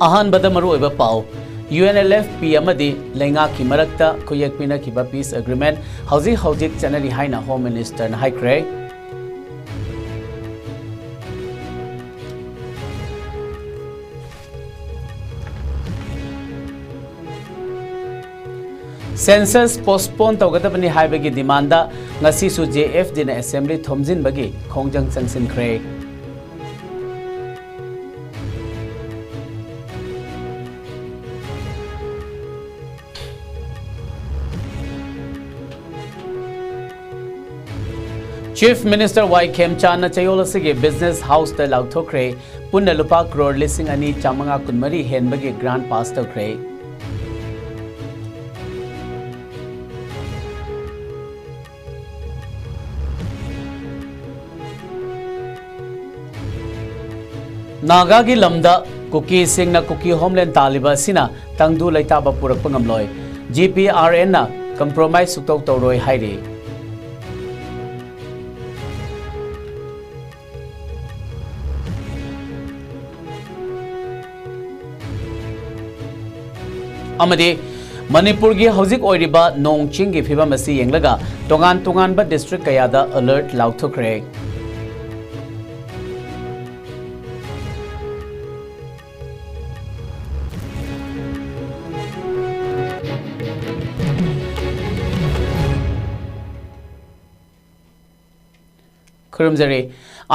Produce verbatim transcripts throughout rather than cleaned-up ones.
ꯑꯍꯥꯟꯕꯗ ꯃꯔꯨꯑꯣꯏꯕ ꯄꯥꯎ, ꯌꯨ ꯑꯦꯟ ꯑꯦꯜ ꯑꯦꯐ ꯄꯤ ꯑꯃꯗꯤ ꯂꯩꯉꯥꯛꯀꯤ ꯃꯔꯛꯇ ꯈꯨꯌꯦꯛ ꯄꯤꯅꯈꯤꯕ peace agreement ꯍꯧꯖꯤꯛ ꯍꯧꯖꯤꯛ ꯆꯠꯅꯔꯤ ꯍꯥꯏꯅ Home Minister ꯅ ꯍꯥꯏꯈ꯭ꯔꯦ꯫ Census postpone ꯇꯧꯒꯗꯕꯅꯤ ꯍꯥꯏꯕꯒꯤ demand ꯗ ꯉꯁꯤꯁꯨ J F D ꯅ Assembly ꯊꯣꯝꯖꯤꯟꯕꯒꯤ ꯈꯣꯡꯖꯪ ꯆꯪꯁꯤꯟꯈ꯭ꯔꯦ꯫ Chief Minister Y ꯈꯦꯝꯆꯥꯟꯅ ꯆꯌꯣꯜ ꯑꯁꯤꯒꯤ Business House ꯇ ꯂꯥꯎꯊꯣꯛꯈ꯭ꯔꯦ꯫ ꯄꯨꯟꯅ ꯂꯨꯄꯥ ꯀ꯭ꯔꯣꯔ ꯂꯤꯁꯤꯡ ꯑꯅꯤ ꯆꯥꯃꯉꯥ ꯀꯨꯟꯃꯔꯤ ꯍꯦꯟꯕꯒꯤ grant pass ꯇꯧꯈ꯭ꯔꯦ꯫ ꯅꯥꯒꯥꯒꯤ ꯂꯝꯗ ꯀꯨꯀꯤꯁꯤꯡꯅ ꯀꯨꯀꯤ homeland ꯇꯥꯜꯂꯤꯕ ꯑꯁꯤꯅ ꯇꯪꯗꯨ ꯂꯩꯇꯥꯕ ꯄꯨꯔꯛꯄ ꯉꯝꯂꯣꯏ꯫ G P R N ꯅ compromise ꯁꯨꯛꯇꯧ ꯇꯧꯔꯣꯏ ꯍꯥꯏꯔꯤ꯫ ꯑꯃꯗꯤ ꯃꯅꯤꯄꯨꯔꯒꯤ ꯍꯧꯖꯤꯛ ꯑꯣꯏꯔꯤꯕ ꯅꯣꯡ ꯆꯤꯡꯒꯤ ꯐꯤꯕꯝ ꯑꯁꯤ ꯌꯦꯡꯂꯒ ꯇꯣꯉꯥꯟ ꯇꯣꯉꯥꯟꯕ district ꯀꯌꯥꯗ alert ꯂꯥꯎꯊꯣꯛꯈ꯭ꯔꯦ꯫ ꯈꯨꯔꯨꯝꯖꯔꯤ꯫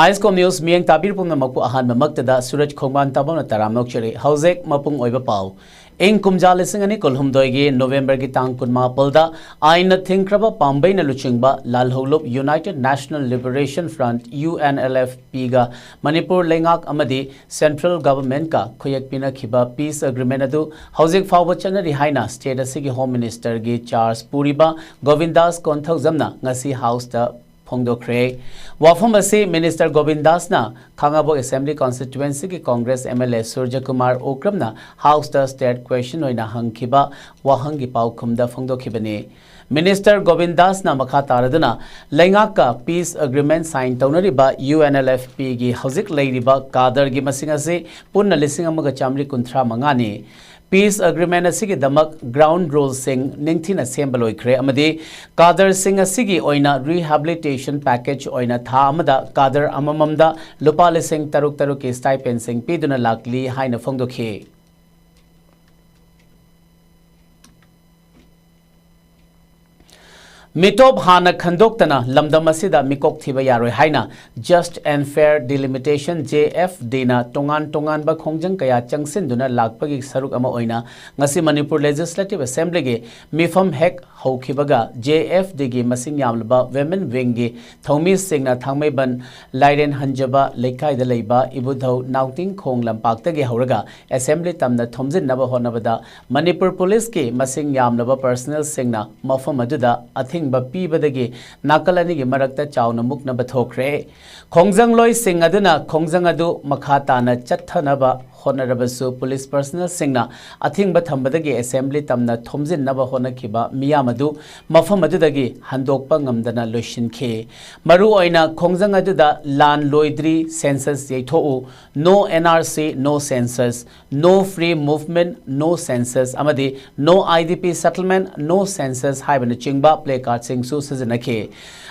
ꯑꯥꯏꯁꯀꯣꯝ ꯅ꯭ꯌꯨꯁ ꯃꯤꯠꯌꯦꯡ ꯇꯥꯕꯤꯔꯤꯕ ꯄꯨꯝꯅꯃꯛꯄꯨ ꯑꯍꯥꯟꯕꯃꯛꯇꯗ ꯁꯨꯔꯖ ꯈꯣꯡꯕꯥꯟ ꯇꯥꯕꯝꯅ ꯇꯔꯥꯝꯅ ꯑꯣꯛꯆꯔꯤ꯫ ꯍꯧꯖꯤꯛ ꯃꯄꯨꯡ ꯑꯣꯏꯕ ꯄꯥꯎ꯫ ꯏꯪ ꯀꯨꯝꯖꯥ ꯂꯤꯁꯤꯡ ꯑꯅꯤ ꯀꯨꯟꯍꯨꯝꯗꯣꯏꯒꯤ ꯅꯣꯕꯦꯝꯕꯔꯒꯤ ꯇꯥꯡ ꯀꯨꯟꯃꯥꯄꯜꯗ ꯑꯥꯏꯟꯅ ꯊꯤꯡꯈ꯭ꯔꯕ ꯄꯥꯝꯕꯩꯅ ꯂꯨꯆꯤꯡꯕ ꯂꯥꯜꯍꯧꯂꯨꯞ United National Liberation Front, U N L F P ꯒ ꯃꯅꯤꯄꯨꯔ ꯂꯩꯉꯥꯛ ꯑꯃꯗꯤ central government ꯀ ꯈꯨꯌꯦꯛ ꯄꯤꯅꯈꯤꯕ peace agreement ꯑꯗꯨ ꯍꯧꯖꯤꯛ ꯐꯥꯎꯕ ꯆꯠꯅꯔꯤ ꯍꯥꯏꯅ state ꯑꯁꯤꯒꯤ Home Minister ꯒꯤ charge ꯄꯨꯔꯤꯕ ꯒꯣꯕꯤꯟꯗꯥꯁ ꯀꯣꯟꯊꯧꯖꯝꯅ ꯉꯁꯤ House ꯇ ꯐꯣꯡꯗꯣꯛꯈ꯭ꯔꯦ꯫ ꯋꯥꯐꯝ ꯑꯁꯤ Minister ꯒꯣꯕꯤꯟꯗꯥꯁꯅ ꯈꯥꯉꯕꯣꯛ Assembly Constituency ꯒꯤ Congress M L A ꯁꯨꯔꯖꯀꯨꯃꯥꯔ ꯎꯀ꯭ꯔꯝꯅ House ꯇ state question ꯑꯣꯏꯅ ꯍꯪꯈꯤꯕ ꯋꯥꯍꯪꯒꯤ ꯄꯥꯎꯈꯨꯝꯗ ꯐꯣꯡꯗꯣꯛꯈꯤꯕꯅꯤ꯫ ꯃꯤꯅꯤꯁꯇꯔ ꯒꯣꯕꯤꯟ ꯗꯥꯁꯅ ꯃꯈꯥ ꯇꯥꯔꯗꯨꯅ ꯂꯩꯉꯥꯛꯀ peace agreement sign ꯇꯧꯅꯔꯤꯕ UNLFP ꯒꯤ ꯍꯧꯖꯤꯛ ꯂꯩꯔꯤꯕ ꯀꯥꯗꯔꯒꯤ ꯃꯁꯤꯡ ꯑꯁꯤ ꯄꯨꯟꯅ ꯂꯤꯁꯤꯡ ꯑꯃꯒ ꯆꯥꯃꯔꯤ ꯀꯨꯟꯊ꯭ꯔꯥ ꯃꯉꯥꯅꯤ꯫ Peace agreement ꯑꯁꯤꯒꯤꯗꯃꯛ ground ruleꯁꯤꯡ ꯅꯤꯡꯊꯤꯅ ꯁꯦꯝꯕ ꯂꯣꯏꯈ꯭ꯔꯦ ꯑꯃꯗꯤ ꯀꯥꯗꯔꯁꯤꯡ ꯑꯁꯤꯒꯤ ꯑꯣꯏꯅ rehabilitation package ꯑꯣꯏꯅ ꯊꯥ ꯑꯃꯗ ꯀꯥꯗꯔ ꯑꯃꯃꯝꯗ ꯂꯨꯄꯥ ꯂꯤꯁꯤꯡ ꯇꯔꯨꯛ ꯇꯔꯨꯛꯀꯤ stipendꯁꯤꯡ ꯄꯤꯗꯨꯅ ꯂꯥꯛꯂꯤ ꯍꯥꯏꯅ ꯐꯣꯡꯗꯣꯛꯈꯤ꯫ ꯃꯤꯇꯣꯞ ꯍꯥꯟꯅ ꯈꯟꯗꯣꯛꯇꯅ ꯂꯝꯗꯝ ꯑꯁꯤꯗ ꯃꯤꯀꯣꯛ ꯊꯤꯕ ꯌꯥꯔꯣꯏ ꯍꯥꯏꯅ Just and Fair Delimitation, JFD ꯅ ꯇꯣꯉꯥꯟ ꯇꯣꯉꯥꯟꯕ ꯈꯣꯡꯖꯪ ꯀꯌꯥ ꯆꯪꯁꯤꯟꯗꯨꯅ ꯂꯥꯛꯄꯒꯤ ꯁꯔꯨꯛ ꯑꯃ ꯑꯣꯏꯅ ꯉꯁꯤ ꯃꯅꯤꯄꯨꯔ Legislative Assembly ꯒꯤ ꯃꯤꯐꯝ ꯍꯦꯛ ꯍꯧꯈꯤꯕꯒ JFD ꯒꯤ ꯃꯁꯤꯡ ꯌꯥꯝꯂꯕ Women Wing ꯒꯤ ꯊꯧꯃꯤꯁꯤꯡꯅ ꯊꯥꯡꯃꯩꯕꯟ ꯂꯥꯏꯔꯦꯟ ꯍꯟꯖꯕ ꯂꯩꯀꯥꯏꯗ ꯂꯩꯕ ꯏꯕꯨꯙꯧ ꯅꯥꯎꯇꯤꯡꯈꯣꯡ ꯂꯝꯄꯥꯛꯇꯒꯤ ꯍꯧꯔꯒ Assembly ꯇꯝꯅ ꯊꯣꯝꯖꯤꯟꯅꯕ ꯍꯣꯠꯅꯕꯗ ꯃꯅꯤꯄꯨꯔ ꯄꯨꯂꯤꯁꯀꯤ ꯃꯁꯤꯡ ꯌꯥꯝꯂꯕ personnelꯁꯤꯡꯅ ꯃꯐꯝ ꯑꯗꯨꯗ ꯑꯊꯤꯡꯕ ꯄꯤꯕꯗꯒꯤ ꯅꯥꯀꯜ ꯑꯅꯤꯒꯤ ꯃꯔꯛꯇ ꯆꯥꯎꯅ ꯃꯨꯛꯅꯕ ꯊꯣꯛꯈ꯭ꯔꯦ꯫ ꯈꯣꯡꯖꯪꯂꯣꯏꯁꯤꯡ ꯑꯗꯨꯅ ꯈꯣꯡꯖꯪ ꯑꯗꯨ ꯃꯈꯥ ꯇꯥꯅ ꯆꯠꯊꯅꯕ ꯍꯣꯠꯅꯔꯕꯁꯨ ꯄꯨꯂꯤꯁ personnelꯁꯤꯡꯅ ꯑꯊꯤꯡꯕ ꯊꯝꯕꯗꯒꯤ Assembly ꯇꯝꯅ ꯊꯣꯝꯖꯤꯟꯅꯕ ꯍꯣꯠꯅꯈꯤꯕ ꯃꯤꯌꯥꯝ ꯑꯗꯨ ꯃꯐꯝ ꯑꯗꯨꯗꯒꯤ ꯍꯟꯗꯣꯛꯄ ꯉꯝꯗꯅ ꯂꯣꯏꯁꯤꯟꯈꯤ꯫ ꯃꯔꯨꯑꯣꯏꯅ ꯈꯣꯡꯖꯪ ꯑꯗꯨꯗ ꯂꯥꯟ ꯂꯣꯏꯗ꯭ꯔꯤ, census ꯌꯩꯊꯣꯛꯎ, No NRC, no census, No Free Movement, no census ꯑꯃꯗꯤ No IDP Settlement, no census ꯍꯥꯏꯕꯅꯆꯤꯡꯕ placardꯁꯤꯡꯁꯨ ꯁꯤꯖꯤꯟꯅꯈꯤ꯫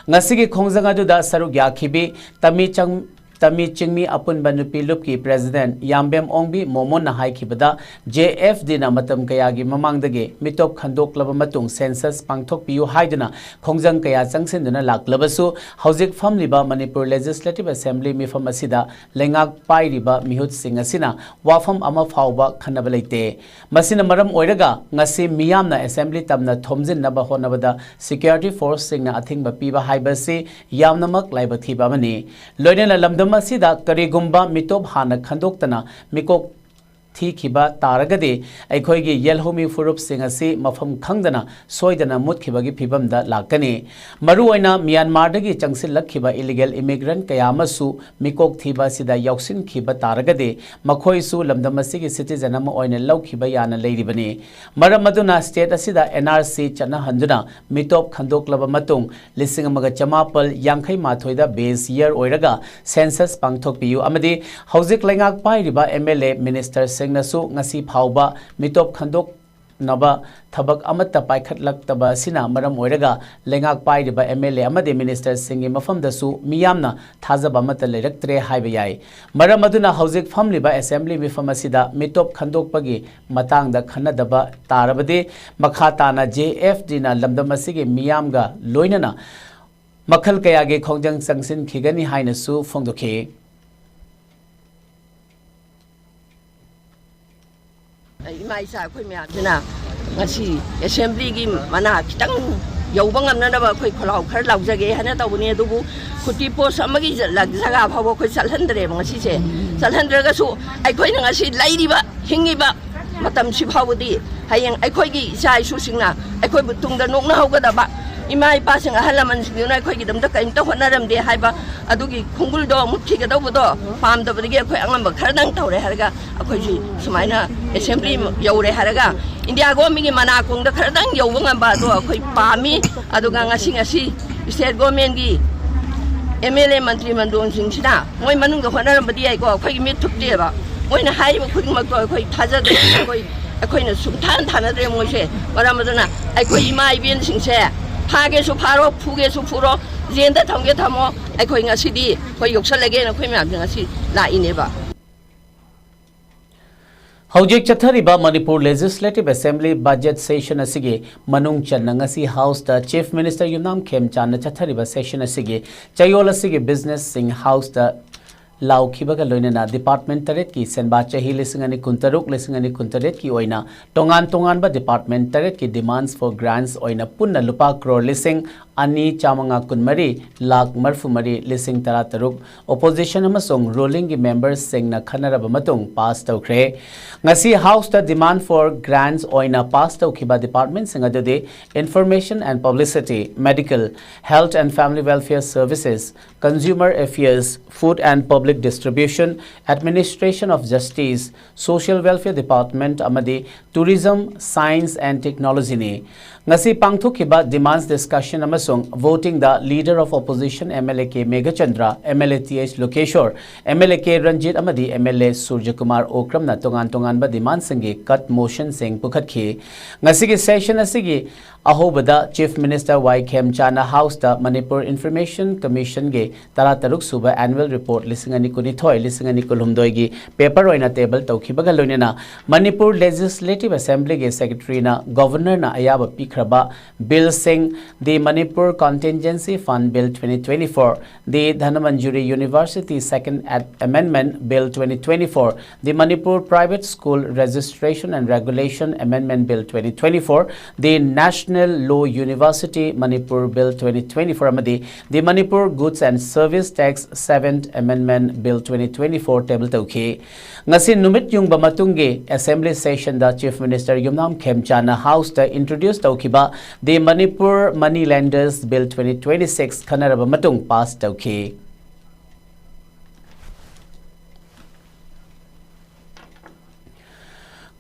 ꯉꯁꯤꯒꯤ ꯈꯣꯡꯖꯪ ꯑꯗꯨꯗ ꯁꯔꯨꯛ ꯌꯥꯈꯤꯕꯤ ꯇꯃꯤ ꯆꯪ-, ꯇꯃꯤ ꯆꯤꯡꯃꯤ ꯑꯄꯨꯟꯕ ꯅꯨꯄꯤ ꯂꯨꯞꯀꯤ President ꯌꯥꯝꯕꯦꯝ ꯑꯣꯡꯕꯤ ꯃꯣꯃꯣꯟꯅ ꯍꯥꯏꯈꯤꯕꯗ, JFD ꯅ ꯃꯇꯝ ꯀꯌꯥꯒꯤ ꯃꯃꯥꯡꯗꯒꯤ ꯃꯤꯇꯣꯞ ꯈꯟꯗꯣꯛꯂꯕ ꯃꯇꯨꯡ census ꯄꯥꯡꯊꯣꯛꯄꯤꯌꯨ ꯍꯥꯏꯗꯨꯅ ꯈꯣꯡꯖꯪ ꯀꯌꯥ ꯆꯪꯁꯤꯟꯗꯨꯅ ꯂꯥꯛꯂꯕꯁꯨ, ꯍꯧꯖꯤꯛ ꯐꯝꯂꯤꯕ ꯃꯅꯤꯄꯨꯔ Legislative Assembly ꯃꯤꯐꯝ ꯑꯁꯤꯗ ꯂꯩꯉꯥꯛ ꯄꯥꯏꯔꯤꯕ ꯃꯤꯍꯨꯠꯁꯤꯡ ꯑꯁꯤꯅ ꯋꯥꯐꯝ ꯑꯃ ꯐꯥꯎꯕ ꯈꯟꯅꯕ ꯂꯩꯇꯦ꯫ ꯃꯁꯤꯅ ꯃꯔꯝ ꯑꯣꯏꯔꯒ ꯉꯁꯤ ꯃꯤꯌꯥꯝꯅ Assembly ꯇꯝꯅ ꯊꯣꯝꯖꯤꯟꯅꯕ ꯍꯣꯠꯅꯕꯗ security forceꯁꯤꯡꯅ ꯑꯊꯤꯡꯕ ꯄꯤꯕ ꯍꯥꯏꯕꯁꯤ ꯌꯥꯝꯅꯃꯛ ꯂꯥꯏꯕꯛ ꯊꯤꯕ ꯑꯃꯅꯤ꯫ ꯂꯣꯏꯅꯅ ꯂꯝꯗꯝ ꯑꯁꯤꯗ ꯀꯔꯤꯒꯨꯝꯕ ꯃꯤꯇꯣꯞ ꯍꯥꯟꯅ ꯈꯟꯗꯣꯛꯇꯅ ꯃꯤꯀꯣꯛ ꯊꯤꯈꯤꯕ ꯇꯥꯔꯒꯗꯤ ꯑꯩꯈꯣꯏꯒꯤ ꯌꯦꯜꯍꯧꯃꯤ ꯐꯨꯔꯨꯞꯁꯤꯡ ꯑꯁꯤ ꯃꯐꯝ ꯈꯪꯗꯅ ꯁꯣꯏꯗꯅ ꯃꯨꯠꯈꯤꯕꯒꯤ ꯐꯤꯕꯝꯗ ꯂꯥꯛꯀꯅꯤ꯫ ꯃꯔꯨꯑꯣꯏꯅ ꯃ꯭ꯌꯥꯟꯃꯥꯔꯗꯒꯤ ꯆꯪꯁꯤꯜꯂꯛꯈꯤꯕ illegal immigrant ꯀꯌꯥ ꯑꯃꯁꯨ ꯃꯤꯀꯣꯛ ꯊꯤꯕ ꯑꯁꯤꯗ ꯌꯥꯎꯁꯤꯟꯈꯤꯕ ꯇꯥꯔꯒꯗꯤ ꯃꯈꯣꯏꯁꯨ ꯂꯝꯗꯝ ꯑꯁꯤꯒꯤ citizen ꯑꯃ ꯑꯣꯏꯅ ꯂꯧꯈꯤꯕ ꯌꯥꯅ ꯂꯩꯔꯤꯕꯅꯤ꯫ ꯃꯔꯝ ꯑꯗꯨꯅ state ꯑꯁꯤꯗ N R C ꯆꯠꯅꯍꯟꯗꯨꯅ ꯃꯤꯇꯣꯞ ꯈꯟꯗꯣꯛꯂꯕ ꯃꯇꯨꯡ ꯂꯤꯁꯤꯡ ꯑꯃꯒ ꯆꯃꯥꯄꯜ ꯌꯥꯡꯈꯩ ꯃꯥꯊꯣꯏꯗ base year ꯑꯣꯏꯔꯒ census ꯄꯥꯡꯊꯣꯛꯄꯤꯌꯨ ꯑꯃꯗꯤ ꯍꯧꯖꯤꯛ ꯂꯩꯉꯥꯛ ꯄꯥꯏꯔꯤꯕ M L A, ministerꯁꯤꯡꯅꯁꯨ ꯉꯁꯤ ꯐꯥꯎꯕ ꯃꯤꯇꯣꯞ ꯈꯟꯗꯣꯛꯅꯕ ꯊꯕꯛ ꯑꯃꯠꯇ ꯄꯥꯏꯈꯠꯂꯛꯇꯕ ꯑꯁꯤꯅ ꯃꯔꯝ ꯑꯣꯏꯔꯒ ꯂꯩꯉꯥꯛ ꯄꯥꯏꯔꯤꯕ M L A ꯑꯃꯗꯤ ministerꯁꯤꯡꯒꯤ ꯃꯐꯝꯗꯁꯨ ꯃꯤꯌꯥꯝꯅ ꯊꯥꯖꯕ ꯑꯃꯠꯇ ꯂꯩꯔꯛꯇ꯭ꯔꯦ ꯍꯥꯏꯕ ꯌꯥꯏ꯫ ꯃꯔꯝ ꯑꯗꯨꯅ ꯍꯧꯖꯤꯛ ꯐꯝꯂꯤꯕ assembly ꯃꯤꯐꯝ ꯑꯁꯤꯗ ꯃꯤꯇꯣꯞ ꯈꯟꯗꯣꯛꯄꯒꯤ ꯃꯇꯥꯡꯗ ꯈꯟꯅꯗꯕ ꯇꯥꯔꯕꯗꯤ ꯃꯈꯥ ꯇꯥꯅ J F Dꯅ ꯂꯝꯗꯝ ꯑꯁꯤꯒꯤ ꯃꯤꯌꯥꯝꯒ ꯂꯣꯏꯅꯅ ꯃꯈꯜ ꯀꯌꯥꯒꯤ ꯈꯣꯡꯖꯪ ꯆꯪꯁꯤꯟꯈꯤꯒꯅꯤ ꯍꯥꯏꯅꯁꯨ ꯐꯣꯡꯗꯣꯛꯈꯤ꯫ ꯏꯃꯥ ꯏꯆꯥ ꯑꯩꯈꯣꯏ ꯃꯌꯥꯝꯁꯤꯅ ꯉꯁꯤ assemblyꯒꯤ ꯃꯅꯥ ꯈꯤꯇꯪ ꯌꯧꯕ ꯉꯝꯅꯅꯕ ꯑꯩꯈꯣꯏ ꯈꯣꯜꯂꯥꯎ ꯈꯔ ꯂꯥꯎꯖꯒꯦ ꯍꯥꯏꯅ ꯇꯧꯕꯅꯤ꯫ ꯑꯗꯨꯕꯨ ꯈꯨꯠꯇꯤ post ꯑꯃꯒꯤ ꯖ-, ꯖꯒꯥ ꯐꯥꯎꯕ ꯑꯩꯈꯣꯏ ꯆꯠꯍꯟꯗ꯭ꯔꯦꯕ ꯉꯁꯤꯁꯦ꯫ ꯆꯠꯍꯟꯗ꯭ꯔꯒꯁꯨ ꯑꯩꯈꯣꯏꯅ ꯉꯁꯤ ꯂꯩꯔꯤꯕ ꯍꯤꯡꯉꯤꯕ ꯃꯇꯝꯁꯤ ꯐꯥꯎꯕꯗꯤ ꯍꯌꯦꯡ ꯑꯩꯈꯣꯏꯒꯤ ꯏꯆꯥ ꯏꯁꯨꯁꯤꯡꯅ ꯑꯩꯈꯣꯏꯕꯨ ꯇꯨꯡꯗ ꯅꯣꯛꯅꯍꯧꯒꯗꯕ, ꯏꯃꯥ ꯏꯄꯥꯁꯤꯡ ꯑꯍꯜ ꯂꯃꯟꯁꯤꯡꯗꯨꯅ ꯑꯩꯈꯣꯏꯒꯤꯗꯃꯛꯇ ꯀꯔꯤꯝꯇ ꯍꯣꯠꯅꯔꯝꯗꯦ ꯍꯥꯏꯕ ꯑꯗꯨꯒꯤ ꯈꯣꯡꯒꯨꯜꯗꯣ ꯃꯨꯠꯈꯤꯒꯗꯧꯕꯗꯣ ꯄꯥꯝꯗꯕꯗꯒꯤ ꯑꯩꯈꯣꯏ ꯑꯉꯝꯕ ꯈꯔꯗꯪ ꯇꯧꯔꯦ ꯍꯥꯏꯔꯒ ꯑꯩꯈꯣꯏꯁꯤ ꯁꯨꯃꯥꯏꯅ assembly ꯌꯧꯔꯦ ꯍꯥꯏꯔꯒ India governmentꯒꯤ ꯃꯅꯥꯀꯣꯡꯗ ꯈꯔꯗꯪ ꯌꯧꯕ ꯉꯝꯕ ꯑꯗꯣ ꯑꯩꯈꯣꯏ ꯄꯥꯝꯃꯤ꯫ ꯑꯗꯨꯒ ꯉꯁꯤ, ꯉꯁꯤ state governmentꯒꯤ M L A ꯃꯟꯇ꯭ꯔꯤ ꯃꯟꯗꯣꯟꯁꯤꯡꯁꯤꯅ ꯃꯣꯏ ꯃꯅꯨꯡꯗ ꯍꯣꯠꯅꯔꯝꯕꯗꯤ ꯌꯥꯏꯀꯣ, ꯑꯩꯈꯣꯏꯒꯤ ꯃꯤꯠ ꯊꯨꯞꯇꯦꯕ꯫ ꯃꯣꯏꯅ ꯍꯥꯏꯔꯤꯕ ꯈꯨꯗꯤꯡꯃꯛꯇꯣ ꯑꯩꯈꯣꯏ ꯊꯥꯖꯗꯦ, ꯑꯩꯈꯣꯏ, ꯑꯩꯈꯣꯏꯅ ꯁꯨꯡꯊꯥ ꯊꯥꯅꯗ꯭ꯔꯦ ꯃꯣꯏꯁꯦ꯫ ꯃꯔꯝ ꯑꯗꯨꯅ ꯑꯩꯈꯣꯏ ꯏꯃꯥ ꯏꯕꯦꯟꯁꯤꯡꯁꯦ ꯐꯥꯒꯦꯁꯨ ꯐꯥꯔꯣ, ꯐꯨꯒꯦꯁꯨ ꯐꯨꯔꯣ, ꯖꯦꯜꯗ ꯊꯝꯒꯦ ꯊꯝꯃꯣ, ꯑꯩꯈꯣꯏ ꯉꯁꯤꯗꯤ ꯑꯩꯈꯣꯏ ꯌꯧꯁꯜꯂꯒꯦꯅ ꯑꯩꯈꯣꯏ ꯃꯌꯥꯝꯁꯦ ꯉꯁꯤ ꯂꯥꯛꯏꯅꯦꯕ꯫ ꯍꯧꯖꯤꯛ ꯆꯠꯊꯔꯤꯕ Manipur Legislative Assembly budget session ꯑꯁꯤꯒꯤ ꯃꯅꯨꯡ ꯆꯟꯅ ꯉꯁꯤ Houseꯇ Chief Minister ꯌꯨꯝꯅꯥꯝ ꯈꯦꯝꯆꯥꯟꯅ ꯆꯠꯊꯔꯤꯕ session ꯑꯁꯤꯒꯤ ꯆꯌꯣꯜ ꯑꯁꯤꯒꯤ businessꯁꯤꯡ Houseꯇ ꯂꯥꯎꯈꯤꯕꯒ ꯂꯣꯏꯅꯅ department ꯇꯔꯦꯠꯀꯤ ꯁꯦꯟꯕꯥ ꯆꯍꯤ ꯂꯤꯁꯤꯡ ꯑꯅꯤ ꯀꯨꯟꯇꯔꯨꯛ, ꯂꯤꯁꯤꯡ ꯑꯅꯤ ꯀꯨꯟꯇꯔꯦꯠꯀꯤ ꯑꯣꯏꯅ ꯇꯣꯉꯥꯟ ꯇꯣꯉꯥꯟꯕ department ꯇꯔꯦꯠꯀꯤ demands for grants ꯑꯣꯏꯅ ꯄꯨꯟꯅ ꯂꯨꯄꯥ ꯀ꯭ꯔꯣꯔ ꯂꯤꯁꯤꯡ ꯑꯅꯤ ꯆꯥꯃꯉꯥ ꯀꯨꯟꯃꯔꯤ ꯂꯥꯈ ꯃꯔꯤꯐꯨꯃꯔꯤ ꯂꯤꯁꯤꯡ ꯇꯔꯥꯇꯔꯨꯛ opposition ꯑꯃꯁꯨꯡ rulingꯒꯤ membersꯁꯤꯡꯅ ꯈꯟꯅꯔꯕ ꯃꯇꯨꯡ pass ꯇꯧꯈ꯭ꯔꯦ꯫ ꯉꯁꯤ Houseꯇ demand for grants ꯑꯣꯏꯅ pass ꯇꯧꯈꯤꯕ departmentꯁꯤꯡ ꯑꯗꯨꯗꯤ Information and Publicity, Medical, Health and Family Welfare Services, Consumer Affairs, Food and Public Distribution, Administration of Justice, Social Welfare Department ꯑꯃꯗꯤ Tourism, Science and Technologyꯅꯤ꯫ ꯉꯁꯤ ꯄꯥꯡꯊꯣꯛꯈꯤꯕ demands discussion ꯑꯃꯁꯨꯡ votingꯗ Leader of Opposition MLA K Meghachandra, MLA Th Lokeshwar, MLA K Ranjit ꯑꯃꯗꯤ MLA Surjakumar Okramꯅ ꯇꯣꯉꯥꯟ ꯇꯣꯉꯥꯟꯕ demandꯁꯤꯡꯒꯤ cut motionꯁꯤꯡ ꯄꯨꯈꯠꯈꯤ꯫ ꯉꯁꯤꯒꯤ session ꯑꯁꯤꯒꯤ ꯑꯍꯧꯕꯗ Chief Minister Y Khemchana Houseꯇ Manipur Information Commissionꯒꯤ ꯇꯔꯥꯇꯔꯨꯛ ꯁꯨꯕ annual report ꯂꯤꯁꯤꯡ ꯑꯅꯤ ꯀꯨꯟꯅꯤꯊꯣꯏ, ꯂꯤꯁꯤꯡ ꯑꯅꯤ ꯀꯨꯟꯍꯨꯝꯗꯣꯏꯒꯤ paper ꯑꯣꯏꯅ table ꯇꯧꯈꯤꯕꯒ ꯂꯣꯏꯅꯅ Manipur Legislative Assemblyꯒꯤ Secretaryꯅ Governorꯅ ꯑꯌꯥꯕ ꯄꯤꯈ꯭ꯔꯕ billꯁꯤꯡ, the Manipur Contingency Fund Bill twenty twenty-four, the Dhanamanjuri University Second Ad-, Amendment Bill twenty twenty-four, the Manipur Private School Registration and Regulation Amendment Bill twenty twenty-four, the National Law University Manipur Bill twenty twenty-four ꯑꯃꯗꯤ the Manipur Goods and Service Tax Seventh Amendment Bill twenty twenty-four table ꯇꯧꯈꯤ꯫ ꯉꯁꯤ ꯅꯨꯃꯤꯠ ꯌꯨꯡꯕ ꯃꯇꯨꯡꯒꯤ assembly sessionꯗ Chief Minister ꯌꯨꯝꯅꯥꯝ ꯈꯦꯝꯆꯥꯟꯅ Houseꯇ introduce ꯇꯧꯈꯤꯕ the Manipur Money Lenders Bill twenty twenty-six ꯈꯟꯅꯔꯕ ꯃꯇꯨꯡ pass ꯇꯧꯈꯤ꯫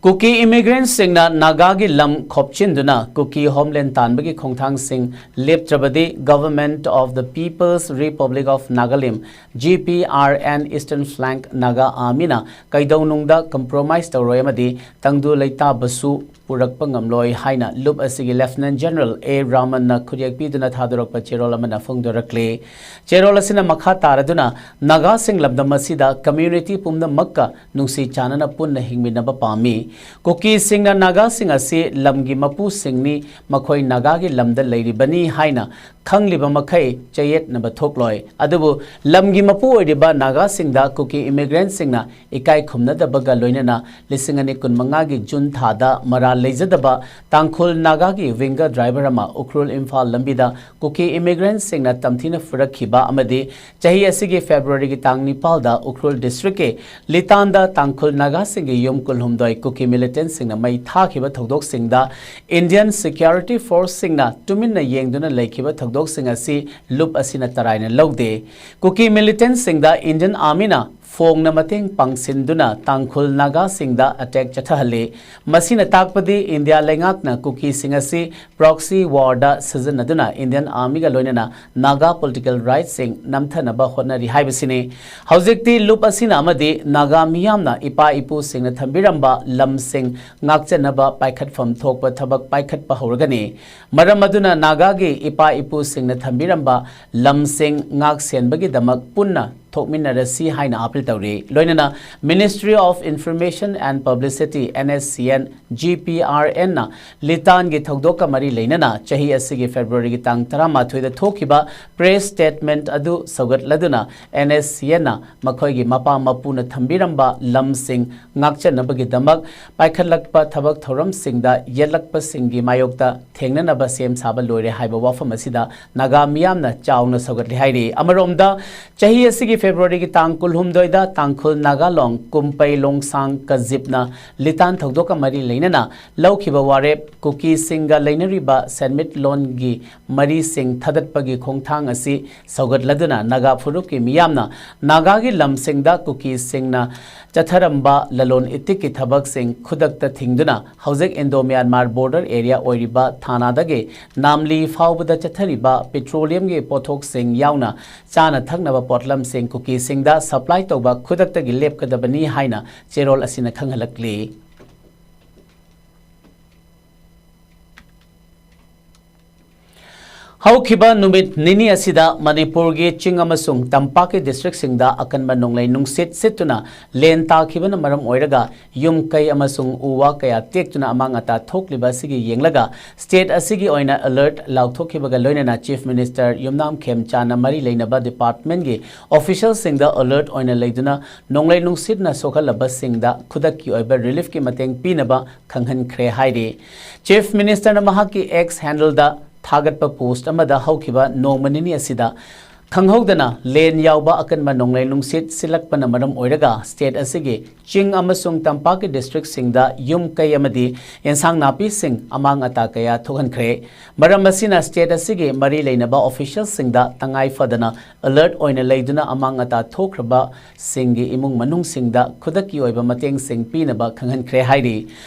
ꯀꯨꯀꯤ immigrantꯁꯤꯡꯅ ꯅꯥꯒꯥꯒꯤ ꯂꯝ ꯈꯣꯞꯆꯤꯟꯗꯨꯅ ꯀꯨꯀꯤ homeland ꯇꯥꯟꯕꯒꯤ ꯈꯣꯡꯊꯥꯡꯁꯤꯡ ꯂꯦꯞꯇ꯭ꯔꯕꯗꯤ Government of the People's Republic of Nagalim, GPRN, Eastern Flank Naga Armyꯅ ꯀꯩꯗꯧꯅꯨꯡꯗ compromise ꯇꯧꯔꯣꯏ ꯑꯃꯗꯤ ꯇꯪꯗꯨ ꯂꯩꯇꯥꯕꯁꯨ ꯄꯨꯔꯛꯄ ꯉꯝꯂꯣꯏ ꯍꯥꯏꯅ ꯂꯨꯞ ꯑꯁꯤꯒꯤ Lieutenant General A ꯔꯥꯃꯟꯅ ꯈꯨꯠꯌꯦꯛ ꯄꯤꯗꯨꯅ ꯊꯥꯗꯣꯔꯛꯄ ꯆꯦꯔꯣꯜ ꯑꯃꯅ ꯐꯣꯡꯗꯣꯔꯛꯂꯤ꯫ ꯆꯦꯔꯣꯜ ꯑꯁꯤꯅ ꯃꯈꯥ ꯇꯥꯔꯗꯨꯅ ꯅꯥꯒꯥꯁꯤꯡ ꯂꯝꯗꯝ ꯑꯁꯤꯗ community ꯄꯨꯝꯅꯃꯛꯀ ꯅꯨꯡꯁꯤ ꯆꯥꯟꯅꯅ ꯄꯨꯟꯅ ꯍꯤꯡꯃꯤꯟꯅꯕ ꯄꯥꯝꯃꯤ꯫ ꯀꯨꯀꯤꯁꯤꯡꯅ ꯅꯥꯒꯥꯁꯤꯡ ꯑꯁꯤ ꯂꯝꯒꯤ ꯃꯄꯨꯁꯤꯡꯅꯤ, ꯃꯈꯣꯏ ꯅꯥꯒꯥꯒꯤ ꯂꯝꯗ ꯂꯩꯔꯤꯕꯅꯤ ꯍꯥꯏꯅ ꯈꯪꯂꯤꯕ ꯃꯈꯩ ꯆꯌꯦꯠꯅꯕ ꯊꯣꯛꯂꯣꯏ꯫ ꯑꯗꯨꯕꯨ ꯂꯝꯒꯤ ꯃꯄꯨ ꯑꯣꯏꯔꯤꯕ ꯅꯥꯒꯥꯁꯤꯡꯗ ꯀꯨꯀꯤ ꯏꯃꯤꯒ꯭ꯔꯦꯟꯠꯁꯤꯡꯅ ꯏꯀꯥꯏ ꯈꯨꯝꯅꯗꯕꯒ ꯂꯣꯏꯅꯅ ꯂꯤꯁꯤꯡ ꯑꯅꯤ ꯀꯨꯟꯃꯉꯥꯒꯤ ꯖꯨꯟ ꯊꯥꯗ ꯃꯔꯥꯜ ꯂꯩꯖꯗꯕ ꯇꯥꯡꯈꯨꯜ ꯅꯥꯒꯥꯒꯤ ꯋꯤꯡꯒꯔ ꯗ꯭ꯔꯥꯏꯚꯔ ꯑꯃ ꯎꯈ꯭ꯔꯨꯜ ꯏꯝꯐꯥꯜ ꯂꯝꯕꯤꯗ ꯀꯨꯀꯤ ꯏꯃꯤꯒ꯭ꯔꯦꯟꯠꯁꯤꯡꯅ ꯇꯝꯊꯤꯅ ꯐꯨꯔꯛꯈꯤꯕ ꯑꯃꯗꯤ ꯆꯍꯤ ꯑꯁꯤꯒꯤ ꯐꯦꯕ꯭ꯔꯨꯋꯥꯔꯤꯒꯤ ꯇꯥꯡ ꯅꯤꯄꯥꯜꯗ ꯎꯈ꯭ꯔꯨꯜ ꯗꯤꯁꯇ꯭ꯔꯤꯛꯀꯤ ꯂꯤꯇꯥꯟꯗ ꯇꯥꯡꯈꯨꯜ ꯅꯥꯒꯥꯁꯤꯡꯒꯤ ꯌꯨꯝ ꯀꯨꯟꯍꯨꯝꯗꯣꯏ ꯀꯨꯀꯤ ꯃꯤꯂꯤꯇꯦꯟꯠꯁꯤꯡꯅ ꯃꯩ ꯊꯥꯈꯤꯕ ꯊꯧꯗꯣꯛꯁꯤꯡꯗ ꯏꯟꯗꯤꯌꯟ ꯁꯦꯀ꯭ꯌꯨꯔꯤꯇꯤ ꯐꯣꯔꯁꯁꯤꯡꯅ ꯇꯨꯃꯤꯟꯅ ꯌꯦꯡꯗꯨꯅ ꯂꯩꯈꯤꯕ ꯊꯧꯗꯣꯛꯁꯤꯡ ꯑꯁꯤ ꯂꯨꯞ ꯑꯁꯤꯅ ꯇꯔꯥꯏꯅ ꯂꯧꯗꯦ꯫ ꯀꯨꯀꯤ ꯃꯤꯂꯤꯇꯦꯟꯠꯁꯤꯡꯗ ꯏꯟꯗꯤꯌꯟ ꯑꯥꯔꯃꯤꯅ ꯐꯣꯡꯅ ꯃꯇꯦꯡ ꯄꯥꯡꯁꯤꯟꯗꯨꯅ ꯇꯥꯡꯈꯨꯜ ꯅꯥꯒꯥꯁꯤꯡꯗ ꯑꯦꯇꯦꯛ ꯆꯠꯊꯍꯜꯂꯤ꯫ ꯃꯁꯤꯅ ꯇꯥꯛꯄꯗꯤ ꯏꯟꯗꯤꯌꯥ ꯂꯩꯉꯥꯛꯅ ꯀꯨꯀꯤꯁꯤꯡ ꯑꯁꯤ ꯄ꯭ꯔꯣꯛꯁꯤ ꯋꯥꯔꯗ ꯁꯤꯖꯤꯟꯅꯗꯨꯅ ꯏꯟꯗꯤꯌꯟ ꯑꯥꯔꯃꯤꯒ ꯂꯣꯏꯅꯅ ꯅꯥꯒꯥ ꯄꯣꯂꯤꯇꯤꯀꯦꯜ ꯔꯥꯏꯠꯁꯤꯡ ꯅꯝꯊꯅꯕ ꯍꯣꯠꯅꯔꯤ ꯍꯥꯏꯕꯁꯤꯅꯤ꯫ ꯍꯧꯖꯤꯛꯇꯤ ꯂꯨꯞ ꯑꯁꯤꯅ ꯑꯃꯗꯤ ꯅꯥꯒꯥ ꯃꯤꯌꯥꯝꯅ ꯏꯄꯥ ꯏꯄꯨꯁꯤꯡꯅ ꯊꯝꯕꯤꯔꯝꯕ ꯂꯝꯁꯤꯡ ꯉꯥꯛꯆꯅꯕ ꯄꯥꯏꯈꯠꯐꯝ ꯊꯣꯛꯄ ꯊꯕꯛ ꯄꯥꯏꯈꯠꯄ ꯍꯧꯔꯒꯅꯤ꯫ ꯃꯔꯝ ꯑꯗꯨꯅ ꯅꯥꯒꯥꯒꯤ ꯏꯄꯥ ꯏꯄꯨꯁꯤꯡꯅ ꯊꯝꯕꯤꯔꯝꯕ ꯂꯝꯁꯤꯡ ꯉꯥꯛ ꯁꯦꯟꯕꯒꯤꯗꯃꯛ ꯄꯨꯟꯅ ꯊꯣꯛꯃꯤꯟꯅꯔꯁꯤ ꯍꯥꯏꯅ ꯑꯥꯄꯤꯜ ꯇꯧꯔꯤ꯫ ꯂꯣꯏꯅꯅ Ministry of Information and Publicity, N S C N, G P R N ꯅ ꯂꯤꯇꯥꯟꯒꯤ ꯊꯧꯗꯣꯛꯀ ꯃꯔꯤ ꯂꯩꯅꯅ ꯆꯍꯤ ꯑꯁꯤꯒꯤ ꯐꯦꯕ꯭ꯔꯨꯋꯥꯔꯤꯒꯤ ꯇꯥꯡ ꯇꯔꯥꯃꯥꯊꯣꯏꯗ ꯊꯣꯛꯈꯤꯕ ꯄ꯭ꯔꯦꯁ ꯁ꯭ꯇꯦꯠꯃꯦꯟꯠ ꯑꯗꯨ ꯁꯧꯒꯠꯂꯗꯨꯅ N S C N ꯅ ꯃꯈꯣꯏꯒꯤ ꯃꯄꯥ ꯃꯄꯨꯅ ꯊꯝꯕꯤꯔꯝꯕ ꯂꯝꯁꯤꯡ ꯉꯥꯛꯆꯅꯕꯒꯤꯗꯃꯛ ꯄꯥꯏꯈꯠꯂꯛꯄ ꯊꯕꯛ ꯊꯧꯔꯝꯁꯤꯡꯗ ꯌꯦꯠꯂꯛꯄꯁꯤꯡꯒꯤ ꯃꯥꯌꯣꯛꯇ ꯊꯦꯡꯅꯅꯕ ꯁꯦꯝ ꯁꯥꯕ ꯂꯣꯏꯔꯦ ꯍꯥꯏꯕ ꯋꯥꯐꯝ ꯑꯁꯤꯗ ꯅꯥꯒꯥ ꯃꯤꯌꯥꯝꯅ ꯆꯥꯎꯅ ꯁꯧꯒꯠꯂꯤ ꯍꯥꯏꯔꯤ꯫ ꯑꯃꯔꯣꯝꯗ, ꯆꯍꯤ ꯑꯁꯤꯒꯤ ꯐꯦꯕ꯭ꯔꯨꯋꯥꯔꯤꯒꯤ ꯇꯥꯡ ꯀꯨꯟꯍꯨꯝꯗꯣꯏꯗ ꯇꯥꯡꯈꯨꯜ ꯅꯥꯒꯥ ꯂꯣꯡ ꯀꯨꯝꯄꯩ ꯂꯣꯡꯁꯥꯡ ꯀꯖꯤꯞꯅ ꯂꯤꯇꯥꯟ ꯊꯧꯗꯣꯛꯀ ꯃꯔꯤ ꯂꯩꯅꯅ ꯂꯧꯈꯤꯕ ꯋꯥꯔꯦꯞ, ꯀꯨꯀꯤꯁꯤꯡꯒ ꯂꯩꯅꯔꯤꯕ ꯁꯦꯟꯃꯤꯠꯂꯣꯟꯒꯤ ꯃꯔꯤꯁꯤꯡ ꯊꯥꯗꯠꯄꯒꯤ ꯈꯣꯡꯊꯥꯡ ꯑꯁꯤ ꯁꯧꯒꯠꯂꯗꯨꯅ ꯅꯥꯒꯥ ꯐꯨꯔꯨꯞꯀꯤ ꯃꯤꯌꯥꯝꯅ ꯅꯥꯒꯥꯒꯤ ꯂꯝꯁꯤꯡꯗ ꯀꯨꯀꯤꯁꯤꯡꯅ ꯆꯠꯊꯔꯝꯕ ꯂꯂꯣꯟ ꯏꯇꯤꯛꯀꯤ ꯊꯕꯛꯁꯤꯡ ꯈꯨꯗꯛꯇ ꯊꯤꯡꯗꯨꯅ ꯍꯧꯖꯤꯛ ꯏꯟꯗꯣ ꯃ꯭ꯌꯥꯟꯃꯥꯔ ꯕꯣꯔꯗꯔ ꯑꯦꯔꯤꯌꯥ ꯑꯣꯏꯔꯤꯕ ꯊꯥꯅꯥꯗꯒꯤ ꯅꯥꯝꯂꯤ ꯐꯥꯎꯕꯗ ꯆꯠꯊꯔꯤꯕ ꯄꯦꯇ꯭ꯔꯣꯂꯤꯌꯝꯒꯤ ꯄꯣꯠꯊꯣꯛꯁꯤꯡ ꯌꯥꯎꯅ ꯆꯥꯅ ꯊꯛꯅꯕ ꯄꯣꯠꯂꯝꯁꯤꯡ ꯀꯨꯀꯤꯁꯤꯡꯗ ꯁꯄ꯭ꯂꯥꯏ ꯇꯧꯕ ꯈꯨꯗꯛꯇꯒꯤ ꯂꯦꯞꯀꯗꯕꯅꯤ ꯍꯥꯏꯅ ꯆꯦꯔꯣꯜ ꯑꯁꯤꯅ ꯈꯪꯍꯜꯂꯛꯂꯤ꯫ ꯍꯧꯈꯤꯕ ꯅꯨꯃꯤꯠ ꯅꯤꯅꯤ ꯑꯁꯤꯗ ꯃꯅꯤꯄꯨꯔꯒꯤ ꯆꯤꯡ ꯑꯃꯁꯨꯡ ꯇꯝꯄꯥꯛꯀꯤ districtꯁꯤꯡꯗ ꯑꯀꯟꯕ ꯅꯣꯡꯂꯩ ꯅꯨꯡꯁꯤꯠ ꯁꯤꯠꯇꯨꯅ ꯂꯦꯟ ꯇꯥꯈꯤꯕꯅ ꯃꯔꯝ ꯑꯣꯏꯔꯒ ꯌꯨꯝ ꯀꯩ ꯑꯃꯁꯨꯡ ꯎ ꯋꯥ ꯀꯌꯥ ꯇꯦꯛꯇꯨꯅ ꯑꯃꯥꯡ ꯑꯇꯥ ꯊꯣꯛꯂꯤꯕ ꯑꯁꯤꯒꯤ ꯌꯦꯡꯂꯒ state ꯑꯁꯤꯒꯤ ꯑꯣꯏꯅ alert ꯂꯥꯎꯊꯣꯛꯈꯤꯕꯒ ꯂꯣꯏꯅꯅ Chief Minister ꯌꯨꯝꯅꯥꯝ ꯈꯦꯝꯆꯥꯟꯅ ꯃꯔꯤ ꯂꯩꯅꯕ departmentꯀꯤ officialꯁꯤꯡꯗ alert ꯑꯣꯏꯅ ꯂꯩꯗꯨꯅ ꯅꯣꯡꯂꯩ ꯅꯨꯡꯁꯤꯠꯅ ꯁꯣꯛꯍꯜꯂꯕꯁꯤꯡꯗ ꯈꯨꯗꯛꯀꯤ ꯑꯣꯏꯕ reliefꯀꯤ ꯃꯇꯦꯡ ꯄꯤꯅꯕ ꯈꯪꯍꯟꯈ꯭ꯔꯦ ꯍꯥꯏꯔꯤ꯫ Chief Ministerꯅ ꯃꯍꯥꯛꯀꯤ X handleꯗ ꯊꯥꯒꯠꯄ post ꯑꯃꯗ ꯍꯧꯈꯤꯕ ꯅꯣꯡꯃ ꯅꯤꯅꯤ ꯑꯁꯤꯗ ꯈꯪꯍꯧꯗꯅ ꯂꯦꯟ ꯌꯥꯎꯕ ꯑꯀꯟꯕ ꯅꯣꯡꯂꯩ ꯅꯨꯡꯁꯤꯠ ꯁꯤꯜꯂꯛꯄꯅ ꯃꯔꯝ ꯑꯣꯏꯔꯒ state ꯑꯁꯤꯒꯤ ꯆꯤꯡ ꯑꯃꯁꯨꯡ ꯇꯝꯄꯥꯛꯀꯤ districtꯁꯤꯡꯗ ꯌꯨꯝ ꯀꯩ ꯑꯃꯗꯤ ꯌꯦꯟꯁꯥꯡ ꯅꯥꯄꯤꯁꯤꯡ ꯑꯃꯥꯡ ꯑꯇꯥ ꯀꯌꯥ ꯊꯣꯛꯍꯟꯈ꯭ꯔꯦ꯫ ꯃꯔꯝ ꯑꯁꯤꯅ state ꯑꯁꯤꯒꯤ ꯃꯔꯤ ꯂꯩꯅꯕ officialꯁꯤꯡꯗ ꯇꯉꯥꯏ ꯐꯗꯅ alert ꯑꯣꯏꯅ ꯂꯩꯗꯨꯅ ꯑꯃꯥꯡ ꯑꯇꯥ ꯊꯣꯛꯈ꯭ꯔꯕꯁꯤꯡꯒꯤ ꯏꯃꯨꯡ ꯃꯅꯨꯡꯁꯤꯡꯗ ꯈꯨꯗꯛꯀꯤ ꯑꯣꯏꯕ ꯃꯇꯦꯡꯁꯤꯡ ꯄꯤꯅꯕ ꯈꯪꯍꯟꯈ꯭ꯔꯦ ꯍꯥꯏꯔꯤ꯫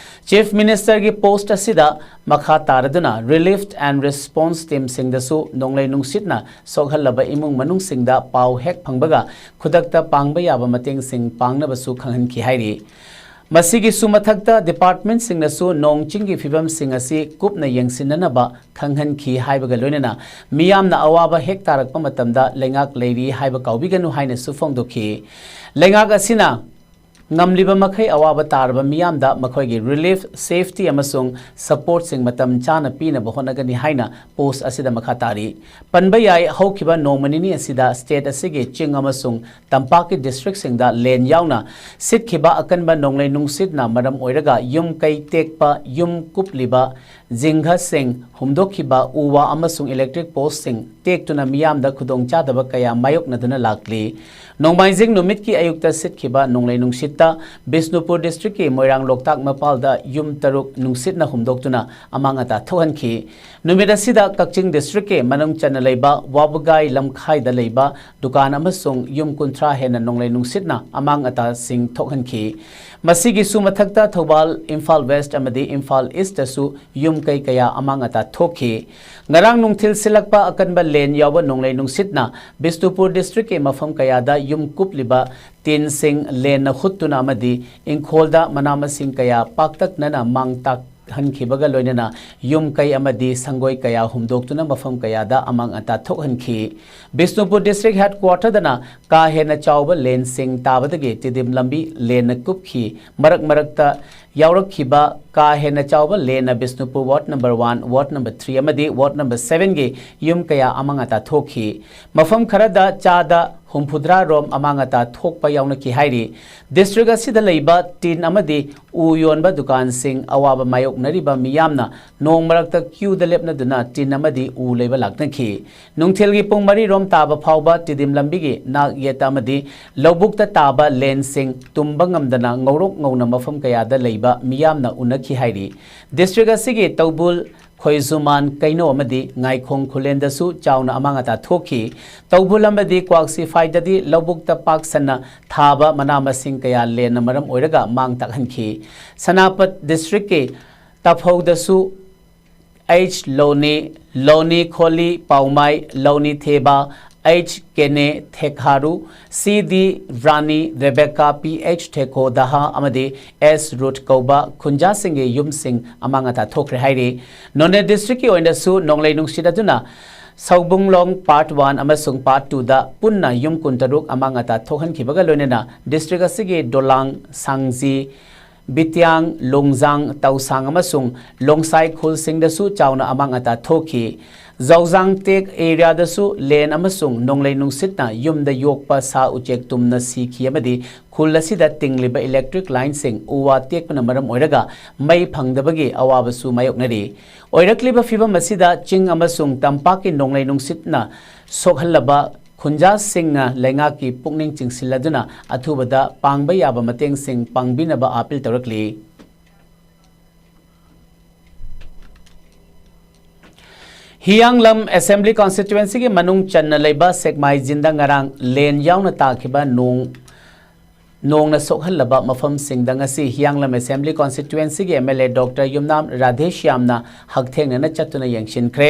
Chief Ministerꯒꯤ post ꯑꯁꯤꯗ ꯃꯈꯥ ꯇꯥꯔꯗꯨꯅ relief and response teamꯁꯤꯡꯗꯁꯨ ꯅꯣꯡꯂꯩ ꯅꯨꯡꯁꯤꯠꯅ ꯁꯣꯛꯍꯜꯂꯕ ꯏꯃꯨꯡ ꯃꯅꯨꯡꯁꯤꯡꯗ ꯄꯥꯎ ꯍꯦꯛ ꯐꯪꯕꯒ ꯈꯨꯗꯛꯇ ꯄꯥꯡꯕ ꯌꯥꯕ ꯃꯇꯦꯡꯁꯤꯡ ꯄꯥꯡꯅꯕꯁꯨ ꯈꯪꯍꯟꯈꯤ ꯍꯥꯏꯔꯤ꯫ ꯃꯁꯤꯒꯤꯁꯨ ꯃꯊꯛꯇ departmentꯁꯤꯡꯅꯁꯨ ꯅꯣꯡ ꯆꯤꯡꯒꯤ ꯐꯤꯕꯝꯁꯤꯡ ꯑꯁꯤ ꯀꯨꯞꯅ ꯌꯦꯡꯁꯤꯟꯅꯅꯕ ꯈꯪꯍꯟꯈꯤ ꯍꯥꯏꯕꯒ ꯂꯣꯏꯅꯅ ꯃꯤꯌꯥꯝꯅ ꯑꯋꯥꯕ ꯍꯦꯛ ꯇꯥꯔꯛꯄ ꯃꯇꯝꯗ ꯂꯩꯉꯥꯛ ꯂꯩꯔꯤ ꯍꯥꯏꯕ ꯀꯥꯎꯕꯤꯒꯅꯨ ꯍꯥꯏꯅꯁꯨ ꯐꯣꯡꯗꯣꯛꯈꯤ꯫ ꯂꯩꯉꯥꯛ ꯑꯁꯤꯅ ꯉꯝꯂꯤꯕ ꯃꯈꯩ ꯑꯋꯥꯕ ꯇꯥꯔꯕ ꯃꯤꯌꯥꯝꯗ ꯃꯈꯣꯏꯒꯤ relief, safety ꯑꯃꯁꯨꯡ supportꯁꯤꯡ ꯃꯇꯝ ꯆꯥꯅ ꯄꯤꯅꯕ ꯍꯣꯠꯅꯒꯅꯤ ꯍꯥꯏꯅ post ꯑꯁꯤꯗ ꯃꯈꯥ ꯇꯥꯔꯤ꯫ ꯄꯟꯕ ꯌꯥꯏ, ꯍꯧꯈꯤꯕ ꯅꯣꯡꯃ ꯅꯤꯅꯤ ꯑꯁꯤꯗ state ꯑꯁꯤꯒꯤ ꯆꯤꯡ ꯑꯃꯁꯨꯡ ꯇꯝꯄꯥꯛꯀꯤ districtꯁꯤꯡꯗ ꯂꯦꯟ ꯌꯥꯎꯅ ꯁꯤꯠꯈꯤꯕ ꯑꯀꯟꯕ ꯅꯣꯡꯂꯩ ꯅꯨꯡꯁꯤꯠꯅ ꯃꯔꯝ ꯑꯣꯏꯔꯒ ꯌꯨꯝ ꯀꯩ ꯇꯦꯛꯄ, ꯌꯨꯝ ꯀꯨꯞꯂꯤꯕ, ꯖꯤꯡꯒꯁꯤꯡ ꯍꯨꯝꯗꯣꯛꯈꯤꯕ, ꯎ ꯋꯥ ꯑꯃꯁꯨꯡ electric postꯁꯤꯡ ꯇꯦꯛꯇꯨꯅ ꯃꯤꯌꯥꯝꯗ ꯈꯨꯗꯣꯡꯆꯥꯗꯕ ꯀꯌꯥ ꯃꯥꯌꯣꯛꯅꯗꯨꯅ ꯂꯥꯛꯂꯤ꯫ ꯅꯣꯡꯃꯥꯏꯖꯤꯡ ꯅꯨꯃꯤꯠꯀꯤ ꯑꯌꯨꯛꯇ ꯁꯤꯠꯈꯤꯕ ꯅꯣꯡꯂꯩ ꯅꯨꯡꯁꯤꯠꯇ ꯕꯤꯁꯅꯨꯄꯨꯔ districtꯀꯤ ꯃꯣꯏꯔꯥꯡ ꯂꯣꯛꯇꯥꯛ ꯃꯄꯥꯜꯗ ꯌꯨꯝ ꯇꯔꯨꯛ ꯅꯨꯡꯁꯤꯠꯅ ꯍꯨꯝꯗꯣꯛꯇꯨꯅ ꯑꯃꯥꯡ ꯑꯇꯥ ꯊꯣꯛꯍꯟꯈꯤ꯫ ꯅꯨꯃꯤꯠ ꯑꯁꯤꯗ ꯀꯛꯆꯤꯡ districtꯀꯤ ꯃꯅꯨꯡ ꯆꯟꯅ ꯂꯩꯕ ꯋꯥꯕꯒꯥꯏ ꯂꯝꯈꯥꯏꯗ ꯂꯩꯕ ꯗꯨꯀꯥꯟ ꯑꯃꯁꯨꯡ ꯌꯨꯝ ꯀꯨꯟꯊ꯭ꯔꯥ ꯍꯦꯟꯅ ꯅꯣꯡꯂꯩ ꯅꯨꯡꯁꯤꯠꯅ ꯑꯃꯥꯡ ꯑꯇꯥꯁꯤꯡ ꯊꯣꯛꯍꯟꯈꯤ꯫ ꯃꯁꯤꯒꯤꯁꯨ ꯃꯊꯛꯇ ꯊꯧꯕꯥꯜ, ꯏꯝꯐꯥꯜ West ꯑꯃꯗꯤ ꯏꯝꯐꯥꯜ Eastꯇꯁꯨ ꯌꯨꯝ ꯀꯩ ꯀꯌꯥ ꯑꯃꯥꯡ ꯑꯇꯥ ꯊꯣꯛꯈꯤ꯫ ꯉꯔꯥꯡ ꯅꯨꯡꯊꯤꯜ ꯁꯤꯜꯂꯛꯄ ꯑꯀꯟꯕ ꯂꯦꯟ ꯌꯥꯎꯕ ꯅꯣꯡꯂꯩ ꯅꯨꯡꯁꯤꯠꯅ ꯕꯤꯁꯅꯨꯄꯨꯔ districtꯀꯤ ꯃꯐꯝ ꯀꯌꯥꯗ ꯌꯨꯝ ꯀꯨꯞꯂꯤꯕ ꯇꯤꯟꯁꯤꯡ ꯂꯦꯟꯅ ꯍꯨꯠꯇꯨꯅ ꯑꯃꯗꯤ ꯏꯪꯈꯣꯜꯗ ꯃꯅꯥ ꯃꯁꯤꯡ ꯀꯌꯥ ꯄꯥꯛꯇꯛꯅꯅ ꯃꯥꯡ ꯇꯥꯛ-, ꯍꯟꯈꯤꯕꯒ ꯂꯣꯏꯅꯅ ꯌꯨꯝ ꯀꯩ ꯑꯃꯗꯤ ꯁꯪꯒꯣꯏ ꯀꯌꯥ ꯍꯨꯝꯗꯣꯛꯇꯨꯅ ꯃꯐꯝ ꯀꯌꯥꯗ ꯑꯃꯥꯡ ꯑꯇꯥ ꯊꯣꯛꯍꯟꯈꯤ꯫ ꯕꯤꯁꯅꯨꯄꯨꯔ ꯗꯤꯁꯇ꯭ꯔꯤꯛ ꯍꯦꯗꯀ꯭ꯋꯥꯇꯔꯗꯅ ꯀꯥ ꯍꯦꯟꯅ ꯆꯥꯎꯕ ꯂꯦꯟꯁꯤꯡ ꯇꯥꯕꯗꯒꯤ ꯇꯤꯗꯤꯝ ꯂꯝꯕꯤ ꯂꯦꯟꯅ ꯀꯨꯞꯈꯤ꯫ ꯃꯔꯛ ꯃꯔꯛꯇ ꯌꯥꯎꯔꯛꯈꯤꯕ ꯀꯥ ꯍꯦꯟꯅ ꯆꯥꯎꯕ ꯂꯦꯟꯅ Bishnupur ward number one, ward number three ꯑꯃꯗꯤ ꯋꯥꯔꯗ ꯅꯝꯕꯔ ꯁꯚꯦꯟꯒꯤ ꯌꯨꯝ ꯀꯌꯥ ꯑꯃꯥꯡ ꯑꯇꯥ ꯊꯣꯛꯈꯤ꯫ ꯃꯐꯝ ꯈꯔꯗ ꯆꯥꯗ ꯍꯨꯝꯐꯨꯇꯔꯥ ꯔꯣꯝ ꯑꯃꯥꯡ ꯑꯇꯥ ꯊꯣꯛꯄ ꯌꯥꯎꯅꯈꯤ ꯍꯥꯏꯔꯤ꯫ ꯗꯤꯁꯇ꯭ꯔꯤꯛ ꯑꯁꯤꯗ ꯂꯩꯕ ꯇꯤꯟ ꯑꯃꯗꯤ ꯎ ꯌꯣꯟꯕ ꯗꯨꯀꯥꯟꯁꯤꯡ ꯑꯋꯥꯕ ꯃꯥꯌꯣꯛꯅꯔꯤꯕ ꯃꯤꯌꯥꯝꯅ ꯅꯣꯡ ꯃꯔꯛꯇ ꯀ꯭ꯌꯨꯗ ꯂꯦꯞꯅꯗꯨꯅ ꯇꯤꯟ ꯑꯃꯗꯤ ꯎ ꯂꯩꯕ ꯂꯥꯛꯅꯈꯤ꯫ ꯅꯨꯡꯊꯤꯜꯒꯤ ꯄꯨꯡ ꯃꯔꯤ ꯔꯣꯝ ꯇꯥꯕ ꯐꯥꯎꯕ ꯇꯤꯗꯤꯝ ꯂꯝꯕꯤꯒꯤ ꯅꯥꯛ ꯌꯦꯠꯇ ꯑꯃꯗꯤ ꯂꯧꯕꯨꯛꯇ ꯇꯥꯕ ꯂꯦꯟꯁꯤꯡ ꯇꯨꯝꯕ ꯉꯝꯗꯅ ꯉꯧꯔꯣꯛ ꯉꯧꯅ ꯃꯐꯝ ꯀꯌꯥꯗ ꯂꯩꯕ ꯃꯤꯌꯥꯝꯅ ꯎꯅꯈꯤ ꯍꯥꯏꯔꯤ꯫ ꯗꯤꯁꯇ꯭ꯔꯤꯛ ꯑꯁꯤꯒꯤ ꯇꯧꯕꯨꯜ, ꯈꯣꯏꯖꯨꯃꯥꯟ, ꯀꯩꯅꯧ ꯑꯃꯗꯤ ꯉꯥꯏꯈꯣꯡ ꯈꯨꯂꯦꯟꯗꯁꯨ ꯆꯥꯎꯅ ꯑꯃꯥꯡ ꯑꯇꯥ ꯊꯣꯛꯈꯤ꯫ ꯇꯧꯕꯨꯜ ꯑꯃꯗꯤ ꯀ꯭ꯋꯥꯛꯁꯤꯐꯥꯏꯗꯗꯤ ꯂꯧꯕꯨꯛꯇ ꯄꯥꯛ ꯁꯟꯅ ꯊꯥꯕ ꯃꯅꯥ ꯃꯁꯤꯡ ꯀꯌꯥ ꯂꯦꯟꯅ ꯃꯔꯝ ꯑꯣꯏꯔꯒ ꯃꯥꯡ ꯇꯥꯛꯍꯟꯈꯤ꯫ ꯁꯦꯅꯥꯄꯠ ꯗꯤꯁꯇ꯭ꯔꯤꯛꯀꯤ ꯇꯐꯧꯗꯁꯨ ꯑꯩꯆ ꯂꯣꯅꯤ, ꯂꯣꯅꯤ ꯈꯣꯂꯤ ꯄꯥꯎꯃꯥꯏ, ꯂꯣꯅꯤ ꯊꯦꯕꯥ, ꯑꯩꯆ ꯀꯦꯅꯦ ꯊꯦꯛꯍꯥꯔꯨ, ꯁꯤ ꯗꯤ ꯔꯥꯅꯤ, ꯔꯦꯕꯦꯀꯥ, ꯄꯤ ꯑꯩꯆ ꯊꯦꯀꯣ ꯗꯍꯥ ꯑꯃꯗꯤ ꯑꯦꯁ ꯔꯨꯠ ꯀꯧꯕ ꯈꯨꯟꯖꯥꯁꯤꯡꯒꯤ ꯌꯨꯝꯁꯤꯡ ꯑꯃꯥꯡ ꯑꯇꯥ ꯊꯣꯛꯈ꯭ꯔꯦ ꯍꯥꯏꯔꯤ꯫ ꯅꯣꯅꯦ ꯗꯤꯁꯇ꯭ꯔꯤꯛꯀꯤ ꯑꯣꯏꯅꯁꯨ ꯅꯣꯡꯂꯩ ꯅꯨꯡꯁꯤꯠ ꯑꯗꯨꯅ ꯁꯧꯕꯨꯡꯂꯣꯡ ꯄꯥꯔꯠ ꯋꯥꯟ ꯑꯃꯁꯨꯡ ꯄꯥꯔꯠ ꯇꯨꯗ ꯄꯨꯟꯅ ꯌꯨꯝ ꯀꯨꯟꯇꯔꯨꯛ ꯑꯃꯥꯡ ꯑꯇꯥ ꯊꯣꯛꯍꯟꯈꯤꯕꯒ ꯂꯣꯏꯅꯅ ꯗꯤꯁꯇ꯭ꯔꯤꯛ ꯑꯁꯤꯒꯤ ꯗꯣꯂꯥꯡ, ꯁꯥꯡꯖꯤ, ꯕꯤꯇꯤꯌꯥꯡ, ꯂꯣꯡꯖꯥꯡ, ꯇꯧꯁꯥꯡ ꯑꯃꯁꯨꯡ ꯂꯣꯡꯁꯥꯏ ꯈꯨꯜꯁꯤꯡꯗꯁꯨ ꯆꯥꯎꯅ ꯑꯃꯥꯡ ꯑꯇꯥ ꯊꯣꯛꯈꯤ꯫ ꯖꯧꯖꯥꯡ ꯇꯦꯛ ꯑꯦꯔꯤꯌꯥꯗꯁꯨ ꯂꯦꯟ ꯑꯃꯁꯨꯡ ꯅꯣꯡꯂꯩ ꯅꯨꯡꯁꯤꯠꯅ ꯌꯨꯝꯗ ꯌꯣꯛꯄ ꯁꯥ ꯎꯆꯦꯛ ꯇꯨꯝꯅ ꯁꯤꯈꯤ ꯑꯃꯗꯤ ꯈꯨꯜ ꯑꯁꯤꯗ ꯇꯤꯡꯂꯤꯕ ꯏꯂꯦꯛꯇ꯭ꯔꯤꯛ ꯂꯥꯏꯟꯁꯤꯡ ꯎ ꯋꯥ ꯇꯦꯛꯄꯅ ꯃꯔꯝ ꯑꯣꯏꯔꯒ ꯃꯩ ꯐꯪꯗꯕꯒꯤ ꯑꯋꯥꯕꯁꯨ ꯃꯥꯌꯣꯛꯅꯔꯤ꯫ ꯑꯣꯏꯔꯛꯂꯤꯕ ꯐꯤꯚꯝ ꯑꯁꯤꯗ ꯆꯤꯡ ꯑꯃꯁꯨꯡ ꯇꯝꯄꯥꯛꯀꯤ ꯅꯣꯡꯂꯩ ꯅꯨꯡꯁꯤꯠꯅ ꯁꯣꯛꯍꯜꯂꯕ ꯈꯨꯟꯖꯥꯁꯤꯡꯅ ꯂꯩꯉꯥꯛꯀꯤ ꯄꯨꯛꯅꯤꯡ ꯆꯤꯡꯁꯤꯜꯂꯗꯨꯅ ꯑꯊꯨꯕꯗ ꯄꯥꯡꯕ ꯌꯥꯕ ꯃꯇꯦꯡꯁꯤꯡ ꯄꯥꯡꯕꯤꯅꯕ ꯑꯥꯄꯤꯜ ꯇꯧꯔꯛꯂꯤ꯫ ꯍꯤꯌꯥꯡꯂꯝ ꯑꯦꯁꯦꯝꯕ꯭ꯂꯤ ꯀꯣꯟꯁꯇꯤꯇ꯭ꯋꯦꯟꯁꯤꯒꯤ ꯃꯅꯨꯡ ꯆꯟꯅ ꯂꯩꯕ ꯁꯦꯛꯃꯥꯏꯖꯤꯟꯗ ꯉꯔꯥꯡ ꯂꯦꯟ ꯌꯥꯎꯅ ꯇꯥꯈꯤꯕ ꯅꯣꯡ ꯅꯣꯡꯅ ꯁꯣꯛꯍꯜꯂꯕ ꯃꯐꯝꯁꯤꯡꯗ ꯉꯁꯤ ꯍꯤꯌꯥꯡꯂꯝ ꯑꯦꯁꯦꯝꯕ꯭ꯂꯤ ꯀꯣꯟꯁꯇꯤꯇ꯭ꯋꯦꯟꯁꯤꯒꯤ M L A doctor Yumnam ꯔꯥꯙꯦꯁ꯭ꯌꯥꯝꯅ ꯍꯛꯊꯦꯡꯅꯅ ꯆꯠꯇꯨꯅ ꯌꯦꯡꯁꯤꯟꯈ꯭ꯔꯦ꯫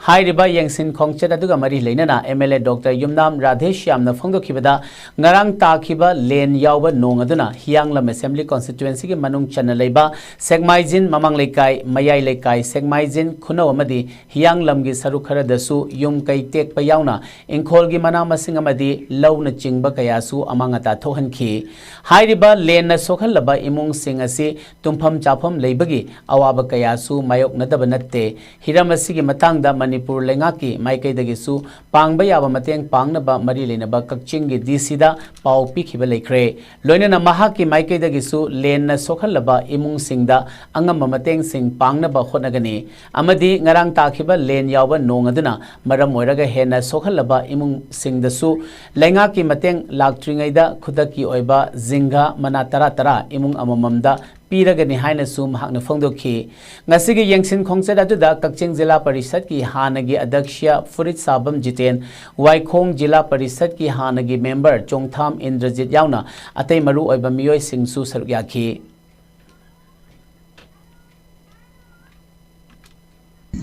ꯍꯥꯏꯔꯤꯕ ꯌꯦꯡꯁꯤꯟ ꯈꯣꯡꯆꯠ ꯑꯗꯨꯒ ꯃꯔꯤ ꯂꯩꯅꯅ M L A doctor Yumnam ꯔꯥꯙꯦꯁ꯭ꯌꯥꯝꯅ ꯐꯣꯡꯗꯣꯛꯈꯤꯕꯗ, ꯉꯔꯥꯡ ꯇꯥꯈꯤꯕ ꯂꯦꯟ ꯌꯥꯎꯕ ꯅꯣꯡ ꯑꯗꯨꯅ ꯍꯤꯌꯥꯡꯂꯝ ꯑꯦꯁꯦꯝꯕ꯭ꯂꯤ ꯀꯣꯟꯁꯇꯤꯇ꯭ꯋꯦꯟꯁꯤꯒꯤ ꯃꯅꯨꯡ ꯆꯟꯅ ꯂꯩꯕ ꯁꯦꯛꯃꯥꯏꯖꯤꯟ, ꯃꯃꯥꯡ ꯂꯩꯀꯥꯏ, ꯃꯌꯥꯏ ꯂꯩꯀꯥꯏ, ꯁꯦꯛꯃꯥꯏꯖꯤꯟ, ꯈꯨꯅꯧ ꯑꯃꯗꯤ ꯍꯤꯌꯥꯡꯂꯝꯒꯤ ꯁꯔꯨꯛ ꯈꯔꯗꯁꯨ ꯌꯨꯝ ꯀꯩ ꯇꯦꯛꯄ ꯌꯥꯎꯅ ꯏꯪꯈꯣꯜꯒꯤ ꯃꯅꯥ ꯃꯁꯤꯡ ꯑꯃꯗꯤ ꯂꯧꯅꯆꯤꯡꯕ ꯀꯌꯥꯁꯨ ꯑꯃꯥꯡ ꯑꯇꯥ ꯊꯣꯛꯍꯟꯈꯤ꯫ ꯍꯥꯏꯔꯤꯕ ꯂꯦꯟꯅ ꯁꯣꯛꯍꯜꯂꯕ ꯏꯃꯨꯡꯁꯤꯡ ꯑꯁꯤ ꯇꯨꯝꯐꯝ ꯆꯥꯐꯝ ꯂꯩꯕꯒꯤ ꯑꯋꯥꯕ ꯀꯌꯥꯁꯨ ꯃꯥꯌꯣꯛꯅꯗꯕ ꯅꯠꯇꯦ꯫ ꯍꯤꯔꯝ ꯑꯁꯤꯒꯤ ꯃꯇꯥꯡꯗ ꯃꯅꯤꯄꯨꯔ ꯂꯩꯉꯥꯛꯀꯤ ꯃꯥꯏꯀꯩꯗꯒꯤꯁꯨ ꯄꯥꯡꯕ ꯌꯥꯕ ꯃꯇꯦꯡ ꯄꯥꯡꯅꯕ ꯃꯔꯤ ꯂꯩꯅꯕ ꯀꯛꯆꯤꯡꯒꯤ ꯗꯤ ꯁꯤꯗ ꯄꯥꯎ ꯄꯤꯈꯤꯕ ꯂꯩꯈ꯭ꯔꯦ꯫ ꯂꯣꯏꯅꯅ ꯃꯍꯥꯛꯀꯤ ꯃꯥꯏꯀꯩꯗꯒꯤꯁꯨ ꯂꯦꯟꯅ ꯁꯣꯛꯍꯜꯂꯕ ꯏꯃꯨꯡꯁꯤꯡꯗ ꯑꯉꯝꯕ ꯃꯇꯦꯡꯁꯤꯡ ꯄꯥꯡꯅꯕ ꯍꯣꯠꯅꯒꯅꯤ ꯑꯃꯗꯤ ꯉꯔꯥꯡ ꯇꯥꯈꯤꯕ ꯂꯦꯟ ꯌꯥꯎꯕ ꯅꯣꯡ ꯑꯗꯨꯅ ꯃꯔꯝ ꯑꯣꯏꯔꯒ ꯍꯦꯟꯅ ꯁꯣꯛꯍꯜꯂꯕ ꯏꯃꯨꯡꯁꯤꯡꯗꯁꯨ ꯂꯩꯉꯥꯛꯀꯤ ꯃꯇꯦꯡ ꯂꯥꯛꯇ꯭ꯔꯤꯉꯩꯗ ꯈꯨꯗꯛꯀꯤ ꯑꯣꯏꯕ ꯖꯤꯡꯒ ꯃꯅꯥ ꯇꯔꯥ ꯇꯔꯥ ꯏꯃꯨꯡ ꯑꯃꯃꯝꯗ ꯄꯤꯔꯒꯅꯤ ꯍꯥꯏꯅꯁꯨ ꯃꯍꯥꯛꯅ ꯐꯣꯡꯗꯣꯛꯈꯤ꯫ ꯉꯁꯤꯒꯤ ꯌꯦꯡꯁꯤꯟ ꯈꯣꯡꯆꯠ ꯑꯗꯨꯗ ꯀꯛꯆꯤꯡ ꯖꯤꯂꯥ ꯄꯔꯤꯁꯠꯀꯤ ꯍꯥꯟꯅꯒꯤ ꯑꯗ꯭ꯌꯛꯁ ꯐꯨꯔꯤꯠ ꯁꯥꯕꯝ ꯖꯤꯇꯦꯟ, ꯋꯥꯏꯈꯣꯡ ꯖꯤꯂꯥ ꯄꯔꯤꯁꯠꯀꯤ ꯍꯥꯟꯅꯒꯤ ꯃꯦꯝꯕꯔ ꯆꯣꯡꯊꯥꯝ ꯏꯟꯗ꯭ꯔꯖꯤꯠ ꯌꯥꯎꯅ ꯑꯇꯩ ꯃꯔꯨ ꯑꯣꯏꯕ ꯃꯤꯑꯣꯏꯁꯤꯡꯁꯨ ꯁꯔꯨꯛ ꯌꯥꯈꯤ꯫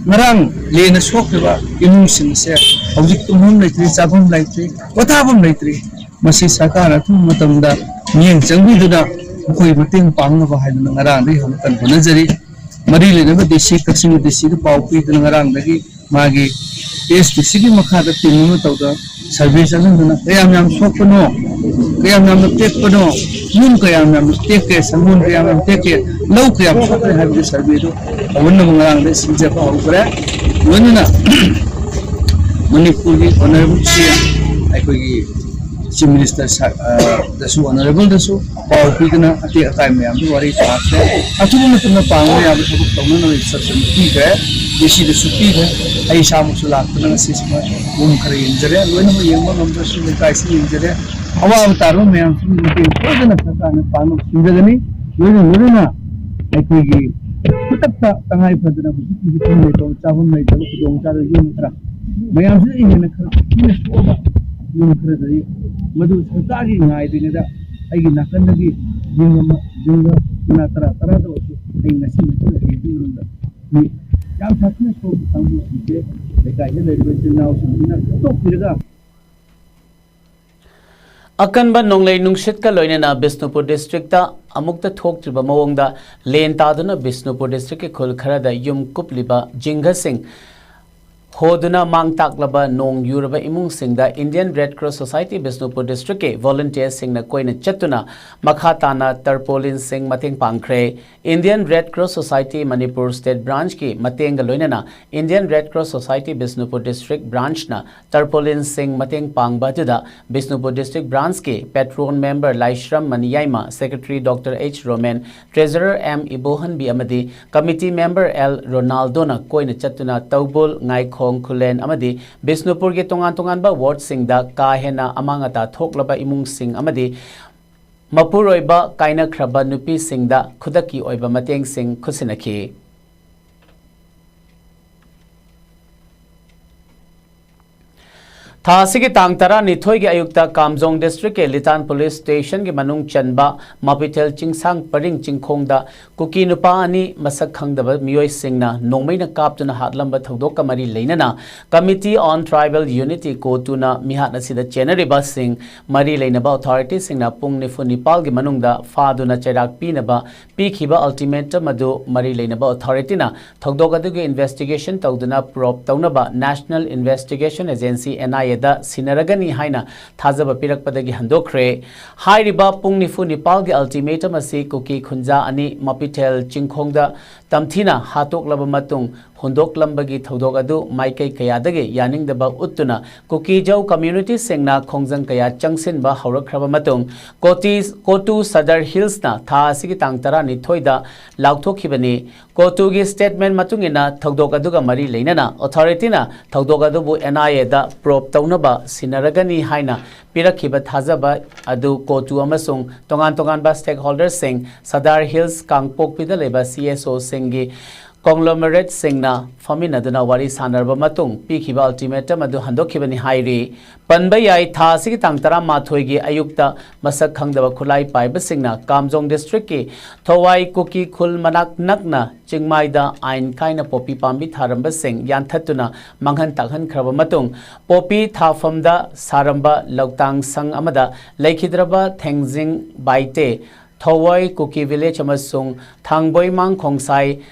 ꯉꯔꯥꯡ ꯂꯦꯟꯅ ꯁꯣꯛꯈꯤꯕ ꯏꯃꯨꯡꯁꯤꯡꯁꯦ ꯍꯧꯖꯤꯛ ꯇꯨꯝꯐꯝ ꯂꯩꯇ꯭ꯔꯤ, ꯆꯥꯐꯝ ꯂꯩꯇ꯭ꯔꯤ, ꯄꯣꯊꯥꯐꯝ ꯂꯩꯇ꯭ꯔꯤ꯫ ꯃꯁꯤ ꯁꯔꯀꯥꯔꯅ ꯑꯊꯨꯕ ꯃꯇꯝꯗ ꯃꯤꯠꯌꯦꯡ ꯆꯪꯕꯤꯗꯨꯅ ꯃꯈꯣꯏ ꯃꯇꯦꯡ ꯄꯥꯡꯅꯕ ꯍꯥꯏꯗꯨꯅ ꯉꯔꯥꯡꯗꯒꯤ ꯍꯧꯅ ꯀꯟꯅ ꯍꯣꯠꯅꯖꯔꯤ꯫ ꯃꯔꯤ ꯂꯩꯅꯕ ꯗꯤ ꯁꯤ, ꯀꯛꯆꯤꯡ ꯗꯤ ꯁꯤꯗ ꯄꯥꯎ ꯄꯤꯗꯨꯅ ꯉꯔꯥꯡꯗꯒꯤ ꯃꯥꯒꯤ ꯑꯦꯁ ꯗꯤ ꯁꯤꯒꯤ ꯃꯈꯥꯗ ꯇꯤꯝ ꯑꯃ ꯇꯧꯗꯅ ꯁꯔꯚꯦ ꯆꯠꯍꯟꯗꯨꯅ ꯀꯌꯥꯝ ꯌꯥꯝ ꯁꯣꯛꯄꯅꯣ, ꯀꯌꯥꯝ ꯌꯥꯝꯅ ꯇꯦꯛꯄꯅꯣ, ꯌꯨꯝ ꯀꯌꯥꯝ ꯌꯥꯝꯅ ꯇꯦꯛꯀꯦ, ꯁꯪꯒꯣꯜ ꯀꯌꯥꯝ ꯌꯥꯝ ꯇꯦꯛꯀꯦ, ꯂꯧ ꯀꯌꯥꯝ ꯁꯣꯛꯈ꯭ꯔꯦ ꯍꯥꯏꯕꯒꯤ ꯁꯔꯚꯦꯗꯨ ꯇꯧꯍꯟꯅꯕ ꯉꯔꯥꯡꯗ ꯁꯤꯟꯖꯕ ꯍꯧꯈ꯭ꯔꯦ꯫ ꯂꯣꯏꯅꯅ ꯃꯅꯤꯄꯨꯔꯒꯤ ꯑꯣꯅꯔꯦꯕꯜ ꯁꯤ ꯑꯦꯝ, ꯑꯩꯈꯣꯏꯒꯤ ꯆꯤꯐ ꯃꯤꯅꯤꯁꯇꯔ ꯁꯥ-, ꯑ, ꯗꯁꯨ, ꯑꯣꯅꯔꯦꯕꯜꯗꯁꯨ ꯄꯥꯎ ꯄꯤꯗꯨꯅ ꯑꯇꯦꯛ ꯑꯀꯥꯏ ꯃꯌꯥꯝꯗꯨ ꯋꯥꯔꯤ ꯁꯥꯈ꯭ꯔꯦ꯫ ꯑꯊꯨꯕ ꯃꯇꯝꯗ ꯄꯥꯡꯕ ꯌꯥꯕ ꯊꯕꯛ ꯇꯧꯅꯅꯕ ꯏꯟꯁꯇ꯭ꯔꯛꯁꯟ ꯄꯤꯈ꯭ꯔꯦ, ꯗꯤ ꯁꯤꯗꯁꯨ ꯄꯤꯈ꯭ꯔꯦ꯫ ꯑꯩ ꯏꯁꯥꯃꯛꯁꯨ ꯂꯥꯛꯇꯨꯅ ꯉꯁꯤ ꯁꯤꯃ ꯌꯨꯝ ꯈꯔ ꯌꯦꯡꯖꯔꯦ, ꯂꯣꯏꯅꯃꯛ ꯌꯦꯡꯕ ꯉꯝꯗ꯭ꯔꯁꯨ ꯂꯩꯀꯥꯏꯁꯤ ꯌꯦꯡꯖꯔꯦ꯫ ꯑꯋꯥꯕ ꯇꯥꯔꯕ ꯃꯌꯥꯝꯁꯤꯒꯤ ꯃꯇꯦꯡ ꯁꯣꯏꯗꯅ ꯁꯔꯀꯥꯔꯅ ꯄꯥꯡꯅꯕ ꯁꯤꯟꯖꯒꯅꯤ꯫ ꯂꯣꯏꯅ ꯂꯣꯏꯅꯅ ꯑꯩꯈꯣꯏꯒꯤ ꯈꯨꯗꯛꯇ ꯇꯉꯥꯏ ꯐꯗꯅ ꯍꯧꯖꯤꯛ ꯍꯧꯖꯤꯛ ꯂꯩꯐꯝ ꯆꯥꯐꯝ ꯂꯩꯇꯕ ꯈꯨꯗꯣꯡ ꯆꯥꯗꯕ ꯌꯨꯝ ꯈꯔ ꯃꯌꯥꯝꯁꯤꯗ ꯍꯦꯟꯅ ꯈꯔ ꯊꯤꯅ ꯁꯣꯛꯑꯕ ꯌꯨꯝ ꯈꯔꯗꯗꯤ ꯃꯗꯨ ꯁꯔꯀꯥꯔꯒꯤ ꯉꯥꯏꯗ꯭ꯔꯤꯉꯩꯗ ꯑꯩꯒꯤ ꯅꯥꯀꯟꯗꯒꯤ ꯖꯤꯡ ꯑꯃ, ꯖꯤꯡꯒ ꯃꯅꯥ ꯇꯔꯥ, ꯇꯔꯥꯗ ꯑꯣꯏꯔꯁꯨ ꯑꯩ ꯉꯁꯤ ꯃꯇꯨꯡꯗ ꯍꯌꯦꯡꯒꯤ ꯃꯅꯨꯡꯗ ꯃꯤ ꯌꯥꯝ ꯁꯥꯊꯤꯅ ꯁꯣꯛꯄ ꯀꯥꯡꯕꯨꯁꯤꯡꯁꯦ, ꯂꯩꯀꯥꯏꯗ ꯂꯩꯔꯤꯕ ꯏꯆꯤꯜ ꯏꯅꯥꯎꯁꯤꯡꯁꯤꯅ ꯐꯨꯠꯇꯣꯛꯄꯤꯔꯒ ꯑꯀꯟꯕ ꯅꯣꯡꯂꯩ ꯅꯨꯡꯁꯤꯠꯀ ꯂꯣꯏꯅꯅ ꯕꯤꯁꯅꯨꯄꯨꯔ ꯗꯤꯁꯇ꯭ꯔꯤꯛꯇ ꯑꯃꯨꯛꯇ ꯊꯣꯛꯇ꯭ꯔꯤꯕ ꯃꯑꯣꯡꯗ ꯂꯦꯟ ꯇꯥꯗꯨꯅ ꯕꯤꯁꯅꯨꯄꯨꯔ ꯗꯤꯁꯇ꯭ꯔꯤꯛꯀꯤ ꯈꯨꯜ ꯈꯔꯗ ꯌꯨꯝ ꯀꯨꯞꯂꯤꯕ ꯖꯤꯡꯒꯁꯤꯡ ꯍꯣꯗꯨꯅ ꯃꯥꯡ ꯇꯥꯛꯂꯕ ꯅꯣꯡ ꯌꯨꯔꯕ ꯏꯃꯨꯡꯁꯤꯡꯗ Indian Red Cross Society Bishnupur ꯗꯤꯁꯇ꯭ꯔꯤꯛꯀꯤ ꯚꯣꯂꯨꯟꯇꯤꯌꯔꯁꯤꯡꯅ ꯀꯣꯏꯅ ꯆꯠꯇꯨꯅ ꯃꯈꯥ ꯇꯥꯅ ꯇꯔꯄꯣꯂꯤꯟꯁꯤꯡ ꯃꯇꯦꯡ ꯄꯥꯡꯈ꯭ꯔꯦ꯫ Indian Red Cross Society Manipur state ꯕ꯭ꯔꯥꯟꯆꯀꯤ ꯃꯇꯦꯡꯒ ꯂꯣꯏꯅꯅ Indian Red Cross Society Bishnupur district ꯕ꯭ꯔꯥꯟꯆꯅ ꯇꯔꯄꯣꯂꯤꯟꯁꯤꯡ ꯃꯇꯦꯡ ꯄꯥꯡꯕ ꯑꯗꯨꯗ ꯕꯤꯁꯅꯨꯄꯨꯔ ꯗꯤꯁꯇ꯭ꯔꯤꯛ ꯕ꯭ꯔꯥꯟꯆꯀꯤ patron member Laishram Maniyaima, secretary doctor H Romen, treasurer M Ibohanbi ꯑꯃꯗꯤ ꯀꯃꯤꯇꯤ ꯃꯦꯝꯕꯔ ꯑꯦꯜ ꯔꯣꯅꯥꯜꯗꯣꯅ ꯀꯣꯏꯅ ꯆꯠꯇꯨꯅ ꯇꯧꯕꯨꯜ, ꯉꯥꯏꯈꯣꯡ, ꯈꯨꯂꯦꯟ ꯑꯃꯗꯤ ꯕꯤꯁꯅꯨꯄꯨꯔꯒꯤ ꯇꯣꯉꯥꯟ ꯇꯣꯉꯥꯟꯕ ꯋꯥꯔꯗꯁꯤꯡꯗ ꯀꯥ ꯍꯦꯟꯅ ꯑꯃꯥꯡ ꯑꯇꯥ ꯊꯣꯛꯂꯕ ꯏꯃꯨꯡꯁꯤꯡ ꯑꯃꯗꯤ ꯃꯄꯨꯔꯣꯏꯕ ꯀꯥꯏꯅꯈ꯭ꯔꯕ ꯅꯨꯄꯤꯁꯤꯡꯗ ꯈꯨꯗꯛꯀꯤ ꯑꯣꯏꯕ ꯃꯇꯦꯡꯁꯤꯡ ꯈꯨꯠꯁꯤꯟꯅꯈꯤ꯫ ꯊꯥ ꯑꯁꯤꯒꯤ ꯇꯥꯡ ꯇꯔꯥꯅꯤꯊꯣꯏꯒꯤ ꯑꯌꯨꯛꯇ ꯀꯥꯝꯖꯣꯡ ꯗꯤꯁꯇ꯭ꯔꯤꯛꯀꯤ ꯂꯤꯇꯥꯟ ꯄꯨꯂꯤꯁ ꯁ꯭ꯇꯦꯁꯟꯒꯤ ꯃꯅꯨꯡ ꯆꯟꯕ ꯃꯥꯄꯤꯊꯦꯜ ꯆꯤꯡꯁꯥꯡ ꯄꯔꯤꯡ ꯆꯤꯡꯈꯣꯡꯗ ꯀꯨꯀꯤ ꯅꯨꯄꯥ ꯑꯅꯤ ꯃꯁꯛ ꯈꯪꯗꯕ ꯃꯤꯑꯣꯏꯁꯤꯡꯅ ꯅꯣꯡꯃꯩꯅ ꯀꯥꯞꯇꯨꯅ ꯍꯥꯠꯂꯝꯕ ꯊꯧꯗꯣꯛꯀ ꯃꯔꯤ ꯂꯩꯅꯅ Committee on Tribal Unity, ꯀꯣꯇꯨꯅ ꯃꯤꯍꯥꯠ ꯑꯁꯤꯗ ꯆꯦꯟꯅꯔꯤꯕꯁꯤꯡ ꯃꯔꯤ ꯂꯩꯅꯕ ꯑꯣꯊꯣꯔꯤꯇꯤꯁꯤꯡꯅ ꯄꯨꯡ ꯅꯤꯐꯨ ꯅꯤꯄꯥꯜꯒꯤ ꯃꯅꯨꯡꯗ ꯐꯥꯗꯨꯅ ꯆꯩꯔꯥꯛ ꯄꯤꯅꯕ ꯄꯤꯈꯤꯕ ꯑꯜꯇꯤꯃꯦꯇꯝ ꯑꯗꯨ ꯃꯔꯤ ꯂꯩꯅꯕ ꯑꯣꯊꯣꯔꯤꯇꯤꯅ ꯊꯧꯗꯣꯛ ꯑꯗꯨꯒꯤ ꯏꯟꯚꯦꯁꯇꯤꯒꯦꯁꯟ ꯇꯧꯗꯨꯅ ꯄ꯭ꯔꯣꯕ ꯇꯧꯅꯕ National Investigation Agency, NIAꯗ ꯁꯤꯟꯅꯔꯒꯅꯤ ꯍꯥꯏꯅ ꯊꯥꯖꯕ ꯄꯤꯔꯛꯄꯗꯒꯤ ꯍꯟꯗꯣꯛꯈ꯭ꯔꯦ꯫ ꯍꯥꯏꯔꯤꯕ ꯄꯨꯡ ꯅꯤꯐꯨ ꯅꯤꯄꯥꯜꯒꯤ ꯑꯜꯇꯤꯃꯦꯇꯝ ꯑꯁꯤ ꯀꯨꯀꯤ ꯈꯨꯟꯖꯥ ꯑꯅꯤ ꯃꯥꯄꯤꯊꯦꯜ ꯆꯤꯡꯈꯣꯡꯗ ꯇꯝꯊꯤꯅ ꯍꯥꯠꯇꯣꯛꯂꯕ ꯃꯇꯨꯡ ꯍꯨꯟꯗꯣꯛꯂꯝꯕꯒꯤ ꯊꯧꯗꯣꯛ ꯑꯗꯨ ꯃꯥꯏꯀꯩ ꯀꯌꯥꯗꯒꯤ ꯌꯥꯅꯤꯡꯗꯕ ꯎꯠꯇꯨꯅ ꯀꯨꯀꯤꯖꯧ ꯀꯝꯃ꯭ꯌꯨꯅꯤꯇꯤꯁꯤꯡꯅ ꯈꯣꯡꯖꯪ ꯀꯌꯥ ꯆꯪꯁꯤꯟꯕ ꯍꯧꯔꯛꯈ꯭ꯔꯕ ꯃꯇꯨꯡ ꯀꯣꯇꯤ-, ꯀꯣꯇꯨ ꯁꯗꯔ ꯍꯤꯜꯁꯅ ꯊꯥ ꯑꯁꯤꯒꯤ ꯇꯥꯡ ꯇꯔꯥꯅꯤꯊꯣꯏꯗ ꯂꯥꯎꯊꯣꯛꯈꯤꯕꯅꯤ꯫ ꯀꯣꯇꯨꯒꯤ ꯁ꯭ꯇꯦꯠꯃꯦꯟ ꯃꯇꯨꯡ ꯏꯟꯅ ꯊꯧꯗꯣꯛ ꯑꯗꯨꯒ ꯃꯔꯤ ꯂꯩꯅꯅ ꯑꯣꯊꯣꯔꯤꯇꯤꯅ ꯊꯧꯗꯣꯛ ꯑꯗꯨꯕꯨ NIAꯗ ꯄ꯭ꯔꯣꯕ ꯇꯧꯅꯕ ꯁꯤꯟꯅꯔꯒꯅꯤ ꯍꯥꯏꯅ ꯄꯤꯔꯛꯈꯤꯕ ꯊꯥꯖꯕ ꯑꯗꯨ ꯀꯣꯇꯨ ꯑꯃꯁꯨꯡ ꯇꯣꯉꯥꯟ ꯇꯣꯉꯥꯟꯕ ꯁ꯭ꯇꯦꯛꯍꯣꯜꯗꯔꯁꯤꯡ, ꯁꯗꯥꯔ ꯍꯤꯜꯁ ꯀꯥꯡꯄꯣꯛꯄꯤꯗ ꯂꯩꯕ CSOꯁꯤꯡꯒꯤ ꯀꯣꯡꯒ꯭ꯂꯣꯃꯦꯔꯦꯠꯁꯤꯡꯅ ꯐꯝꯃꯤꯟꯅꯗꯨꯅ ꯋꯥꯔꯤ ꯁꯥꯟꯅꯔꯕ ꯃꯇꯨꯡ ꯄꯤꯈꯤꯕ ꯑꯜꯇꯤꯃꯦꯇꯝ ꯑꯗꯨ ꯍꯟꯗꯣꯛꯈꯤꯕꯅꯤ ꯍꯥꯏꯔꯤ꯫ ꯄꯟꯕ ꯌꯥꯏ, ꯊꯥ ꯑꯁꯤꯒꯤ ꯇꯥꯡ ꯇꯔꯥꯃꯥꯊꯣꯏꯒꯤ ꯑꯌꯨꯛꯇ ꯃꯁꯛ ꯈꯪꯗꯕ ꯈꯨꯠꯂꯥꯏ ꯄꯥꯏꯕꯁꯤꯡꯅ ꯀꯥꯝꯖꯣꯡ ꯗꯤꯁꯇ꯭ꯔꯤꯛꯀꯤ ꯊꯋꯥꯏ ꯀꯨꯀꯤ ꯈꯨꯜ ꯃꯅꯥꯛ ꯅꯛꯅ ꯆꯤꯡꯃꯥꯏꯗ ꯑꯥꯏꯟ ꯀꯥꯏꯅ ꯄꯣꯄꯤ ꯄꯥꯝꯕꯤ ꯊꯥꯔꯝꯕꯁꯤꯡ ꯌꯥꯟꯊꯠꯇꯨꯅ ꯃꯥꯡꯍꯟ ꯇꯥꯛꯍꯟꯈ꯭ꯔꯕ ꯃꯇꯨꯡ, ꯄꯣꯄꯤ ꯊꯥꯐꯝꯗ ꯁꯥꯔꯝꯕ ꯂꯧꯇꯥꯡ ꯁꯪ ꯑꯃꯗ ꯂꯩꯈꯤꯗ꯭ꯔꯕ ꯊꯦꯡꯖꯤꯡ ꯕꯥꯏꯇꯦ, ꯊꯧꯋꯥꯏ ꯀꯨꯀꯤ ꯚꯤꯂꯦꯖ ꯑꯃꯁꯨꯡ ꯊꯥꯡꯕꯣꯏꯃꯥꯡ ꯈꯣꯡꯁꯥꯏ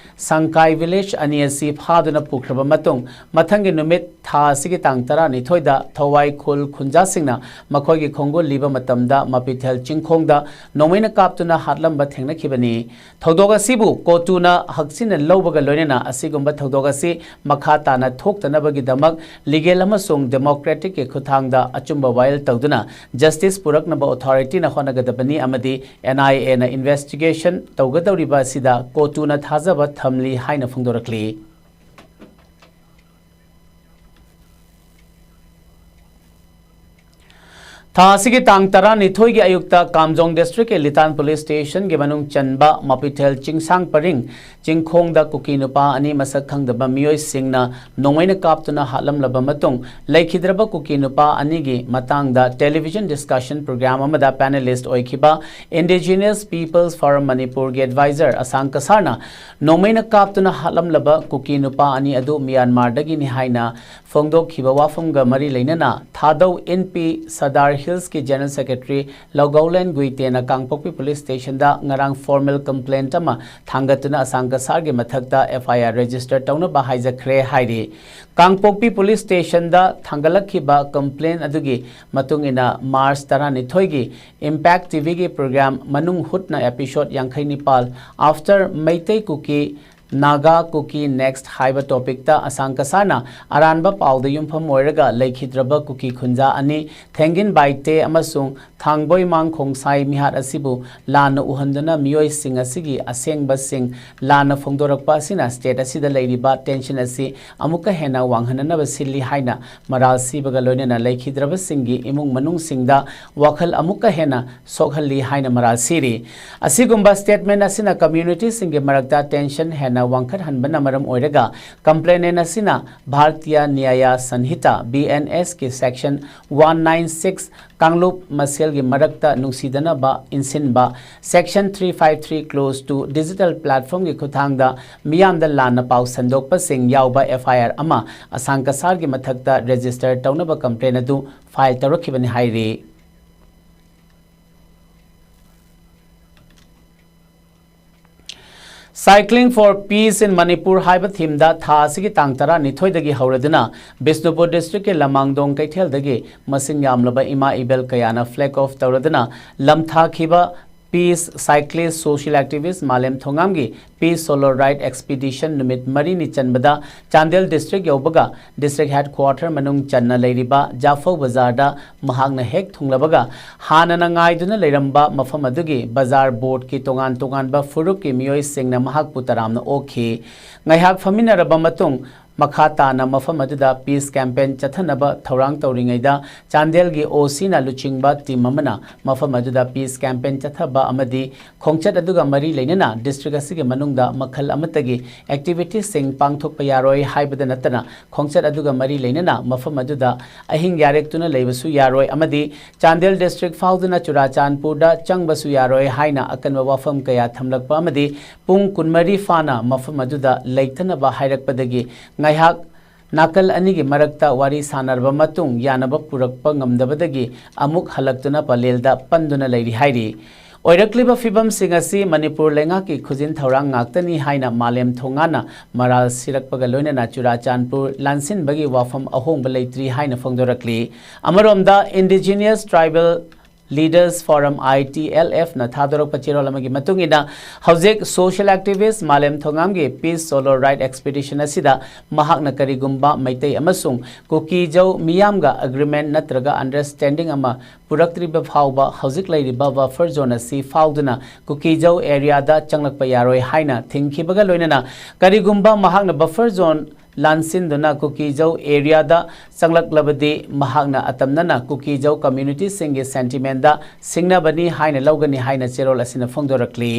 ꯁꯪꯀꯥꯏ ꯚꯤꯂꯦꯖ ꯑꯅꯤ ꯑꯁꯤ ꯐꯥꯗꯨꯅ ꯄꯨꯈ꯭ꯔꯕ ꯃꯇꯨꯡ, ꯃꯊꯪꯒꯤ ꯅꯨꯃꯤꯠ ꯊꯥ ꯑꯁꯤꯒꯤ ꯇꯥꯡ ꯇꯔꯥꯅꯤꯊꯣꯏꯗ ꯊꯧꯋꯥꯏ ꯈꯨꯜ ꯈꯨꯟꯖꯥꯁꯤꯡꯅ ꯃꯈꯣꯏꯒꯤ ꯈꯣꯡꯒꯨꯜ ꯂꯤꯕ ꯃꯇꯝꯗ ꯃꯄꯤꯊꯦꯜ ꯆꯤꯡꯈꯣꯡꯗ ꯅꯣꯡꯃꯩꯅ ꯀꯥꯞꯇꯨꯅ ꯍꯥꯠꯂꯝꯕ ꯊꯦꯡꯅꯈꯤꯕꯅꯤ꯫ ꯊꯧꯗꯣꯛ ꯑꯁꯤꯕꯨ ꯀꯣꯇꯨꯅ ꯍꯛꯆꯤꯟꯅ ꯂꯧꯕꯒ ꯂꯣꯏꯅꯅ ꯑꯁꯤꯒꯨꯝꯕ ꯊꯧꯗꯣꯛ ꯑꯁꯤ ꯃꯈꯥ ꯇꯥꯅ ꯊꯣꯛꯇꯅꯕꯒꯤꯗꯃꯛ ꯂꯤꯒꯦꯜ ꯑꯃꯁꯨꯡ ꯗꯦꯃꯣꯀ꯭ꯔꯦꯇꯤꯛꯀꯤ ꯈꯨꯠꯊꯥꯡꯗ ꯑꯆꯨꯝꯕ ꯋꯥꯌꯦꯜ ꯇꯧꯗꯨꯅ ꯖꯁꯇꯤꯁ ꯄꯨꯔꯛꯅꯕ ꯑꯣꯊꯣꯔꯤꯇꯤꯅ ꯍꯣꯠꯅꯒꯗꯕꯅꯤ ꯑꯃꯗꯤ ꯑꯦꯟ ꯑꯥꯏ ꯑꯦꯅ ꯏꯟꯚꯦꯁꯇꯤꯒꯦꯁꯟ ꯇꯧꯒꯗꯧꯔꯤꯕ ꯑꯁꯤꯗ ꯀꯣꯇꯨꯅ ꯊꯥꯖꯕ ꯊꯝꯂꯤ ꯍꯥꯏꯅ ꯐꯣꯡꯗꯣꯔꯛꯂꯤ꯫ ꯊꯥ ꯑꯁꯤꯒꯤ ꯇꯥꯡ ꯇꯔꯥꯅꯤꯊꯣꯏꯒꯤ ꯑꯌꯨꯛꯇ ꯀꯥꯝꯖꯣꯡ ꯗꯤꯁꯇ꯭ꯔꯤꯛꯀꯤ ꯂꯤꯇꯥꯟ ꯄꯨꯂꯤꯁ ꯁ꯭ꯇꯦꯁꯟꯒꯤ ꯃꯅꯨꯡ ꯆꯟꯕ ꯃꯄꯤꯊꯦꯜ ꯆꯤꯡꯁꯥꯡ ꯄꯔꯤꯡ ꯆꯤꯡꯈꯣꯡꯗ ꯀꯨꯀꯤ ꯅꯨꯄꯥ ꯑꯅꯤ ꯃꯁꯛ ꯈꯪꯗꯕ ꯃꯤꯑꯣꯏꯁꯤꯡꯅ ꯅꯣꯡꯃꯩꯅ ꯀꯥꯞꯇꯨꯅ ꯍꯥꯠꯂꯝꯂꯕ ꯃꯇꯨꯡ, ꯂꯩꯈꯤꯗ꯭ꯔꯕ ꯀꯨꯀꯤ ꯅꯨꯄꯥ ꯑꯅꯤꯒꯤ ꯃꯇꯥꯡꯗ ꯇꯦꯂꯤꯚꯤꯖꯟ ꯗꯤꯁꯀꯁꯟ ꯄ꯭ꯔꯣꯒ꯭ꯔꯥꯝ ꯑꯃꯗ ꯄꯦꯅꯦꯂꯤꯁ꯭ꯠ ꯑꯣꯏꯈꯤꯕ Indigenous Peoples Forum ꯃꯅꯤꯄꯨꯔꯒꯤ ꯑꯦꯗꯚꯥꯏꯖꯔ ꯑꯁꯥꯡ ꯀꯁꯥꯔꯅ ꯅꯣꯡꯃꯩꯅ ꯀꯥꯞꯇꯨꯅ ꯍꯥꯠꯂꯝꯂꯕ ꯀꯨꯀꯤ ꯅꯨꯄꯥ ꯑꯅꯤ ꯑꯗꯨ ꯃ꯭ꯌꯥꯟꯃꯥꯔꯗꯒꯤꯅꯤ ꯍꯥꯏꯅ ꯐꯣꯡꯗꯣꯛꯈꯤꯕ ꯋꯥꯐꯝꯒ ꯃꯔꯤ ꯂꯩꯅꯅ ꯊꯥꯗꯧ ꯏꯟ ꯄꯤ ꯁꯗꯥꯔ ꯍꯤꯜꯁꯀꯤ ꯖꯦꯅꯔꯦꯜ ꯁꯦꯀ꯭ꯔꯦꯇꯔꯤ ꯂꯧꯒꯧꯂꯦꯟ ꯒꯨꯏꯇꯦꯅ ꯀꯥꯡꯄꯣꯛꯄꯤ ꯄꯨꯂꯤꯁ ꯁ꯭ꯇꯦꯁꯟꯗ ꯉꯔꯥꯡ ꯐꯣꯔꯃꯦꯜ ꯀꯝꯄ꯭ꯂꯦꯟꯠ ꯑꯃ ꯊꯥꯡꯒꯠꯇꯨꯅ ꯑꯁꯥꯡ ꯀꯁꯥꯔꯒꯤ ꯃꯊꯛꯇ ꯑꯦꯐ ꯑꯥꯏ ꯑꯥꯔ ꯔꯦꯖꯤꯁꯇꯔ ꯇꯧꯅꯕ ꯍꯥꯏꯖꯈ꯭ꯔꯦ ꯍꯥꯏꯔꯤ꯫ ꯀꯥꯡꯄꯣꯛꯄꯤ ꯄꯨꯂꯤꯁ ꯁ꯭ꯇꯦꯁꯟꯗ ꯊꯥꯡꯒꯠꯂꯛꯈꯤꯕ ꯀꯝꯄ꯭ꯂꯦꯟ ꯑꯗꯨꯒꯤ ꯃꯇꯨꯡ ꯏꯟꯅ ꯃꯥꯔꯆ ꯇꯔꯥꯅꯤꯊꯣꯏꯒꯤ ꯏꯝꯄꯦꯛ ꯇꯤꯚꯤꯒꯤ ꯄ꯭ꯔꯣꯒ꯭ꯔꯥꯝ ꯃꯅꯨꯡ ꯍꯨꯠꯅ ꯑꯦꯄꯤꯁꯣꯗ ꯌꯥꯡꯈꯩ ꯅꯤꯄꯥꯜ After ꯃꯩꯇꯩ ꯀꯨꯀꯤ ꯅꯥꯒꯥ ꯀꯨꯀꯤ ꯅꯦꯛꯁꯠ ꯍꯥꯏꯕ ꯇꯣꯄꯤꯛꯇ ꯑꯁꯥꯡ ꯀꯁꯥꯔꯅ ꯑꯔꯥꯟꯕ ꯄꯥꯎꯗ ꯌꯨꯝꯐꯝ ꯑꯣꯏꯔꯒ ꯂꯩꯈꯤꯗ꯭ꯔꯕ ꯀꯨꯀꯤ ꯈꯨꯟꯖꯥ ꯑꯅꯤ ꯊꯦꯡꯒꯤꯟ ꯕꯥꯏꯇꯦ ꯑꯃꯁꯨꯡ ꯊꯥꯡꯕꯣꯏꯃꯥꯡ ꯈꯣꯡꯁꯥꯏ ꯃꯤꯍꯥꯠ ꯑꯁꯤꯕꯨ ꯂꯥꯟꯅ ꯎꯍꯟꯗꯨꯅ ꯃꯤꯑꯣꯏꯁꯤꯡ ꯑꯁꯤꯒꯤ ꯑꯁꯦꯡꯕꯁꯤꯡ ꯂꯥꯟꯅ ꯐꯣꯡꯗꯣꯔꯛꯄ ꯑꯁꯤꯅ ꯁ꯭ꯇꯦꯠ ꯑꯁꯤꯗ ꯂꯩꯔꯤꯕ ꯇꯦꯟꯁꯟ ꯑꯁꯤ ꯑꯃꯨꯛꯀ ꯍꯦꯟꯅ ꯋꯥꯡꯍꯟꯅꯅꯕ ꯁꯤꯜꯂꯤ ꯍꯥꯏꯅ ꯃꯔꯥꯜ ꯁꯤꯕꯒ ꯂꯣꯏꯅꯅ ꯂꯩꯈꯤꯗ꯭ꯔꯕꯁꯤꯡꯒꯤ ꯏꯃꯨꯡ ꯃꯅꯨꯡꯁꯤꯡꯗ ꯋꯥꯈꯜ ꯑꯃꯨꯛꯀ ꯍꯦꯟꯅ ꯁꯣꯛꯍꯜꯂꯤ ꯍꯥꯏꯅ ꯃꯔꯥꯜ ꯁꯤꯔꯤ꯫ ꯑꯁꯤꯒꯨꯝꯕ ꯁ꯭ꯇꯦꯠꯃꯦꯟꯠ ꯑꯁꯤꯅ ꯀꯝꯃ꯭ꯌꯨꯅꯤꯇꯤꯁꯤꯡꯒꯤ ꯃꯔꯛꯇ ꯇꯦꯟꯁꯟ ꯍꯦꯟꯅ ꯋꯥꯡꯈꯠꯍꯟꯕꯅ ꯃꯔꯝ ꯑꯣꯏꯔꯒ complainant ꯑꯁꯤꯅ ꯚꯥꯔꯇꯤꯌꯥ ꯅ꯭ꯌꯥꯌꯥ ꯁꯟꯍꯤꯇꯥ, B N S ꯀꯤ section one nine six, ꯀꯥꯡꯂꯨꯞ ꯃꯁꯦꯜꯒꯤ ꯃꯔꯛꯇ ꯅꯨꯡꯁꯤꯗꯅꯕ ꯏꯟꯁꯤꯟꯕ, section three five three clause two digital platformꯒꯤ ꯈꯨꯠꯊꯥꯡꯗ ꯃꯤꯌꯥꯝꯗ ꯂꯥꯟꯅ ꯄꯥꯎ ꯁꯟꯗꯣꯛꯄꯁꯤꯡ ꯌꯥꯎꯕ F I R ꯑꯃ ꯑꯁꯥꯡ ꯀꯁꯥꯔꯒꯤ ꯃꯊꯛꯇ register ꯇꯧꯅꯕ complaint ꯑꯗꯨ file ꯇꯧꯔꯛꯈꯤꯕꯅꯤ ꯍꯥꯏꯔꯤ꯫ Cycling for Peace in Manipur ꯍꯥꯏꯕ themeꯗ ꯊꯥ ꯑꯁꯤꯒꯤ ꯇꯥꯡ ꯇꯔꯥꯅꯤꯊꯣꯏꯗꯒꯤ ꯍꯧꯔꯗꯨꯅ ꯕꯤꯁꯅꯨꯄꯨꯔ districtꯀꯤ ꯂꯃꯥꯡꯗꯣꯡ ꯀꯩꯊꯦꯜꯗꯒꯤ ꯃꯁꯤꯡ ꯌꯥꯝꯂꯕ ꯏꯃꯥ ꯏꯕꯦꯜ ꯀꯌꯥꯅ flag off ꯇꯧꯔꯗꯨꯅ ꯂꯝ ꯊꯥꯈꯤꯕ Peace cyclist, social activist ꯃꯥꯂꯦꯝ ꯊꯣꯉꯥꯝꯒꯤ Peace Solo Ride Expedition ꯅꯨꯃꯤꯠ ꯃꯔꯤꯅꯤ ꯆꯟꯕꯗ ꯆꯥꯟꯗꯦꯜ district ꯌꯧꯕꯒ district headquarter ꯃꯅꯨꯡ ꯆꯟꯅ ꯂꯩꯔꯤꯕ ꯖꯥꯐꯧ ꯕꯖꯥꯔꯗ ꯃꯍꯥꯛꯅ ꯍꯦꯛ ꯊꯨꯡꯂꯕꯒ ꯍꯥꯟꯅꯅ ꯉꯥꯏꯗꯨꯅ ꯂꯩꯔꯝꯕ ꯃꯐꯝ ꯑꯗꯨꯒꯤ ꯕꯖꯥꯔ boardꯀꯤ ꯇꯣꯉꯥꯟ ꯇꯣꯉꯥꯟꯕ ꯐꯨꯔꯨꯞꯀꯤ ꯃꯤꯑꯣꯏꯁꯤꯡꯅ ꯃꯍꯥꯛꯄꯨ ꯇꯔꯥꯝꯅ ꯑꯣꯛꯈꯤ꯫ ꯉꯥꯏꯍꯥꯛ ꯐꯝꯃꯤꯟꯅꯔꯕ ꯃꯇꯨꯡ ꯃꯈꯥ ꯇꯥꯅ ꯃꯐꯝ ꯑꯗꯨꯗ peace campaign ꯆꯠꯊꯅꯕ ꯊꯧꯔꯥꯡ ꯇꯧꯔꯤꯉꯩꯗ ꯆꯥꯟꯗꯦꯜꯒꯤ OCꯅ ꯂꯨꯆꯤꯡꯕ team ꯑꯃꯅ ꯃꯐꯝ ꯑꯗꯨꯗ peace campaign ꯆꯠꯊꯕ ꯑꯃꯗꯤ ꯈꯣꯡꯆꯠ ꯑꯗꯨꯒ ꯃꯔꯤ ꯂꯩꯅꯅ district ꯑꯁꯤꯒꯤ ꯃꯅꯨꯡꯗ ꯃꯈꯜ ꯑꯃꯠꯇꯒꯤ activityꯁꯤꯡ ꯄꯥꯡꯊꯣꯛꯄ ꯌꯥꯔꯣꯏ ꯍꯥꯏꯕꯗ ꯅꯠꯇꯅ ꯈꯣꯡꯆꯠ ꯑꯗꯨꯒ ꯃꯔꯤ ꯂꯩꯅꯅ ꯃꯐꯝ ꯑꯗꯨꯗ ꯑꯍꯤꯡ ꯌꯥꯔꯦꯛꯇꯨꯅ ꯂꯩꯕꯁꯨ ꯌꯥꯔꯣꯏ ꯑꯃꯗꯤ ꯆꯥꯟꯗꯦꯜ district ꯐꯥꯎꯗꯨꯅ ꯆꯨꯔꯥꯆꯥꯟꯄꯨꯔꯗ ꯆꯪꯕꯁꯨ ꯌꯥꯔꯣꯏ ꯍꯥꯏꯅ ꯑꯀꯟꯕ ꯋꯥꯐꯝ ꯀꯌꯥ ꯊꯝꯂꯛꯄ ꯑꯃꯗꯤ ꯄꯨꯡ ꯀꯨꯟꯃꯔꯤ ꯐꯥꯅ ꯃꯐꯝ ꯑꯗꯨꯗ ꯂꯩꯇꯅꯕ ꯍꯥꯏꯔꯛꯄꯗꯒꯤ ꯉꯥꯏꯍꯥꯛ ꯅꯥꯀꯜ ꯑꯅꯤꯒꯤ ꯃꯔꯛꯇ ꯋꯥꯔꯤ ꯁꯥꯟꯅꯔꯕ ꯃꯇꯨꯡ ꯌꯥꯅꯕ ꯄꯨꯔꯛꯄ ꯉꯝꯗꯕꯗꯒꯤ ꯑꯃꯨꯛ ꯍꯜꯂꯛꯇꯨꯅ ꯄꯂꯦꯜꯗ ꯄꯟꯗꯨꯅ ꯂꯩꯔꯤ ꯍꯥꯏꯔꯤ꯫ ꯑꯣꯏꯔꯛꯂꯤꯕ ꯐꯤꯕꯝꯁꯤꯡ ꯑꯁꯤ ꯃꯅꯤꯄꯨꯔ ꯂꯩꯉꯥꯛꯀꯤ ꯈꯨꯖꯤꯟ ꯊꯧꯔꯥꯡ ꯉꯥꯛꯇꯅꯤ ꯍꯥꯏꯅ ꯃꯥꯂꯦꯝ ꯊꯣꯉꯥꯟꯅ ꯃꯔꯥꯜ ꯁꯤꯔꯛꯄꯒ ꯂꯣꯏꯅꯅ ꯆꯨꯔꯥꯆꯥꯟꯄꯨꯔ ꯂꯥꯟꯁꯤꯟꯕꯒꯤ ꯋꯥꯐꯝ ꯑꯍꯣꯡꯕ ꯂꯩꯇ꯭ꯔꯤ ꯍꯥꯏꯅ ꯐꯣꯡꯗꯣꯔꯛꯂꯤ꯫ ꯑꯃꯔꯣꯝꯗ Indigenous Tribal Leaders Forum, I T L Fꯅ ꯊꯥꯗꯣꯔꯛꯄ ꯆꯦꯔꯣꯜ ꯑꯃꯒꯤ ꯃꯇꯨꯡ ꯏꯟꯅ ꯍꯧꯖꯤꯛ social activist ꯃꯥꯂꯦꯝ ꯊꯣꯉꯥꯝꯒꯤ Peace Solo Ride Expedition ꯑꯁꯤꯗ ꯃꯍꯥꯛꯅ ꯀꯔꯤꯒꯨꯝꯕ ꯃꯩꯇꯩ ꯑꯃꯁꯨꯡ ꯀꯨꯀꯤꯖꯧ ꯃꯤꯌꯥꯝꯒ agreement ꯅꯠꯇ꯭ꯔꯒ understanding ꯑꯃ ꯄꯨꯔꯛꯇ꯭ꯔꯤꯕ ꯐꯥꯎꯕ ꯍꯧꯖꯤꯛ ꯂꯩꯔꯤꯕ buffer zone ꯑꯁꯤ ꯐꯥꯎꯗꯨꯅ ꯀꯨꯀꯤꯖꯧ areaꯗ ꯆꯪꯂꯛꯄ ꯌꯥꯔꯣꯏ ꯍꯥꯏꯅ ꯊꯤꯡꯈꯤꯕꯒ ꯂꯣꯏꯅꯅ ꯀꯔꯤꯒꯨꯝꯕ ꯃꯍꯥꯛꯅ buffer zone ꯂꯥꯟꯁꯤꯟꯗꯨꯅ ꯀꯨꯀꯤꯖꯧ areaꯗ ꯆꯪꯂꯛꯂꯕꯗꯤ ꯃꯍꯥꯛꯅ ꯑꯇꯝꯅꯅ ꯀꯨꯀꯤꯖꯧ communityꯁꯤꯡꯒꯤ sentimentꯗ ꯁꯤꯡꯅꯕꯅꯤ ꯍꯥꯏꯅ ꯂꯧꯒꯅꯤ ꯍꯥꯏꯅ ꯆꯦꯔꯣꯜ ꯑꯁꯤꯅ ꯐꯣꯡꯗꯣꯔꯛꯂꯤ꯫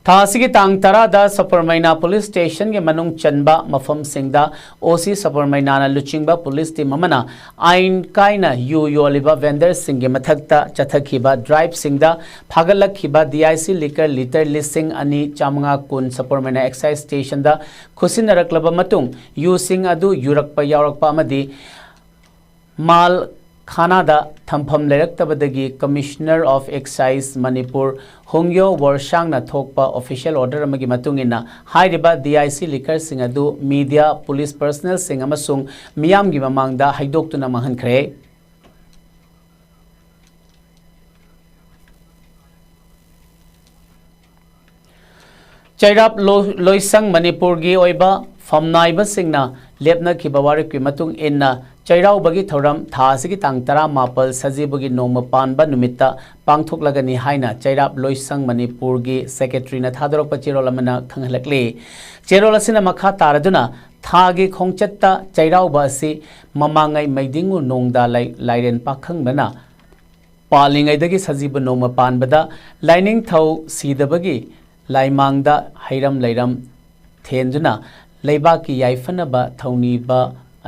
ꯊꯥ ꯑꯁꯤꯒꯤ ꯇꯥꯡ ꯇꯔꯥꯗ ꯁꯄꯔꯃꯩꯅꯥ ꯄꯨꯂꯤꯁ ꯁ꯭ꯇꯦꯁꯟꯒꯤ ꯃꯅꯨꯡ ꯆꯟꯕ ꯃꯐꯝꯁꯤꯡꯗ ꯑꯣ ꯁꯤ ꯁꯄꯔꯃꯩꯅꯥꯅ ꯂꯨꯆꯤꯡꯕ ꯄꯨꯂꯤꯁ ꯇꯤꯝ ꯑꯃꯅ ꯑꯥꯏꯟ ꯀꯥꯏꯅ ꯌꯨ ꯌꯣꯜꯂꯤꯕ ꯚꯦꯟꯗꯔꯁꯤꯡꯒꯤ ꯃꯊꯛꯇ ꯆꯠꯊꯈꯤꯕ ꯗ꯭ꯔꯥꯏꯚꯁꯤꯡꯗ ꯐꯥꯒꯠꯂꯛꯈꯤꯕ ꯗꯤ ꯑꯥꯏ ꯁꯤ ꯂꯤꯀꯔ ꯂꯤꯇꯔ ꯂꯤꯁꯤꯡ ꯑꯅꯤ ꯆꯥꯃꯉꯥ ꯀꯨꯟ ꯁꯄꯔꯃꯩꯅꯥ ꯑꯦꯛꯁꯥꯏꯖ ꯁ꯭ꯇꯦꯁꯟꯗ ꯈꯨꯠꯁꯤꯟꯅꯔꯛꯂꯕ ꯃꯇꯨꯡ, ꯌꯨꯁꯤꯡ ꯑꯗꯨ ꯌꯨꯔꯛꯄ ꯌꯥꯎꯔꯛꯄ ꯑꯃꯗꯤ ꯃꯥꯜ ꯈꯥꯅꯥꯗ ꯊꯝꯐꯝ ꯂꯩꯔꯛꯇꯕꯗꯒꯤ Commissioner of Excise ꯃꯅꯤꯄꯨꯔ ꯍꯣꯡꯌꯣ ꯋꯣꯔꯁꯥꯡꯅ ꯊꯣꯛꯄ ꯑꯣꯐꯤꯁꯤꯌꯦꯜ ꯑꯣꯔꯗꯔ ꯑꯃꯒꯤ ꯃꯇꯨꯡ ꯏꯟꯅ ꯍꯥꯏꯔꯤꯕ ꯗꯤ ꯑꯥꯏ ꯁꯤ ꯂꯤꯀꯔꯁꯤꯡ ꯑꯗꯨ ꯃꯤꯗꯤꯌꯥ, ꯄꯨꯂꯤꯁ ꯄꯔꯁꯅꯦꯜꯁꯤꯡ ꯑꯃꯁꯨꯡ ꯃꯤꯌꯥꯝꯒꯤ ꯃꯃꯥꯡꯗ ꯍꯩꯗꯣꯛꯇꯨꯅ ꯃꯥꯡꯍꯟꯈ꯭ꯔꯦ꯫ ꯆꯩꯔꯥꯞ ꯂꯣ-, ꯂꯣꯏꯁꯪ ꯃꯅꯤꯄꯨꯔꯒꯤ ꯑꯣꯏꯕ ꯐꯝꯅꯥꯏꯕꯁꯤꯡꯅ ꯂꯦꯞꯅꯈꯤꯕ ꯋꯥꯔꯦꯞꯀꯤ ꯃꯇꯨꯡ ꯏꯟꯅ ꯆꯩꯔꯥꯎꯕꯒꯤ ꯊꯧꯔꯝ ꯊꯥ ꯑꯁꯤꯒꯤ ꯇꯥꯡ ꯇꯔꯥꯃꯥꯄꯜ ꯁꯖꯤꯕꯨꯒꯤ ꯅꯣꯡꯃ ꯄꯥꯟꯕ ꯅꯨꯃꯤꯠꯇ ꯄꯥꯡꯊꯣꯛꯂꯒꯅꯤ ꯍꯥꯏꯅ ꯆꯩꯔꯥꯞ ꯂꯣꯏꯁꯪ ꯃꯅꯤꯄꯨꯔꯒꯤ ꯁꯦꯀ꯭ꯔꯦꯇꯔꯤꯅ ꯊꯥꯗꯣꯔꯛꯄ ꯆꯦꯔꯣꯜ ꯑꯃꯅ ꯈꯪꯍꯜꯂꯛꯂꯤ꯫ ꯆꯦꯔꯣꯜ ꯑꯁꯤꯅ ꯃꯈꯥ ꯇꯥꯔꯗꯨꯅ ꯊꯥꯒꯤ ꯈꯣꯡꯆꯠꯇ ꯆꯩꯔꯥꯎꯕ ꯑꯁꯤ ꯃꯃꯥꯡꯉꯩ ꯃꯩꯗꯤꯡꯉꯨ ꯅꯣꯡꯗꯥ ꯂꯥꯏ-, ꯂꯥꯏꯔꯦꯟ ꯄꯥꯈꯪꯕꯅ ꯄꯥꯜꯂꯤꯉꯩꯗꯒꯤ ꯁꯖꯤꯕꯨ ꯅꯣꯡꯃ ꯄꯥꯟꯕꯗ ꯂꯥꯏꯅꯤꯡꯊꯧ ꯁꯤꯗꯕꯒꯤ ꯂꯥꯏꯃꯥꯡꯗ ꯍꯩꯔꯝ ꯂꯩꯔꯝ ꯊꯦꯟꯗꯨꯅ ꯂꯩꯕꯥꯛꯀꯤ ꯌꯥꯏꯐꯅꯕ ꯊꯧꯅꯤꯕ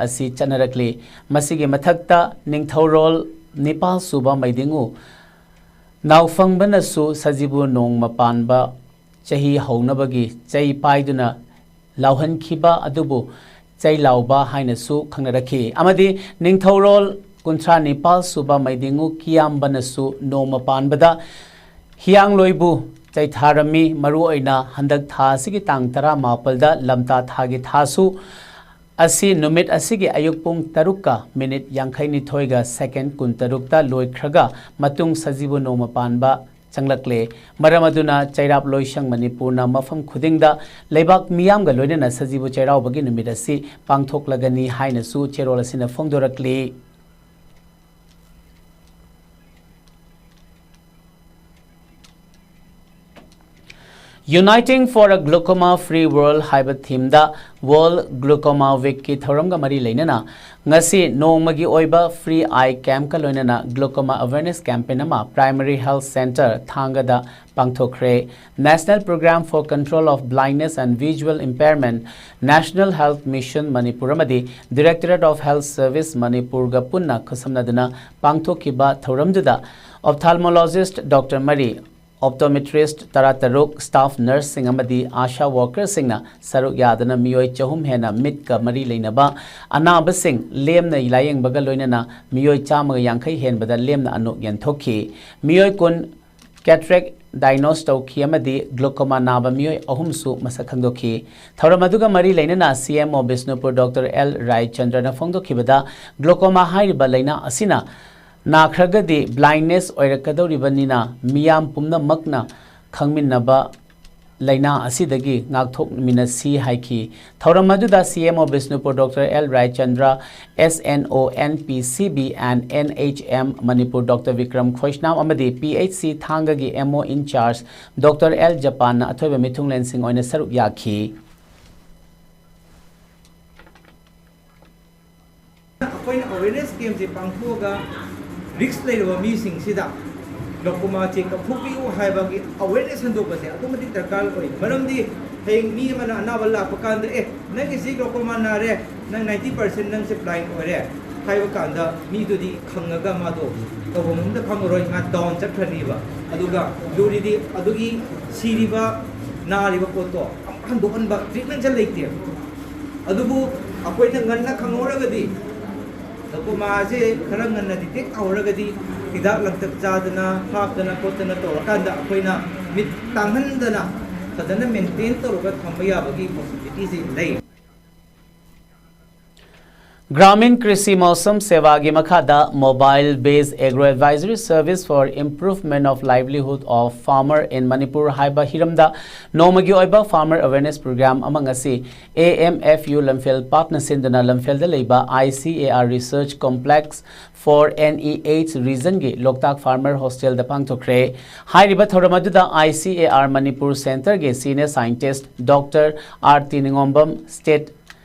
ꯑꯁꯤ ꯆꯠꯅꯔꯛꯂꯤ꯫ ꯃꯁꯤꯒꯤ ꯃꯊꯛꯇ ꯅꯤꯡꯊꯧꯔꯣꯜ ꯅꯤꯄꯥꯜ ꯁꯨꯕ ꯃꯩꯗꯤꯡꯉꯨ ꯅꯥꯎꯐꯪꯕꯅꯁꯨ ꯁꯖꯤꯕꯨ ꯅꯣꯡꯃ ꯄꯥꯟꯕ ꯆꯍꯤ ꯍꯧꯅꯕꯒꯤ ꯆꯩ ꯄꯥꯏꯗꯨꯅ ꯂꯥꯎꯍꯟꯈꯤꯕ ꯑꯗꯨꯕꯨ ꯆꯩ ꯂꯥꯎꯕ ꯍꯥꯏꯅꯁꯨ ꯈꯪꯅꯔꯛꯈꯤ꯫ ꯑꯃꯗꯤ ꯅꯤꯡꯊꯧꯔꯣꯜ ꯀꯨꯟꯊ꯭ꯔꯥ ꯅꯤꯄꯥꯜ ꯁꯨꯕ ꯃꯩꯗꯤꯡꯉꯨ ꯀꯤꯌꯥꯝꯕꯅꯁꯨ ꯅꯣꯡꯃ ꯄꯥꯟꯕꯗ ꯍꯤꯌꯥꯡꯂꯣꯏꯕꯨ ꯆꯩꯊꯥꯔꯝꯃꯤ꯫ ꯃꯔꯨꯑꯣꯏꯅ ꯍꯟꯗꯛ ꯊꯥ ꯑꯁꯤꯒꯤ ꯇꯥꯡ ꯇꯔꯥꯃꯥꯄꯜꯗ ꯂꯝꯇꯥ ꯊꯥꯒꯤ ꯊꯥꯁꯨ ꯑꯁꯤ ꯅꯨꯃꯤꯠ ꯑꯁꯤꯒꯤ ꯑꯌꯨꯛ ꯄꯨꯡ ꯇꯔꯨꯛꯀ ꯃꯤꯅꯤꯠ ꯌꯥꯡꯈꯩꯅꯤꯊꯣꯏꯒ ꯁꯦꯀꯦꯟ ꯀꯨꯟꯇꯔꯨꯛꯇ ꯂꯣꯏꯈ꯭ꯔꯒ ꯃꯇꯨꯡ ꯁꯖꯤꯕꯨ ꯅꯣꯡꯃ ꯄꯥꯟꯕ ꯆꯪꯂꯛꯂꯦ꯫ ꯃꯔꯝ ꯑꯗꯨꯅ ꯆꯩꯔꯥꯞ ꯂꯣꯏꯁꯪ ꯃꯅꯤꯄꯨꯔꯅ ꯃꯐꯝ ꯈꯨꯗꯤꯡꯗ ꯂꯩꯕꯥꯛ ꯃꯤꯌꯥꯝꯒ ꯂꯣꯏꯅꯅ ꯁꯖꯤꯕꯨ ꯆꯩꯔꯥꯎꯕꯒꯤ ꯅꯨꯃꯤꯠ ꯑꯁꯤ ꯄꯥꯡꯊꯣꯛꯂꯒꯅꯤ ꯍꯥꯏꯅꯁꯨ ꯆꯦꯔꯣꯜ ꯑꯁꯤꯅ ꯐꯣꯡꯗꯣꯔꯛꯂꯤ꯫ Uniting for a Glaucoma Free World ꯍꯥꯏꯕ ꯊꯤꯝꯗ World Glaucoma Weekꯀꯤ ꯊꯧꯔꯝꯒ ꯃꯔꯤ ꯂꯩꯅꯅ ꯉꯁꯤ ꯅꯣꯡꯃꯒꯤ ꯑꯣꯏꯕ free eye campꯀ ꯂꯣꯏꯅꯅ glaucoma awareness campaign ꯑꯃ Primary Health Centre ꯊꯥꯡꯒꯗ ꯄꯥꯡꯊꯣꯛꯈ꯭ꯔꯦ꯫ National Programme for Control of Blindness and Visual Impairment, National Health Mission Manipur ꯑꯃꯗꯤ Directorate of Health Service ꯃꯅꯤꯄꯨꯔꯒ ꯄꯨꯟꯅ ꯈꯨꯠꯁꯝꯅꯗꯨꯅ ꯄꯥꯡꯊꯣꯛꯈꯤꯕ ꯊꯧꯔꯝꯗꯨꯗ ophthalmologist doctor ꯃꯔꯤ, optometrist ꯇꯔꯥꯇꯔꯨꯛ, staff nurseꯁꯤꯡ ꯑꯃꯗꯤ ASHA workerꯁꯤꯡꯅ ꯁꯔꯨꯛ ꯌꯥꯗꯨꯅ ꯃꯤꯑꯣꯏ ꯆꯍꯨꯝ ꯍꯦꯟꯅ ꯃꯤꯠꯀ ꯃꯔꯤ ꯂꯩꯅꯕ ꯑꯅꯥꯕꯁꯤꯡ ꯂꯦꯝꯅ ꯂꯥꯌꯦꯡꯕꯒ ꯂꯣꯏꯅꯅ ꯃꯤꯑꯣꯏ ꯆꯥꯝꯃꯒ ꯌꯥꯡꯈꯩ ꯍꯦꯟꯕꯗ ꯂꯦꯝꯅ ꯑꯅꯣꯛ ꯌꯦꯟꯊꯣꯛꯈꯤ꯫ ꯃꯤꯑꯣꯏ ꯀꯨꯟ cataract diagnose ꯇꯧꯈꯤ ꯑꯃꯗꯤ glaucoma ꯅꯥꯕ ꯃꯤꯑꯣꯏ ꯑꯍꯨꯝꯁꯨ ꯃꯁꯛ ꯈꯪꯗꯣꯛꯈꯤ꯫ ꯊꯧꯔꯝ ꯑꯗꯨꯒ ꯃꯔꯤ ꯂꯩꯅꯅ CMO Bishnupur doctor L ꯔꯥꯏꯆꯟꯗ꯭ꯔꯅ ꯐꯣꯡꯗꯣꯛꯈꯤꯕꯗ glaucoma ꯍꯥꯏꯔꯤꯕ ꯂꯥꯏꯅꯥ ꯑꯁꯤꯅ ꯅꯥꯈ꯭ꯔꯒꯗꯤ blindness ꯑꯣꯏꯔꯛꯀꯗꯧꯔꯤꯕꯅꯤꯅ ꯃꯤꯌꯥꯝ ꯄꯨꯝꯅꯃꯛꯅ ꯈꯪꯃꯤꯟꯅꯕ ꯂꯥꯏꯅꯥ ꯑꯁꯤꯗꯒꯤ ꯉꯥꯛꯊꯣꯛꯃꯤꯟꯅꯁꯤ ꯍꯥꯏꯈꯤ꯫ ꯊꯧꯔꯝ ꯑꯗꯨꯗ CMO Bishnupur doctor L Raichandra, SNO NPCB and NHM Manipur doctor Bikram ꯈꯣꯏꯁꯅꯥꯝ ꯑꯃꯗꯤ PHC ꯊꯥꯡꯒꯒꯤ MO in charge doctor L ꯖꯄꯥꯟꯅ ꯑꯊꯣꯏꯕ ꯃꯤꯊꯨꯡꯂꯦꯟꯁꯤꯡ ꯑꯣꯏꯅ ꯁꯔꯨꯛ ꯌꯥꯈꯤ꯫ ꯑꯩꯈꯣꯏꯅ awareness campꯁꯦ ꯄꯥꯡꯊꯣꯛꯑꯒ risk ꯂꯩꯔꯕ ꯃꯤꯁꯤꯡꯁꯤꯗ glaucomaꯁꯦ ꯀꯛꯊꯣꯛꯄꯤꯌꯨ ꯍꯥꯏꯕꯒꯤ awareness ꯁꯟꯗꯣꯛꯄꯁꯦ ꯑꯗꯨꯛꯀꯤ ꯃꯇꯤꯛ ꯗꯔꯀꯥꯔ ꯑꯣꯏ꯫ ꯃꯔꯝꯗꯤ ꯍꯌꯦꯡ ꯃꯤ ꯑꯃꯅ ꯑꯅꯥꯕ ꯂꯥꯛꯄ ꯀꯥꯟꯗ, "ꯑꯦ, ꯅꯪꯒꯤꯁꯤ glaucoma ꯅꯥꯔꯦ, ꯅꯪ ninety percent ꯅꯪꯁꯦ blind ꯑꯣꯏꯔꯦ" ꯍꯥꯏꯕ ꯀꯥꯟꯗ ꯃꯤꯗꯨꯗꯤ ꯈꯪꯉꯒ ꯃꯥꯗꯣ ꯇꯧꯐꯝ ꯑꯃꯗ ꯈꯪꯉꯔꯣꯏ, ꯃꯥ down ꯆꯠꯈ꯭ꯔꯅꯤꯕ꯫ ꯑꯗꯨꯒ ꯂꯨꯔꯤꯗꯤ ꯑꯗꯨꯒꯤ ꯁꯤꯔꯤꯕ, ꯅꯥꯔꯤꯕ ꯄꯣꯠꯇꯣ ꯑꯃꯨꯛ ꯍꯟꯗꯣꯛꯍꯟꯕ treatmentꯁꯦ ꯂꯩꯇꯦꯕ꯫ ꯑꯗꯨꯕꯨ ꯑꯩꯈꯣꯏꯅ ꯉꯟꯅ ꯈꯪꯍꯧꯔꯒꯗꯤ, glaucomaꯁꯦ ꯈꯔ ꯉꯟꯅ detect ꯇꯧꯍꯧꯔꯒꯗꯤ, ꯍꯤꯗꯥꯛ ꯂꯥꯡꯊꯛ ꯆꯥꯗꯅ, ꯍꯥꯞꯇꯅ ꯈꯣꯠꯇꯅ ꯇꯧꯔꯀꯥꯟꯗ ꯑꯩꯈꯣꯏꯅ ꯃꯤꯠ ꯇꯥꯡꯍꯟꯗꯅ ꯐꯖꯅ maintain ꯇꯧꯔꯒ ꯊꯝꯕ ꯌꯥꯕꯒꯤ possibilityꯁꯦ ꯂꯩ꯫ ꯒ꯭ꯔꯥꯃꯤꯟ ꯀ꯭ꯔꯤꯁꯤ ꯃꯧꯁꯝ ꯁꯦꯕꯥꯒꯤ ꯃꯈꯥꯗ Mobile Based Agro Advisory Service for Improvement of Livelihood of Farmer in Manipur ꯍꯥꯏꯕ ꯍꯤꯔꯝꯗ ꯅꯣꯡꯃꯒꯤ ꯑꯣꯏꯕ Farmer Awareness Program ꯑꯃ ꯉꯁꯤ A M F U ꯂꯝꯐꯦꯜ ꯄꯥꯠꯅ ꯁꯤꯟꯗꯨꯅ ꯂꯝꯐꯦꯜꯗ ꯂꯩꯕ I C A R Research Complex for N E H Regionꯒꯤ Loktak Farmer Hostelꯗ ꯄꯥꯡꯊꯣꯛꯈ꯭ꯔꯦ꯫ ꯍꯥꯏꯔꯤꯕ ꯊꯧꯔꯝ ꯑꯗꯨꯗ I C A R Manipur Centreꯒꯤ Senior Scientist Doctor R T ꯅꯤꯉꯣꯝꯕꯝ, State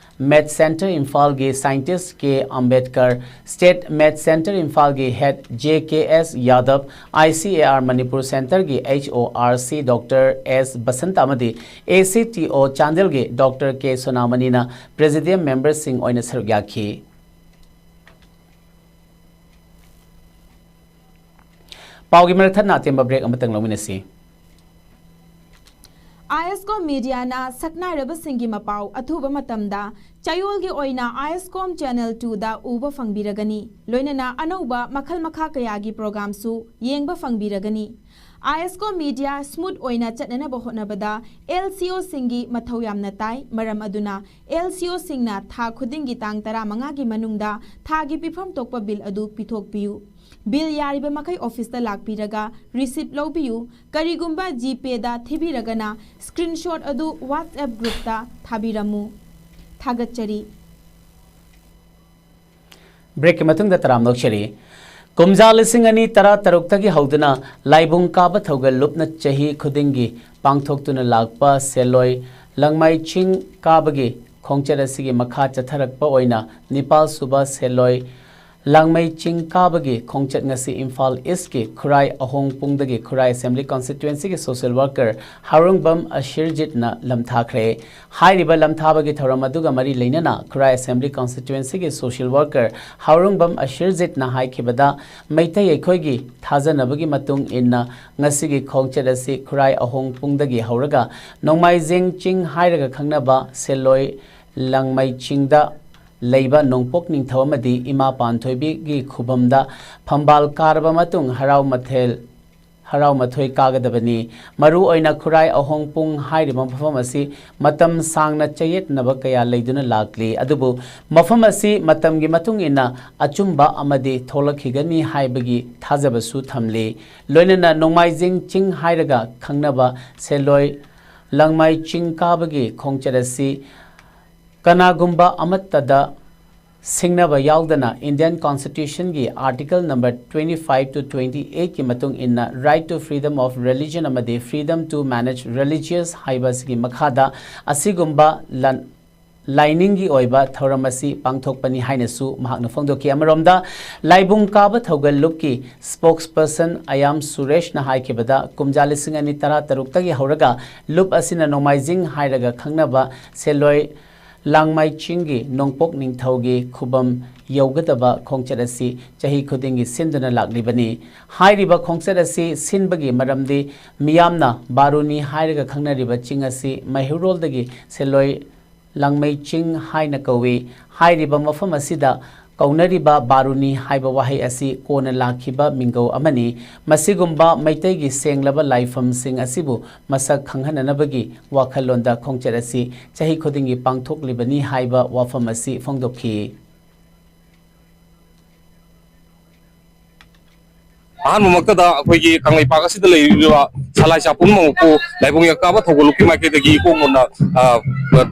Met Centre ꯏꯝꯐꯥꯜꯒꯤ Scientist K Ambedkar, State Met Centre ꯏꯝꯐꯥꯜꯒꯤ Head J K S ꯌꯥꯗꯕ, I C A R Manipur Centreꯒꯤ H O R C Doctor S Basanta ꯑꯃꯗꯤ A C T O ꯆꯥꯟꯗꯦꯜꯒꯤ Doctor K ꯁꯣꯅꯥꯃꯅꯤꯅ Presidium Memberꯁꯤꯡ ꯑꯣꯏꯅ ꯁꯔꯨꯛ ꯌꯥꯈꯤ꯫ ꯄꯥꯎꯒꯤ ꯃꯔꯛ ꯊꯠꯅ ꯑꯇꯦꯟꯕ break ꯑꯃꯇꯪ ꯂꯧꯃꯤꯟꯅꯁꯤ꯫ ꯑꯥꯏ ꯑꯦꯁ ꯀꯣꯝ ꯃꯤꯗꯤꯌꯥꯅ ꯁꯛꯅꯥꯏꯔꯕꯁꯤꯡꯒꯤ ꯃꯄꯥꯎ ꯑꯊꯨꯕ ꯃꯇꯝꯗ ꯆꯌꯣꯜꯒꯤ ꯑꯣꯏꯅ ꯑꯥꯏ ꯑꯦꯁ ꯀꯣꯝ ꯆꯦꯅꯦꯜ ꯇꯨꯗ ꯎꯕ ꯐꯪꯕꯤꯔꯒꯅꯤ꯫ ꯂꯣꯏꯅꯅ ꯑꯅꯧꯕ ꯃꯈꯜ ꯃꯈꯥ ꯀꯌꯥꯒꯤ ꯄ꯭ꯔꯣꯒ꯭ꯔꯥꯝꯁꯨ ꯌꯦꯡꯕ ꯐꯪꯕꯤꯔꯒꯅꯤ꯫ ꯑꯥꯏ ꯑꯦꯁ ꯀꯣꯝ ꯃꯤꯗꯤꯌꯥ ꯁ꯭ꯃꯨꯠ ꯑꯣꯏꯅ ꯆꯠꯅꯅꯕ ꯍꯣꯠꯅꯕꯗ ꯑꯦꯜ ꯁꯤ ꯑꯣꯁꯤꯡꯒꯤ ꯃꯊꯧ ꯌꯥꯝꯅ ꯇꯥꯏ꯫ ꯃꯔꯝ ꯑꯗꯨꯅ ꯑꯦꯜ ꯁꯤ ꯑꯣꯁꯤꯡꯅ ꯊꯥ ꯈꯨꯗꯤꯡꯒꯤ ꯇꯥꯡ ꯇꯔꯥꯃꯉꯥꯒꯤ ꯃꯅꯨꯡꯗ ꯊꯥꯒꯤ ꯄꯤꯐꯝ ꯊꯣꯛꯄ ꯕꯤꯜ ꯑꯗꯨ ꯄꯤꯊꯣꯛꯄꯤꯌꯨ꯫ ꯕꯤꯜ ꯌꯥꯔꯤꯕ ꯃꯈꯩ ꯑꯣꯐꯤꯁꯇ ꯂꯥꯛꯄꯤꯔꯒ ꯔꯤꯁꯤꯞ ꯂꯧꯕꯤꯌꯨ꯫ ꯀꯔꯤꯒꯨꯝꯕ ꯖꯤꯄꯦꯗ ꯊꯤꯕꯤꯔꯒꯅ ꯁ꯭ꯀ꯭ꯔꯤꯟꯁꯣꯠ ꯑꯗꯨ ꯋꯥꯠꯁꯑꯦꯞ ꯒ꯭ꯔꯨꯞꯇ ꯊꯥꯕꯤꯔꯝꯃꯨ꯫ ꯊꯥꯒꯠꯆꯔꯤ꯫ Breakꯀꯤ ꯃꯇꯨꯡꯗ ꯇꯔꯥꯝꯅ ꯑꯣꯛꯆꯔꯤ꯫ ꯀꯨꯝꯖꯥ ꯂꯤꯁꯤꯡ ꯑꯅꯤ ꯇꯔꯥ ꯇꯔꯨꯛꯇꯒꯤ ꯍꯧꯗꯨꯅ ꯂꯥꯏꯕꯨꯡ ꯀꯥꯕ ꯊꯧꯒꯜ ꯂꯨꯞꯅ ꯆꯍꯤ ꯈꯨꯗꯤꯡꯒꯤ ꯄꯥꯡꯊꯣꯛꯇꯨꯅ ꯂꯥꯛꯄ ꯁꯦꯜꯂꯣꯏ ꯂꯪꯃꯩ ꯆꯤꯡ ꯀꯥꯕꯒꯤ ꯈꯣꯡꯆꯠ ꯑꯁꯤꯒꯤ ꯃꯈꯥ ꯆꯠꯊꯔꯛꯄ ꯑꯣꯏꯅ ꯅꯤꯄꯥꯜ ꯁꯨꯕ ꯁꯦꯜꯂꯣꯏ ꯂꯪꯃꯩ ꯆꯤꯡ ꯀꯥꯕꯒꯤ ꯈꯣꯡꯆꯠ ꯉꯁꯤ ꯏꯝꯐꯥꯜ ꯏꯁ꯭ꯠꯀꯤ ꯈꯨꯔꯥꯏ ꯑꯍꯣꯡꯄꯨꯡꯗꯒꯤ ꯈꯨꯔꯥꯏ Assembly Constituencyꯒꯤ social worker ꯍꯥꯎꯔꯪꯕꯝ ꯑꯁꯤꯔꯖꯤꯠꯅ ꯂꯝꯊꯥꯈ꯭ꯔꯦ꯫ ꯍꯥꯏꯔꯤꯕ ꯂꯝꯊꯥꯕꯒꯤ ꯊꯧꯔꯝ ꯑꯗꯨꯒ ꯃꯔꯤ ꯂꯩꯅꯅ ꯈꯨꯔꯥꯏ Assembly Constituencyꯒꯤ social worker ꯍꯥꯎꯔꯪꯕꯝ ꯑꯁꯤꯔꯖꯤꯠꯅ ꯍꯥꯏꯈꯤꯕꯗ, ꯃꯩꯇꯩ ꯑꯩꯈꯣꯏꯒꯤ ꯊꯥꯖꯅꯕꯒꯤ ꯃꯇꯨꯡ ꯏꯟꯅ ꯉꯁꯤꯒꯤ ꯈꯣꯡꯆꯠ ꯑꯁꯤ ꯈꯨꯔꯥꯏ ꯑꯍꯣꯡꯄꯨꯡꯗꯒꯤ ꯍꯧꯔꯒ ꯅꯣꯡꯃꯥꯏꯖꯤꯡ ꯆꯤꯡ ꯍꯥꯏꯔꯒ ꯈꯪꯅꯕ ꯁꯦꯜꯂꯣꯏ ꯂꯪꯃꯩ ꯆꯤꯡꯗ ꯂꯩꯕ ꯅꯣꯡꯄꯣꯛ ꯅꯤꯡꯊꯧ ꯑꯃꯗꯤ ꯏꯃꯥ ꯄꯥꯟꯊꯣꯏꯕꯤꯒꯤ ꯈꯨꯕꯝꯗ ꯐꯝꯕꯥꯜ ꯀꯥꯔꯕ ꯃꯇꯨꯡ ꯍꯔꯥꯎ ꯃꯊꯦꯜ ꯍꯔꯥꯎ ꯃꯊꯣꯏ ꯀꯥꯒꯗꯕꯅꯤ꯫ ꯃꯔꯨ ꯑꯣꯏꯅ ꯈꯨꯔꯥꯏ ꯑꯍꯣꯡꯄꯨꯡ ꯍꯥꯏꯔꯤꯕ ꯃꯐꯝ ꯑꯁꯤ ꯃꯇꯝ ꯁꯥꯡꯅ ꯆꯌꯦꯠꯅꯕ ꯀꯌꯥ ꯂꯩꯗꯨꯅ ꯂꯥꯛꯂꯤ꯫ ꯑꯗꯨꯕꯨ ꯃꯐꯝ ꯑꯁꯤ ꯃꯇꯝꯒꯤ ꯃꯇꯨꯡ ꯏꯟꯅ ꯑꯆꯨꯝꯕ ꯑꯃꯗꯤ ꯊꯣꯛꯂꯛꯈꯤꯒꯅꯤ ꯍꯥꯏꯕꯒꯤ ꯊꯥꯖꯕꯁꯨ ꯊꯝꯂꯤ꯫ ꯂꯣꯏꯅꯅ ꯅꯣꯡꯃꯥꯏꯖꯤꯡ ꯆꯤꯡ ꯍꯥꯏꯔꯒ ꯈꯪꯅꯕ ꯁꯦꯂꯣꯏ ꯂꯪꯃꯥꯏ ꯆꯤꯡ ꯀꯥꯕꯒꯤ ꯈꯣꯡꯆꯠ ꯑꯁꯤ ꯀꯅꯥꯒꯨꯝꯕ ꯑꯃꯠꯇꯗ ꯁꯤꯡꯅꯕ ꯌꯥꯎꯗꯅ Indian Constitution ꯒꯤ Article number twenty five to twenty eight ꯀꯤ ꯃꯇꯨꯡ ꯏꯟꯅ Right to Freedom of Religion ꯑꯃꯗꯤ Freedom to Manage Religious ꯍꯥꯏꯕ ꯑꯁꯤꯒꯤ ꯃꯈꯥꯗ ꯑꯁꯤꯒꯨꯝꯕ ꯂꯟ-, ꯂꯥꯏꯅꯤꯡꯒꯤ ꯑꯣꯏꯕ ꯊꯧꯔꯝ ꯑꯁꯤ ꯄꯥꯡꯊꯣꯛꯄꯅꯤ ꯍꯥꯏꯅꯁꯨ ꯃꯍꯥꯛꯅ ꯐꯣꯡꯗꯣꯛꯈꯤ꯫ ꯑꯃꯔꯣꯝꯗ ꯂꯥꯏꯕꯨꯡ ꯀꯥꯕ ꯊꯧꯒꯜ ꯂꯨꯞꯀꯤ spokesperson ꯑꯌꯥꯝ ꯁꯨꯔꯦꯁꯅ ꯍꯥꯏꯈꯤꯕꯗ, ꯀꯨꯝꯖꯥ ꯂꯤꯁꯤꯡ ꯑꯅꯤ ꯇꯔꯥ ꯇꯔꯨꯛꯇꯒꯤ ꯍꯧꯔꯒ ꯂꯨꯞ ꯑꯁꯤꯅ ꯅꯣꯡꯃꯥꯏꯖꯤꯡ ꯍꯥꯏꯔꯒ ꯈꯪꯅꯕ ꯁꯦꯂꯣꯏ ꯂꯥꯡꯃꯥꯏ ꯆꯤꯡꯒꯤ ꯅꯣꯡꯄꯣꯛ ꯅꯤꯡꯊꯧꯒꯤ ꯈꯨꯕꯝ ꯌꯧꯒꯗꯕ ꯈꯣꯡꯆꯠ ꯑꯁꯤ ꯆꯍꯤ ꯈꯨꯗꯤꯡꯒꯤ ꯁꯤꯟꯗꯨꯅ ꯂꯥꯛꯂꯤꯕꯅꯤ꯫ ꯍꯥꯏꯔꯤꯕ ꯈꯣꯡꯆꯠ ꯑꯁꯤ ꯁꯤꯟꯕꯒꯤ ꯃꯔꯝꯗꯤ ꯃꯤꯌꯥꯝꯅ ꯕꯥꯔꯨꯅꯤ ꯍꯥꯏꯔꯒ ꯈꯪꯅꯔꯤꯕ ꯆꯤꯡ ꯑꯁꯤ ꯃꯩꯍꯧꯔꯣꯜꯗꯒꯤ ꯁꯦꯂꯣꯏ ꯂꯥꯡꯃꯩ ꯆꯤꯡ ꯍꯥꯏꯅ ꯀꯧꯏ꯫ ꯍꯥꯏꯔꯤꯕ ꯃꯐꯝ ꯑꯁꯤꯗ ꯀꯧꯅꯔꯤꯕ ꯕꯥꯔꯨꯅꯤ ꯍꯥꯏꯕ ꯋꯥꯍꯩ ꯑꯁꯤ ꯀꯣꯟꯅ ꯂꯥꯛꯈꯤꯕ ꯃꯤꯡꯒꯧ ꯑꯃꯅꯤ꯫ ꯃꯁꯤꯒꯨꯝꯕ ꯃꯩꯇꯩꯒꯤ ꯁꯦꯡꯂꯕ ꯂꯥꯏꯐꯝꯁꯤꯡ ꯑꯁꯤꯕꯨ ꯃꯁꯛ ꯈꯪꯍꯟꯅꯅꯕꯒꯤ ꯋꯥꯈꯜꯂꯣꯟꯗ ꯈꯣꯡꯆꯠ ꯑꯁꯤ ꯆꯍꯤ ꯈꯨꯗꯤꯡꯒꯤ ꯄꯥꯡꯊꯣꯛꯂꯤꯕꯅꯤ ꯍꯥꯏꯕ ꯋꯥꯐꯝ ꯑꯁꯤ ꯐꯣꯡꯗꯣꯛꯈꯤ꯫ ꯑꯍꯥꯟꯕꯃꯛꯇꯗ ꯑꯩꯈꯣꯏꯒꯤ ꯀꯪꯂꯩꯄꯥꯛ ꯑꯁꯤꯗ ꯂꯩꯔꯤꯕ ꯁꯂꯥꯏꯆꯥ ꯄꯨꯝꯅꯃꯛꯄꯨ ꯂꯥꯏꯕꯨꯡ ꯌꯥꯀꯥꯕ ꯊꯧꯒꯜ ꯂꯨꯞꯀꯤ ꯃꯥꯏꯀꯩꯗꯒꯤ ꯏꯀꯣꯛ ꯃꯣꯟꯅ, ꯑ,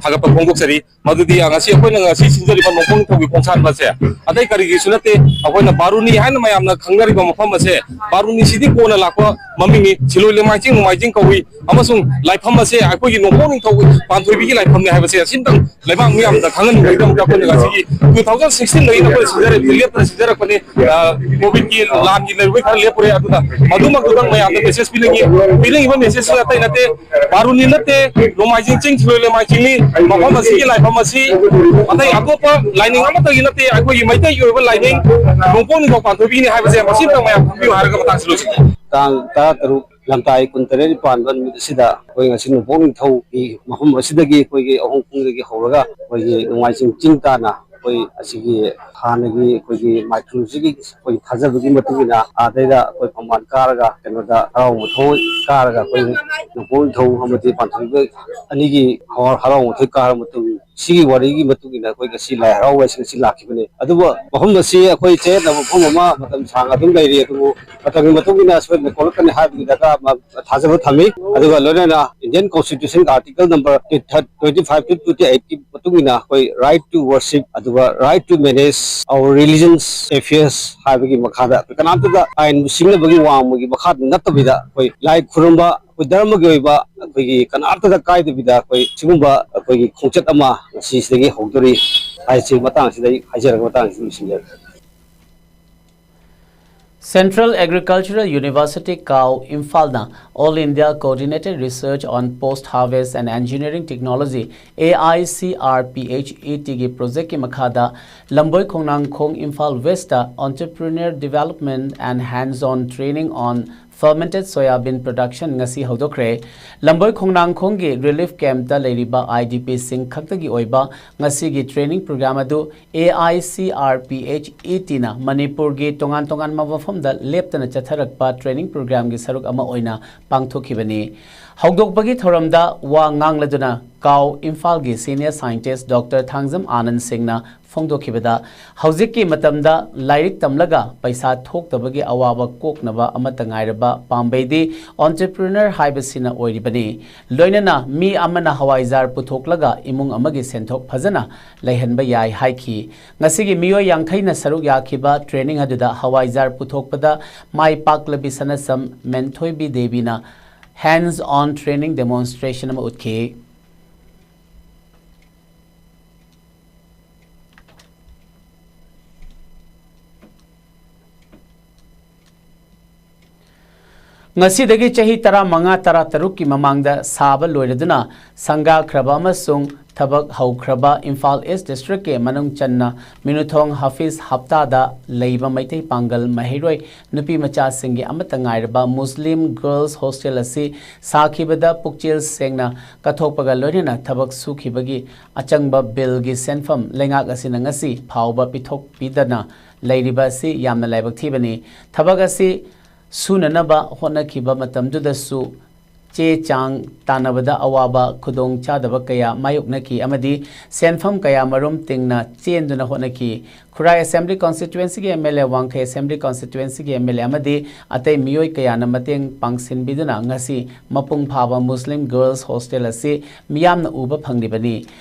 ꯊꯥꯒꯠꯄ ꯐꯣꯡꯗꯣꯛꯆꯔꯤ꯫ ꯃꯗꯨꯗꯤ ꯉꯁꯤ ꯑꯩꯈꯣꯏꯅ ꯉꯁꯤ ꯁꯤꯟꯖꯔꯤꯕ ꯅꯣꯡꯄꯣꯛ ꯅꯤꯡꯊꯧꯒꯤ ꯈꯣꯡꯁꯥꯟꯕꯁꯦ ꯑꯇꯩ ꯀꯔꯤꯒꯤꯁꯨ ꯅꯠꯇꯦ, ꯑꯩꯈꯣꯏꯅ ꯕꯥꯔꯨꯅꯤ ꯍꯥꯏꯅ ꯃꯌꯥꯝꯅ ꯈꯪꯅꯔꯤꯕ ꯃꯐꯝ ꯑꯁꯦ, ꯕꯥꯔꯨꯅꯤꯁꯤꯗꯤ ꯀꯣꯟꯅ ꯂꯥꯛꯄ ꯃꯃꯤꯡꯅꯤ, ꯁꯤꯂꯣꯏ ꯂꯦꯃꯥꯏꯆꯤꯡ ꯅꯣꯡꯃꯥꯏꯖꯤꯡ ꯀꯧꯏ꯫ ꯑꯃꯁꯨꯡ ꯂꯥꯏꯐꯝ ꯑꯁꯦ ꯑꯩꯈꯣꯏꯒꯤ ꯅꯣꯡꯄꯣꯛ ꯅꯤꯡꯊꯧ ꯄꯥꯟꯊꯣꯏꯕꯤꯒꯤ ꯂꯥꯏꯐꯝꯅꯤ ꯍꯥꯏꯕꯁꯦ ꯑꯁꯤꯝꯇꯪ ꯂꯩꯕꯥꯛ ꯃꯤꯌꯥꯝꯗ ꯈꯪꯍꯟꯅꯤꯡꯕꯒꯤꯗꯃꯛꯇ ꯑꯩꯈꯣꯏꯅ ꯉꯁꯤꯒꯤ two thousand sixteen ꯗꯒꯤ ꯑꯩꯈꯣꯏꯅ ꯁꯤꯟꯖꯔꯛ-, ꯂꯦꯞꯇꯅ ꯁꯤꯟꯖꯔꯛꯄꯅꯤ꯫ ꯑ, COVID ꯀꯤ ꯂꯥꯟꯒꯤ ꯂꯩꯔꯨꯕꯩ ꯈꯔ ꯂꯦꯞꯄꯨꯔꯦ, ꯑꯗꯨꯅ ꯃꯗꯨꯃꯛꯇꯨꯗꯪ ꯃꯌꯥꯝꯗ message ꯄꯤꯅꯤꯡꯉꯤ꯫ ꯄꯤꯅꯤꯡꯉꯤꯕ message ꯁꯤ ꯑꯇꯩ ꯅꯠꯇꯦ, ꯕꯥꯔꯨꯅꯤ ꯅꯠꯇꯦ, ꯅꯣꯡꯃꯥꯏꯖꯤꯡ ꯆꯤꯡ, ꯁꯤꯔꯣꯏ ꯂꯦꯃꯥꯏ ꯆꯤꯡꯅꯤ꯫ ꯃꯐꯝ ꯑꯁꯤꯒꯤ ꯂꯥꯏꯐꯝ ꯑꯁꯤ ꯑꯇꯩ ꯑꯇꯣꯞꯄ ꯂꯥꯏꯅꯤꯡ ꯑꯃꯠꯇꯒꯤ ꯅꯠꯇꯦ, ꯑꯩꯈꯣꯏꯒꯤ ꯃꯩꯇꯩꯒꯤ ꯑꯣꯏꯕ ꯂꯥꯏꯅꯤꯡ ꯅꯣꯡꯄꯣꯛ ꯅꯤꯡꯊꯧ ꯄꯥꯟꯊꯣꯏꯕꯤꯅꯤ ꯍꯥꯏꯕꯁꯦ ꯃꯁꯤꯃꯇꯪ ꯃꯌꯥꯝ ꯈꯪꯕꯤꯌꯨ ꯍꯥꯏꯔꯒ ꯃꯇꯥꯡꯁꯤ ꯂꯣꯏꯁꯤꯟꯖꯒꯦ꯫ ꯇꯥꯡ ꯇꯔꯥꯇꯔꯨꯛ ꯂꯝꯇꯥ ꯀꯨꯟꯇꯔꯦꯠꯅꯤ ꯄꯥꯟꯕ ꯅꯨꯃꯤꯠ ꯑꯁꯤꯗ ꯑꯩꯈꯣꯏ ꯉꯁꯤ ꯅꯣꯡꯄꯣꯛ ꯅꯤꯡꯊꯧꯒꯤ ꯃꯐꯝ ꯑꯁꯤꯗꯒꯤ ꯑꯩꯈꯣꯏꯒꯤ ꯑꯍꯣꯡ ꯄꯨꯡꯗꯒꯤ ꯍꯧꯔꯒ ꯑꯩꯈꯣꯏꯒꯤ ꯅꯣꯡꯃꯥꯏꯖꯤꯡ ꯆꯤꯡ ꯇꯥꯟꯅ ꯑꯩꯈꯣꯏ ꯑꯁꯤꯒꯤ ꯍꯥꯟꯅꯒꯤ ꯑꯩꯈꯣꯏꯒꯤ ꯃꯥꯏꯊꯣꯡꯁꯤꯒꯤ ꯑꯩꯈꯣꯏ ꯊꯥꯖꯕꯒꯤ ꯃꯇꯨꯡ ꯏꯟꯅ ꯑꯥꯗꯩꯗ ꯑꯩꯈꯣꯏ ꯐꯝꯕꯥꯜ ꯀꯥꯔꯒ ꯀꯩꯅꯣꯗ ꯍꯔꯥꯎ ꯃꯊꯣꯡ ꯀꯥꯔꯒ ꯑꯩꯈꯣꯏ ꯅꯣꯡꯄꯣꯛ ꯅꯤꯡꯊꯧ ꯑꯃꯗꯤ ꯄꯥꯟꯊꯣꯏꯕ ꯑꯅꯤꯒꯤ ꯍꯔꯥꯎ ꯃꯊꯣꯏ ꯀꯥꯔ ꯃꯇꯨꯡ ꯁꯤꯒꯤ ꯋꯥꯔꯤꯒꯤ ꯃꯇꯨꯡ ꯏꯟꯅ ꯑꯩꯈꯣꯏ ꯉꯁꯤ ꯂꯥꯏ ꯍꯔꯥꯎꯕ ꯍꯥꯏꯁꯤ ꯉꯁꯤ ꯂꯥꯛꯈꯤꯕꯅꯤ꯫ ꯑꯗꯨꯕꯨ ꯃꯐꯝ ꯑꯁꯤ ꯑꯩꯈꯣꯏ ꯆꯌꯦꯠꯅꯕ ꯃꯐꯝ ꯑꯃ ꯃꯇꯝ ꯁꯥꯡꯅ ꯑꯗꯨꯝ ꯂꯩꯔꯤ꯫ ꯑꯗꯨꯕꯨ ꯃꯇꯝꯒꯤ ꯃꯇꯨꯡ ꯏꯟꯅ ꯁꯣꯏꯗꯅ ꯀꯣꯛꯂꯛꯀꯅꯤ ꯍꯥꯏꯕꯒꯤ ꯗꯔꯀꯥꯔ ꯑꯃ ꯊꯥꯖꯕ ꯊꯝꯃꯤ꯫ ꯑꯗꯨꯒ ꯂꯣꯏꯅꯅ Indian Constitution Article number twenty-five to twenty-eight ꯀꯤ ꯃꯇꯨꯡ ꯏꯟꯅ ꯑꯩꯈꯣꯏ right to worship ꯑꯗꯨꯒ right to manage our religions affairs ꯍꯥꯏꯕꯒꯤ ꯃꯈꯥꯗ ꯑꯩꯈꯣꯏ ꯀꯅꯥꯝꯇꯗ ꯑꯥꯏꯟꯕꯨ ꯁꯤꯡꯅꯕꯒꯤ ꯋꯥꯡꯃꯒꯤ ꯃꯈꯥꯗ ꯅꯠꯇꯕꯤꯗ ꯑꯩꯈꯣꯏ ꯂꯥꯏ ꯈꯨꯔꯨꯝꯕ, ꯑꯩꯈꯣꯏ ꯙꯔꯃꯒꯤ ꯑꯣꯏꯕ ꯑꯩꯈꯣꯏꯒꯤ ꯀꯅꯥꯝꯇꯗ ꯀꯥꯏꯗꯕꯤꯗ ꯑꯩꯈꯣꯏ ꯁꯤꯒꯨꯝꯕ ꯑꯩꯈꯣꯏꯒꯤ ꯈꯣꯡꯆꯠ ꯑꯃ ꯉꯁꯤꯁꯤꯗꯒꯤ ꯍꯧꯗꯣꯔꯤ ꯍꯥꯏꯁꯤ ꯃꯇꯥꯡꯁꯤꯗ ꯑꯩ ꯍꯥꯏꯖꯔꯒ ꯃꯇꯥꯡꯁꯤꯗ ꯂꯣꯏꯁꯤꯟꯖꯔꯒꯦ꯫ Central Agricultural University, ꯀꯥꯎ, ꯏꯝꯐꯥꯜꯅ All India Coordinated Research on Post Harvest and Engineering Technology, A I C R P H E T ꯒꯤ ꯄ꯭ꯔꯣꯖꯦꯛꯀꯤ ꯃꯈꯥꯗ Lamboi Khongnangkhong, Imphal west Entrepreneur Development and Hands-on Training on Fermented Soya Bean Production ꯉꯁꯤ ꯍꯧꯗꯣꯛꯈ꯭ꯔꯦ꯫ ꯂꯝꯕꯣꯏ ꯈꯣꯡꯅꯥꯡꯈꯣꯡꯒꯤ relief ꯀꯦꯝꯞꯇ ꯂꯩꯔꯤꯕ I D P ꯁꯤꯡ ꯈꯛꯇꯒꯤ ꯑꯣꯏꯕ ꯉꯁꯤꯒꯤ training programme ꯑꯗꯨ A I C R P H E T ꯅ ꯃꯅꯤꯄꯨꯔꯒꯤ ꯇꯣꯉꯥꯟ ꯇꯣꯉꯥꯟꯕ ꯃꯐꯝꯗ ꯂꯦꯞꯇꯅ ꯆꯠꯊꯔꯛꯄ ꯇ꯭ꯔꯦꯅꯤꯡ ꯄ꯭ꯔꯣꯒ꯭ꯔꯥꯝꯒꯤ ꯁꯔꯨꯛ ꯑꯃ ꯑꯣꯏꯅ ꯄꯥꯡꯊꯣꯛꯈꯤꯕꯅꯤ꯫ ꯍꯧꯗꯣꯛꯄꯒꯤ ꯊꯧꯔꯝꯗ ꯋꯥ ꯉꯥꯡꯂꯗꯨꯅ ꯀꯥꯎ ꯏꯝꯐꯥꯜꯒꯤ senior scientist Doctor ꯊꯥꯡꯖꯝ ꯑꯥꯅꯟ ꯁꯤꯡꯅ ꯐꯣꯡꯗꯣꯛꯈꯤꯕꯗ, ꯍꯧꯖꯤꯛꯀꯤ ꯃꯇꯝꯗ ꯂꯥꯏꯔꯤꯛ ꯇꯝꯂꯒ ꯄꯩꯁꯥ ꯊꯣꯛꯇꯕꯒꯤ ꯑꯋꯥꯕ ꯀꯣꯛꯅꯕ ꯑꯃꯠꯇ ꯉꯥꯏꯔꯕ ꯄꯥꯝꯕꯩꯗꯤ entrepreneur ꯍꯥꯏꯕꯁꯤꯅ ꯑꯣꯏꯔꯤꯕꯅꯤ꯫ ꯂꯣꯏꯅꯅ ꯃꯤ ꯑꯃꯅ ꯍꯋꯥꯏꯖꯥꯔ ꯄꯨꯊꯣꯛꯂꯒ ꯏꯃꯨꯡ ꯑꯃꯒꯤ ꯁꯦꯟꯊꯣꯛ ꯐꯖꯅ ꯂꯩꯍꯟꯕ ꯌꯥꯏ ꯍꯥꯏꯈꯤ꯫ ꯉꯁꯤꯒꯤ ꯃꯤꯑꯣꯏ ꯌꯥꯡꯈꯩꯅ ꯁꯔꯨꯛ ꯌꯥꯈꯤꯕ ꯇ꯭ꯔꯦꯅꯤꯡ ꯑꯗꯨꯗ ꯍꯋꯥꯏꯖꯥꯔ ꯄꯨꯊꯣꯛꯄꯗ ꯃꯥꯏ ꯄꯥꯛꯂꯕꯤ ꯁꯅꯁꯝ ꯃꯦꯟꯊꯣꯏꯕꯤ ꯗꯦꯕꯤꯅ hands on training demonstration ꯑꯃ ꯎꯠꯈꯤ꯫ ꯉꯁꯤꯗꯒꯤ ꯆꯍꯤ ꯇꯔꯥꯃꯉꯥ, ꯇꯔꯥꯇꯔꯨꯛꯀꯤ ꯃꯃꯥꯡꯗ ꯁꯥꯕ ꯂꯣꯏꯔꯗꯨꯅ ꯁꯪꯒꯥꯈ꯭ꯔꯕ ꯑꯃꯁꯨꯡ ꯊꯕꯛ ꯍꯧꯈ꯭ꯔꯕ ꯏꯝꯐꯥꯜ ꯏꯁ ꯗꯤꯁꯇ꯭ꯔꯤꯛꯀꯤ ꯃꯅꯨꯡ ꯆꯟꯅ ꯃꯤꯅꯨꯊꯣꯡ ꯍꯥꯐꯤꯖ ꯍꯞꯇꯥꯗ ꯂꯩꯕ ꯃꯩꯇꯩ ꯄꯥꯡꯒꯜ ꯃꯍꯩꯔꯣꯏ ꯅꯨꯄꯤ ꯃꯆꯥꯁꯤꯡꯒꯤ ꯑꯃꯠꯇ ꯉꯥꯏꯔꯕ ꯃꯨꯁꯂꯤꯝ ꯒꯔꯜꯁ ꯍꯣꯁꯇꯦꯜ ꯑꯁꯤ ꯁꯥꯈꯤꯕꯗ ꯄꯨꯛꯆꯦꯜ ꯁꯦꯡꯅ ꯀꯠꯊꯣꯛꯄꯒ ꯂꯣꯏꯅꯅ ꯊꯕꯛ ꯁꯨꯈꯤꯕꯒꯤ ꯑꯆꯪꯕ ꯕꯤꯜꯒꯤ ꯁꯦꯟꯐꯝ ꯂꯩꯉꯥꯛ ꯑꯁꯤꯅ ꯉꯁꯤ ꯐꯥꯎꯕ ꯄꯤꯊꯣꯛꯄꯤꯗꯅ ꯂꯩꯔꯤꯕ ꯑꯁꯤ ꯌꯥꯝꯅ ꯂꯥꯏꯕꯛ ꯊꯤꯕꯅꯤ꯫ ꯊꯕꯛ ꯑꯁꯤ ꯁꯨꯅꯅꯕ ꯍꯣꯠꯅꯈꯤꯕ ꯃꯇꯝꯗꯨꯗꯁꯨ ꯆꯦ ꯆꯥꯡ ꯇꯥꯟꯅꯕꯗ ꯑꯋꯥꯕ ꯈꯨꯗꯣꯡ ꯆꯥꯗꯕ ꯀꯌꯥ ꯃꯥꯌꯣꯛꯅꯈꯤ ꯑꯃꯗꯤ ꯁꯦꯟꯐꯝ ꯀꯌꯥ ꯃꯔꯨꯝ ꯇꯤꯡꯅ ꯆꯦꯟꯗꯨꯅ ꯍꯣꯠꯅꯈꯤ꯫ ꯈꯨꯔꯥꯏ ꯑꯦꯁꯦꯝꯕ꯭ꯂꯤ ꯀꯣꯟꯁꯇꯤꯇ꯭ꯋꯦꯟꯁꯤꯒꯤ ꯑꯦꯝ ꯑꯦꯜ ꯑꯦ, ꯋꯥꯡꯈꯩ ꯑꯦꯁꯦꯝꯕ꯭ꯂꯤ ꯀꯣꯟꯁꯇꯤꯇ꯭ꯋꯦꯟꯁꯤꯒꯤ ꯑꯦꯝ ꯑꯦꯜ ꯑꯦ ꯑꯃꯗꯤ ꯑꯇꯩ ꯃꯤꯑꯣꯏ ꯀꯌꯥꯅ ꯃꯇꯦꯡ ꯄꯥꯡꯁꯤꯟꯕꯤꯗꯨꯅ ꯉꯁꯤ ꯃꯄꯨꯡ ꯐꯥꯕ ꯃꯨꯁꯂꯤꯝ ꯒꯔꯜꯁ ꯍꯣꯁꯇꯦꯜ ꯑꯁꯤ ꯃꯤꯌꯥꯝꯅ ꯎꯕ ꯐꯪꯂꯤꯕꯅꯤ꯫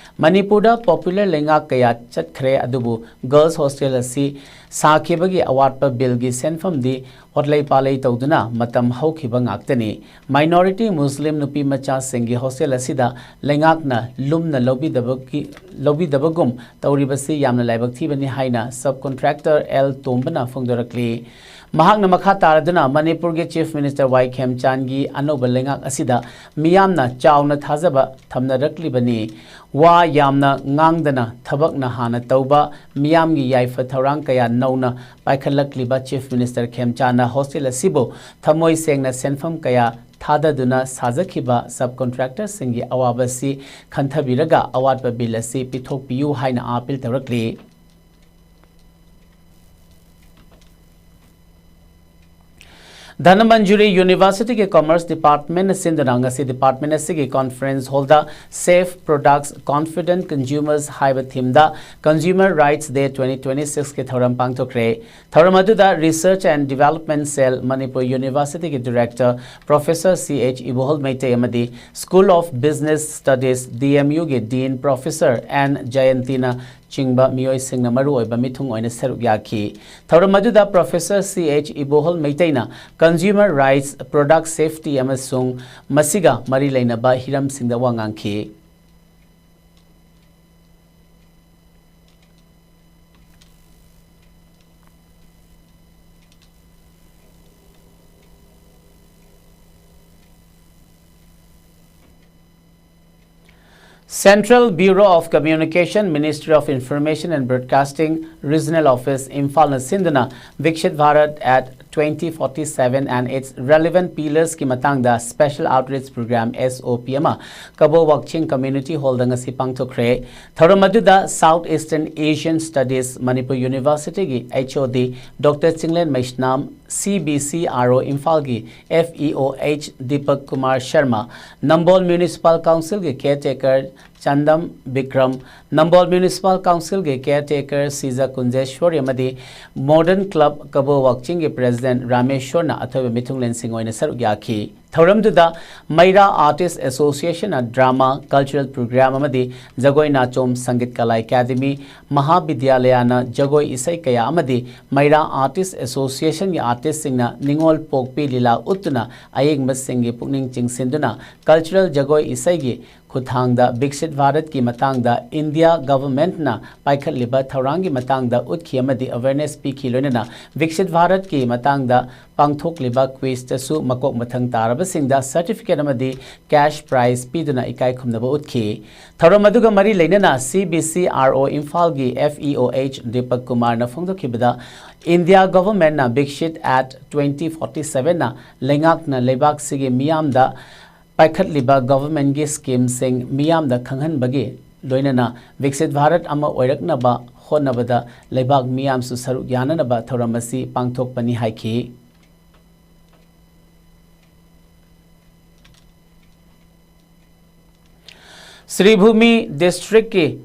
ꯃꯅꯤꯄꯨꯔꯗ ꯄꯣꯄꯨꯂꯔ ꯂꯩꯉꯥꯛ ꯀꯌꯥ ꯆꯠꯈ꯭ꯔꯦ, ꯑꯗꯨꯕꯨ ꯒꯔꯜꯁ ꯍꯣꯁꯇꯦꯜ ꯑꯁꯤ ꯁꯥꯈꯤꯕꯒꯤ ꯑꯋꯥꯠꯄ ꯕꯤꯜꯒꯤ ꯁꯦꯟꯐꯝꯗꯤ ꯍꯣꯠꯂꯩ ꯄꯥꯂꯩ ꯇꯧꯗꯨꯅ ꯃꯇꯝ ꯍꯧꯈꯤꯕ ꯉꯥꯛꯇꯅꯤ꯫ ꯃꯥꯏꯅꯣꯔꯤꯇꯤ ꯃꯨꯁꯂꯤꯝ ꯅꯨꯄꯤ ꯃꯆꯥꯁꯤꯡꯒꯤ ꯍꯣꯁꯇꯦꯜ ꯑꯁꯤꯗ ꯂꯩꯉꯥꯛꯅ ꯂꯨꯝꯅ ꯂꯧꯕꯤꯗꯕꯒꯤ, ꯂꯧꯕꯤꯗꯕꯒꯨꯝ ꯇꯧꯔꯤꯕꯁꯤ ꯌꯥꯝꯅ ꯂꯥꯏꯕꯛ ꯊꯤꯕꯅꯤ ꯍꯥꯏꯅ ꯁꯕ ꯀꯣꯟꯇ꯭ꯔꯦꯛꯇꯔ ꯑꯦꯜ ꯇꯣꯝꯕꯅ ꯐꯣꯡꯗꯣꯔꯛꯂꯤ꯫ ꯃꯍꯥꯛꯅ ꯃꯈꯥ ꯇꯥꯔꯗꯨꯅ ꯃꯅꯤꯄꯨꯔꯒꯤ ꯆꯤꯐ ꯃꯤꯅꯤꯁꯇꯔ ꯋꯥꯏ ꯈꯦꯝꯆꯥꯟꯒꯤ ꯑꯅꯧꯕ ꯂꯩꯉꯥꯛ ꯑꯁꯤꯗ ꯃꯤꯌꯥꯝꯅ ꯆꯥꯎꯅ ꯊꯥꯖꯕ ꯊꯝꯅꯔꯛꯂꯤꯕꯅꯤ꯫ ꯋꯥ ꯌꯥꯝꯅ ꯉꯥꯡꯗꯅ ꯊꯕꯛꯅ ꯍꯥꯟꯅ ꯇꯧꯕ, ꯃꯤꯌꯥꯝꯒꯤ ꯌꯥꯏꯐ ꯊꯧꯔꯥꯡ ꯀꯌꯥ ꯅꯧꯅ ꯄꯥꯏꯈꯠꯂꯛꯂꯤꯕ ꯆꯤꯐ ꯃꯤꯅꯤꯁꯇꯔ ꯈꯦꯝꯆꯥꯟꯅ ꯍꯣꯁꯇꯦꯜ ꯑꯁꯤꯕꯨ ꯊꯃꯣꯏ ꯁꯦꯡꯅ ꯁꯦꯟꯐꯝ ꯀꯌꯥ ꯊꯥꯗꯗꯨꯅ ꯁꯥꯖꯈꯤꯕ ꯁꯕ ꯀꯣꯟꯇ꯭ꯔꯦꯛꯇꯔꯁꯤꯡꯒꯤ ꯑꯋꯥꯕ ꯑꯁꯤ ꯈꯟꯊꯕꯤꯔꯒ ꯑꯋꯥꯠꯄ ꯕꯤꯜ ꯑꯁꯤ ꯄꯤꯊꯣꯛꯄꯤꯌꯨ ꯍꯥꯏꯅ ꯑꯥꯄꯤꯜ ꯇꯧꯔꯛꯂꯤ꯫ ꯙꯅꯃꯟꯖꯨꯔꯤ ꯌꯨꯅꯤꯚꯔꯁꯤꯇꯤꯒꯤ ꯀꯃꯔꯁ ꯗꯤꯄꯥꯔꯠꯃꯦꯟꯅ ꯁꯤꯟꯗꯨꯅ ꯉꯁꯤ ꯗꯤꯄꯥꯔꯠꯃꯦꯟ ꯑꯁꯤꯒꯤ ꯀꯣꯟꯐꯔꯦꯟꯁ ꯍꯣꯜꯗ Safe Products, Confident Consumers ꯍꯥꯏꯕ ꯊꯤꯝꯗ Consumer Rights Day twenty twenty six ꯀꯤ ꯊꯧꯔꯝ ꯄꯥꯡꯊꯣꯛꯈ꯭ꯔꯦ꯫ ꯊꯧꯔꯝ ꯑꯗꯨꯗ Research and Development Cell, Manipur ꯌꯨꯅꯤꯚꯔꯁꯤꯇꯤꯒꯤ director professor C H Ibohal Meitei ꯑꯃꯗꯤ School of Business Studies, D M ꯌꯨꯒꯤ ꯗꯤꯟ ꯄ꯭ꯔꯣꯐꯦꯁꯔ ꯑꯦꯟ ꯖꯌꯟꯇꯤꯅ ꯆꯤꯡꯕ ꯃꯤꯑꯣꯏꯁꯤꯡꯅ ꯃꯔꯨꯑꯣꯏꯕ ꯃꯤꯊꯨꯡ ꯑꯣꯏꯅ ꯁꯔꯨꯛ ꯌꯥꯈꯤ꯫ ꯊꯧꯔꯝ ꯑꯗꯨꯗ professor C H ꯏꯕꯣꯍꯜ ꯃꯩꯇꯩꯅ consumer rights, product safety ꯑꯃꯁꯨꯡ ꯃꯁꯤꯒ ꯃꯔꯤ ꯂꯩꯅꯕ ꯍꯤꯔꯝꯁꯤꯡꯗ ꯋꯥ ꯉꯥꯡꯈꯤ꯫ Central Bureau of Communication, Ministry of Information and Broadcasting, Regional Office, ꯏꯝꯐꯥꯜꯅ ꯁꯤꯟꯗꯨꯅ Viksit Bharat at twenty forty-seven and its relevant pillars ꯀꯤ ꯃꯇꯥꯡꯗ Special Outreach Program, S O P, ꯑꯃ ꯀꯕꯣ ꯋꯥꯛꯆꯤꯡ Community Hall ꯗ ꯉꯁꯤ ꯄꯥꯡꯊꯣꯛꯈ꯭ꯔꯦ꯫ ꯊꯧꯔꯝ ꯑꯗꯨꯗ South Eastern Asian Studies, Manipur University ꯒꯤ H O D Doctor Chinglen ꯃꯩꯁꯅꯥꯝ, C B C R O ꯏꯝꯐꯥꯜꯒꯤ F E O H Deepak Kumar Sharma, ꯅꯝꯕꯣꯜ Municipal Council ꯒꯤ Caretaker Chandam Bikram, ꯅꯝꯕꯣꯜ Municipal Council ꯒꯤ Caretaker Shija ꯀꯨꯟꯖꯦꯁ꯭ꯋꯔꯤ ꯑꯃꯗꯤ Modern Club ꯀꯕꯣ ꯋꯥꯛꯆꯤꯡꯒꯤ President ꯔꯥꯃꯦꯁ꯭ꯋꯔꯅ ꯑꯊꯣꯏꯕ ꯃꯤꯊꯨꯡꯂꯦꯟꯁꯤꯡ ꯑꯣꯏꯅ ꯁꯔꯨꯛ ꯌꯥꯈꯤ꯫ ꯊꯧꯔꯝꯗꯨꯗ ꯃꯩꯔꯥ Artist Association ꯅ drama, cultural program ꯑꯃꯗꯤ ꯖꯒꯣꯏ ꯅꯥꯆꯣꯝ, ꯁꯪꯒꯤꯠ ꯀꯂꯥ ꯑꯦꯀꯥꯗꯃꯤ, ꯃꯍꯥꯕꯤꯗ꯭ꯌꯥꯂꯌꯥꯅ ꯖꯒꯣꯏ ꯏꯁꯩ ꯀꯌꯥ ꯑꯃꯗꯤ ꯃꯩꯔꯥ Artist Association ꯒꯤ artist ꯁꯤꯡꯅ ꯅꯤꯉꯣꯜ ꯄꯣꯛꯄꯤ ꯂꯤꯂꯥ ꯎꯠꯇꯨꯅ ꯑꯌꯦꯡꯕꯁꯤꯡꯒꯤ ꯄꯨꯛꯅꯤꯡ ꯆꯤꯡꯁꯤꯟꯗꯨꯅ cultural ꯖꯒꯣꯏ ꯏꯁꯩꯒꯤ ꯈꯨꯠꯊꯥꯡꯗ Viksit Bharat ꯀꯤ ꯃꯇꯥꯡꯗ India Government ꯅ ꯄꯥꯏꯈꯠꯂꯤꯕ ꯊꯧꯔꯥꯡꯒꯤ ꯃꯇꯥꯡꯗ ꯎꯠꯈꯤ ꯑꯃꯗꯤ awareness ꯄꯤꯈꯤ꯫ ꯂꯣꯏꯅꯅ Viksit Bharat ꯀꯤ ꯃꯇꯥꯡꯗ ꯄꯥꯡꯊꯣꯛꯂꯤꯕ quiz ꯇꯁꯨ ꯃꯀꯣꯛ ꯃꯊꯪ ꯇꯥꯔꯕꯁꯤꯡꯗ certificate ꯑꯃꯗꯤ cash prize ꯄꯤꯗꯨꯅ ꯏꯀꯥꯏ ꯈꯨꯝꯅꯕ ꯎꯠꯈꯤ꯫ ꯊꯧꯔꯝ ꯑꯗꯨꯒ ꯃꯔꯤ ꯂꯩꯅꯅ C B C R O ꯏꯝꯐꯥꯜꯒꯤ F E O H Deepak Kumar ꯅ ꯐꯣꯡꯗꯣꯛꯈꯤꯕꯗ, India Government ꯅ Viksit at twenty forty-seven ꯅ ꯂꯩꯉꯥꯛꯅ ꯂꯩꯕꯥꯛꯁꯤꯒꯤ ꯃꯤꯌꯥꯝꯗ ꯄꯥꯏꯈꯠꯂꯤꯕ government ꯀꯤ scheme ꯁꯤꯡ ꯃꯤꯌꯥꯝꯗ ꯈꯪꯍꯟꯕꯒꯤ ꯂꯣꯏꯅꯅ Viksit Bharat ꯑꯃ ꯑꯣꯏꯔꯛꯅꯕ ꯍꯣꯠꯅꯕꯗ ꯂꯩꯕꯥꯛ ꯃꯤꯌꯥꯝꯁꯨ ꯁꯔꯨꯛ ꯌꯥꯅꯅꯕ ꯊꯧꯔꯝ ꯑꯁꯤ ꯄꯥꯡꯊꯣꯛꯄꯅꯤ ꯍꯥꯏꯈꯤ꯫ ꯁ꯭ꯔꯤꯚꯨꯃꯤ district ꯀꯤ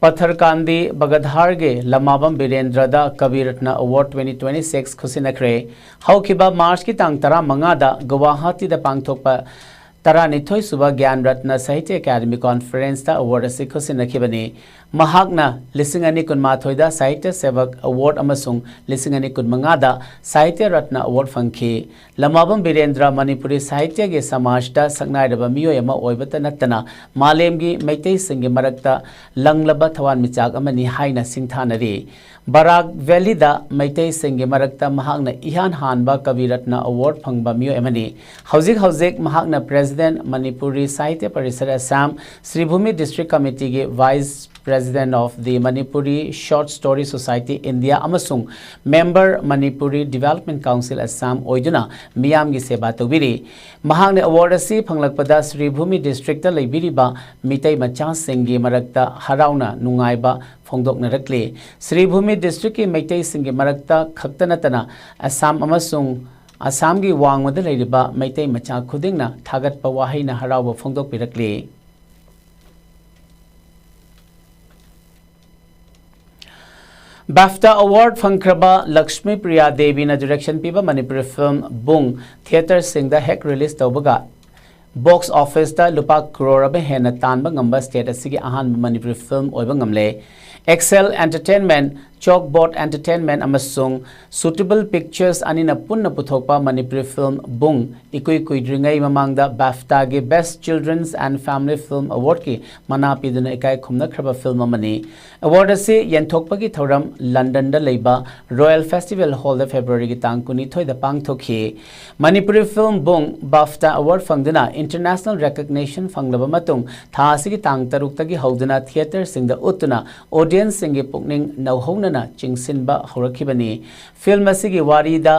ꯄꯊꯔꯀꯥꯟꯗꯤ ꯕꯒꯙꯥꯔꯒꯤ ꯂꯃꯥꯕꯝ ꯕꯤꯔꯦꯟꯗ꯭ꯔꯗ ꯀꯕꯤ ꯔꯠꯅ Award twenty twenty-six ꯈꯨꯠꯁꯤꯟꯅꯈ꯭ꯔꯦ꯫ ꯍꯧꯈꯤꯕ March ꯀꯤ ꯇꯥꯡ ꯇꯔꯥꯃꯉꯥꯗ ꯒꯨꯋꯥꯍꯥꯇꯤꯗ ꯄꯥꯡꯊꯣꯛꯄ ꯇꯔꯥꯅꯤꯊꯣꯏ ꯁꯨꯕ ꯒ꯭ꯌꯥꯟ ꯔꯠꯅ ꯁꯥꯍꯤꯇ꯭ꯌ ꯑꯦꯀꯥꯗꯃꯤ conference ꯇ award ꯑꯁꯤ ꯈꯨꯠꯁꯤꯟꯅꯈꯤꯕꯅꯤ꯫ ꯃꯍꯥꯛꯅ ꯂꯤꯁꯤꯡ ꯑꯅꯤ ꯀꯨꯟꯃꯥꯊꯣꯏꯗ ꯁꯥꯍꯤꯇ꯭ꯌ ꯁꯦꯚꯛ ꯑꯦꯋꯥꯔꯗ ꯑꯃꯁꯨꯡ ꯂꯤꯁꯤꯡ ꯑꯅꯤ ꯀꯨꯟꯃꯉꯥꯗ ꯁꯥꯍꯤꯇ꯭ꯌ ꯔꯠꯅ ꯑꯦꯋꯥꯔꯗ ꯐꯪꯈꯤ꯫ ꯂꯃꯥꯕꯝ ꯕꯤꯔꯦꯟꯗ꯭ꯔ ꯃꯅꯤꯄꯨꯔꯤ ꯁꯥꯍꯤꯇ꯭ꯌꯒꯤ ꯁꯃꯥꯖꯇ ꯁꯛꯅꯥꯏꯔꯕ ꯃꯤꯑꯣꯏ ꯑꯃ ꯑꯣꯏꯕꯇ ꯅꯠꯇꯅ ꯃꯥꯂꯦꯝꯒꯤ ꯃꯩꯇꯩꯁꯤꯡꯒꯤ ꯃꯔꯛꯇ ꯂꯪꯂꯕ ꯊꯋꯥꯟꯃꯤꯆꯥꯛ ꯑꯃꯅꯤ ꯍꯥꯏꯅ ꯁꯤꯡꯊꯥꯅꯔꯤ꯫ ꯕꯔꯥꯛ ꯚꯦꯂꯤꯗ ꯃꯩꯇꯩꯁꯤꯡꯒꯤ ꯃꯔꯛꯇ ꯃꯍꯥꯛꯅ ꯏꯍꯥꯟ ꯍꯥꯟꯕ ꯀꯕꯤ ꯔꯠꯅ ꯑꯦꯋꯥꯔꯗ ꯐꯪꯕ ꯃꯤꯑꯣꯏ ꯑꯃꯅꯤ꯫ ꯍꯧꯖꯤꯛ ꯍꯧꯖꯤꯛ ꯃꯍꯥꯛꯅ ꯄ꯭ꯔꯦꯁꯤꯗꯦꯟꯠ, ꯃꯅꯤꯄꯨꯔꯤ ꯁꯥꯍꯤꯇ꯭ꯌ ꯄꯔꯤꯁꯠ ꯑꯁꯥꯝ, ꯁ꯭ꯔꯤꯚꯨꯃꯤ ꯗꯤꯁꯇ꯭ꯔꯤꯛ ꯀꯃꯤꯇꯤꯒꯤ vice president of the Manipuri short story society India ꯑꯃꯁꯨꯡ member, Manipuri development council Assam ꯑꯣꯏꯗꯨꯅ ꯃꯤꯌꯥꯝꯒꯤ ꯁꯦꯕꯥ ꯇꯧꯕꯤꯔꯤ꯫ ꯃꯍꯥꯛꯅ ꯑꯦꯋꯥꯔꯗ ꯑꯁꯤ ꯐꯪꯂꯛꯄꯗ ꯁ꯭ꯔꯤꯚꯨꯃꯤ ꯗꯤꯁꯇ꯭ꯔꯤꯛꯇ ꯂꯩꯕꯤꯔꯤꯕ ꯃꯤꯇꯩ ꯃꯆꯥꯁꯤꯡꯒꯤ ꯃꯔꯛꯇ ꯍꯔꯥꯎꯅ ꯅꯨꯡꯉꯥꯏꯕ ꯐꯣꯡꯗꯣꯛꯅꯔꯛꯂꯤ꯫ ꯁ꯭ꯔꯤꯚꯨꯃꯤ ꯗꯤꯁꯇ꯭ꯔꯤꯛꯀꯤ ꯃꯩꯇꯩꯁꯤꯡꯒꯤ ꯃꯔꯛꯇ ꯈꯛꯇ ꯅꯠꯇꯅ ꯑꯁꯥꯝ ꯑꯃꯁꯨꯡ ꯑꯁꯥꯝꯒꯤ ꯋꯥꯡꯃꯗ ꯂꯩꯔꯤꯕ ꯃꯩꯇꯩ ꯃꯆꯥ ꯈꯨꯗꯤꯡꯅ ꯊꯥꯒꯠꯄ ꯋꯥꯍꯩꯅ ꯍꯔꯥꯎꯕ ꯐꯣꯡꯗꯣꯛꯄꯤꯔꯛꯂꯤ꯫ ꯕꯥꯐꯇꯥ ꯑꯦꯋꯥꯔꯗ ꯐꯪꯈ꯭ꯔꯕ ꯂꯛꯁꯃꯤ ꯄ꯭ꯔꯤꯌꯥ ꯗꯦꯕꯤꯅ ꯗꯤꯔꯦꯛꯁꯟ ꯄꯤꯕ ꯃꯅꯤꯄꯨꯔꯤ ꯐꯤꯜꯝ ꯕꯨꯡ ꯊꯤꯌꯦꯇꯔꯁꯤꯡꯗ ꯍꯦꯛ ꯔꯤꯂꯤꯖ ꯇꯧꯕꯒ ꯕꯣꯛꯁ ꯑꯣꯐꯤꯁꯇ ꯂꯨꯄꯥ ꯀ꯭ꯔꯣꯔ ꯑꯃ ꯍꯦꯟꯅ ꯇꯥꯟꯕ ꯉꯝꯕ ꯁ꯭ꯇꯦꯠ ꯑꯁꯤꯒꯤ ꯑꯍꯥꯟꯕ ꯃꯅꯤꯄꯨꯔꯤ ꯐꯤꯜꯝ ꯑꯣꯏꯕ ꯉꯝꯂꯦ꯫ ꯑꯦꯛꯁꯦꯜ ꯑꯦꯟꯇꯔꯇꯦꯟꯃꯦꯟꯠ, ꯆꯣꯛꯕꯣꯠ ꯑꯦꯟꯇꯔꯇꯦꯟꯃꯦꯟꯠ ꯑꯃꯁꯨꯡ ꯁꯨꯇꯦꯕꯜ ꯄꯤꯛꯆꯔꯁ ꯑꯅꯤꯅ ꯄꯨꯟꯅ ꯄꯨꯊꯣꯛꯄ ꯃꯅꯤꯄꯨꯔꯤ ꯐꯤꯜꯝ ꯕꯨꯡ ꯏꯀꯨꯏ ꯀꯨꯏꯗ꯭ꯔꯤꯉꯩ ꯃꯃꯥꯡꯗ ꯕꯥꯐꯇꯥꯒꯤ best children's and family film ꯑꯦꯋꯥꯔꯗꯀꯤ ꯃꯅꯥ ꯄꯤꯗꯨꯅ ꯏꯀꯥꯏ ꯈꯨꯝꯅꯈ꯭ꯔꯕ ꯐꯤꯜꯝ ꯑꯃꯅꯤ꯫ ꯑꯦꯋꯥꯔꯗ ꯑꯁꯤ ꯌꯦꯟꯊꯣꯛꯄꯒꯤ ꯊꯧꯔꯝ ꯂꯟꯗꯟꯗ ꯂꯩꯕ ꯔꯣꯌꯦꯜ ꯐꯦꯁꯇꯤꯚꯦꯜ ꯍꯣꯜꯗ ꯐꯦꯕ꯭ꯔꯨꯋꯥꯔꯤꯒꯤ ꯇꯥꯡ ꯀꯨꯟꯅꯤꯊꯣꯏꯗ ꯄꯥꯡꯊꯣꯛꯈꯤ꯫ ꯃꯅꯤꯄꯨꯔꯤ ꯐꯤꯜꯝ ꯕꯨꯡ ꯕꯥꯐꯇꯥ ꯑꯦꯋꯥꯔꯗ ꯐꯪꯗꯨꯅ ꯏꯟꯇꯔꯅꯦꯁꯅꯦꯜ ꯔꯦꯀꯒꯅꯤꯁꯟ ꯐꯪꯂꯕ ꯃꯇꯨꯡ, ꯊꯥ ꯑꯁꯤꯒꯤ ꯇꯥꯡ ꯇꯔꯨꯛꯇꯒꯤ ꯍꯧꯗꯨꯅ ꯊꯤꯌꯦꯇꯔꯁꯤꯡꯗ ꯎꯠꯇꯨꯅ ꯑꯣꯗꯤꯌꯟꯁꯁꯤꯡꯒꯤ ꯄꯨꯛꯅꯤꯡ ꯅꯧꯍꯧꯅꯅ ꯆꯤꯡꯁꯤꯟꯕ ꯍꯧꯔꯛꯈꯤꯕꯅꯤ꯫ ꯐꯤꯜꯝ ꯑꯁꯤꯒꯤ ꯋꯥꯔꯤꯗ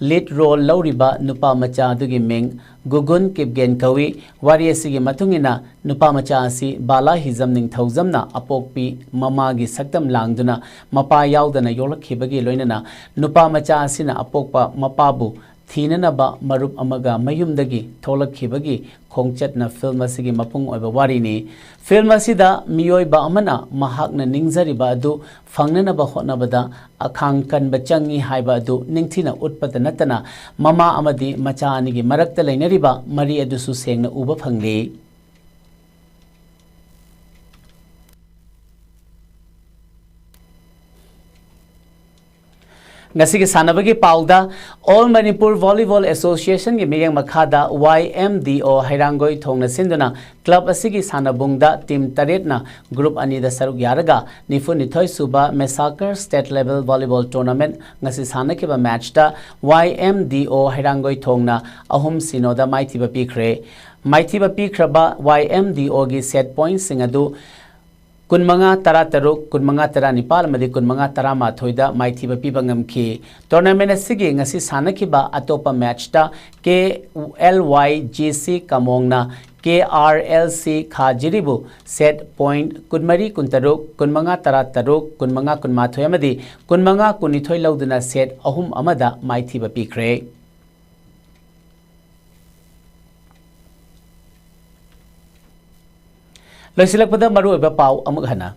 ꯂꯤꯗ ꯔꯣꯜ ꯂꯧꯔꯤꯕ ꯅꯨꯄꯥ ꯃꯆꯥ ꯑꯗꯨꯒꯤ ꯃꯤꯡ ꯒꯨꯒꯨꯟ ꯀꯤꯞꯒꯦꯟ ꯀꯧꯏ꯫ ꯋꯥꯔꯤ ꯑꯁꯤꯒꯤ ꯃꯇꯨꯡ ꯏꯟꯅ, ꯅꯨꯄꯥ ꯃꯆꯥ ꯑꯁꯤ ꯕꯥꯂꯥ ꯍꯤꯖꯝ ꯅꯤꯡꯊꯧꯖꯝꯅ ꯑꯄꯣꯛꯄꯤ ꯃꯃꯥꯒꯤ ꯁꯛꯇꯝ ꯂꯥꯡꯗꯨꯅ ꯃꯄꯥ ꯌꯥꯎꯗꯅ ꯌꯣꯛꯂꯛꯈꯤꯕꯒꯤ ꯂꯣꯏꯅꯅ ꯅꯨꯄꯥ ꯃꯆꯥ ꯑꯁꯤꯅ ꯑꯄꯣꯛꯄ ꯃꯄꯥꯕꯨ ꯊꯤꯅꯅꯕ ꯃꯔꯨꯞ ꯑꯃꯒ ꯃꯌꯨꯝꯗꯒꯤ ꯊꯣꯛꯂꯛꯈꯤꯕꯒꯤ ꯈꯣꯡꯆꯠꯅ ꯐꯤꯜꯝ ꯑꯁꯤꯒꯤ ꯃꯄꯨꯡ ꯑꯣꯏꯕ ꯋꯥꯔꯤꯅꯤ꯫ ꯐꯤꯜꯝ ꯑꯁꯤꯗ ꯃꯤꯑꯣꯏꯕ ꯑꯃꯅ ꯃꯍꯥꯛꯅ ꯅꯤꯡꯖꯔꯤꯕ ꯑꯗꯨ ꯐꯪꯅꯅꯕ ꯍꯣꯠꯅꯕꯗ ꯑꯈꯥꯡ ꯀꯟꯕ ꯆꯪꯏ ꯍꯥꯏꯕ ꯑꯗꯨ ꯅꯤꯡꯊꯤꯅ ꯎꯠꯄꯗ ꯅꯠꯇꯅ, ꯃꯃꯥ ꯑꯃꯗꯤ ꯃꯆꯥ ꯑꯅꯤꯒꯤ ꯃꯔꯛꯇ ꯂꯩꯅꯔꯤꯕ ꯃꯔꯤ ꯑꯗꯨꯁꯨ ꯁꯦꯡꯅ ꯎꯕ ꯐꯪꯂꯤ꯫ ꯉꯁꯤꯒꯤ ꯁꯥꯟꯅꯕꯒꯤ ꯄꯥꯎꯗ, All Manipur Volleyball Association ꯒꯤ ꯃꯤꯠꯌꯦꯡ ꯃꯈꯥꯗ Y M D O ꯍꯩꯔꯥꯡꯒꯣꯏ ꯊꯣꯡꯅ ꯁꯤꯟꯗꯨꯅ club ꯑꯁꯤꯒꯤ ꯁꯥꯟꯅꯕꯨꯡꯗ team ꯇꯔꯦꯠꯅ group ꯑꯅꯤꯗ ꯁꯔꯨꯛ ꯌꯥꯔꯒ ꯅꯤꯐꯨ ꯅꯤꯊꯣꯏ ꯁꯨꯕ Massacre State Level Volleyball Tournament ꯉꯁꯤ ꯁꯥꯟꯅꯈꯤꯕ match ꯇ Y M D O ꯍꯩꯔꯥꯡꯒꯣꯏ ꯊꯣꯡꯅ ꯑꯍꯨꯝ ꯁꯤꯅꯣꯗ ꯃꯥꯏꯊꯤꯕ ꯄꯤꯈ꯭ꯔꯦ꯫ ꯃꯥꯏꯊꯤꯕ ꯄꯤꯈ꯭ꯔꯕ Y M D O ꯒꯤ set point ꯁꯤꯡ ꯑꯗꯨ ꯀꯨꯟꯃꯉꯥ ꯇꯔꯥꯇꯔꯨꯛ, ꯀꯨꯟꯃꯉꯥ ꯇꯔꯥꯅꯤꯄꯥꯜ ꯑꯃꯗꯤ ꯀꯨꯟꯃꯉꯥ ꯇꯔꯥꯃꯥꯊꯣꯏꯗ ꯃꯥꯏꯊꯤꯕ ꯄꯤꯕ ꯉꯝꯈꯤ꯫ Tournament ꯑꯁꯤꯒꯤ ꯉꯁꯤ ꯁꯥꯟꯅꯈꯤꯕ ꯑꯇꯣꯞꯄ match ꯇ K L Y G C ꯀꯥꯃꯣꯡꯅ K R L C ꯈꯥꯖꯤꯔꯤꯕꯨ set point ꯀꯨꯟꯃꯔꯤ ꯀꯨꯟꯇꯔꯨꯛ, ꯀꯨꯟꯃꯉꯥ ꯇꯔꯥꯇꯔꯨꯛ, ꯀꯨꯟꯃꯉꯥ ꯀꯨꯟꯃꯥꯊꯣꯏ ꯑꯃꯗꯤ ꯀꯨꯟꯃꯉꯥ ꯀꯨꯟꯅꯤꯊꯣꯏ ꯂꯧꯗꯨꯅ set ꯑꯍꯨꯝ ꯑꯃꯗ ꯃꯥꯏꯊꯤꯕ ꯄꯤꯈ꯭ꯔꯦ꯫ ꯂꯣꯏꯁꯤꯜꯂꯛꯄꯗ ꯃꯔꯨꯑꯣꯏꯕ ꯄꯥꯎ ꯑꯃꯨꯛ ꯍꯟꯅ꯫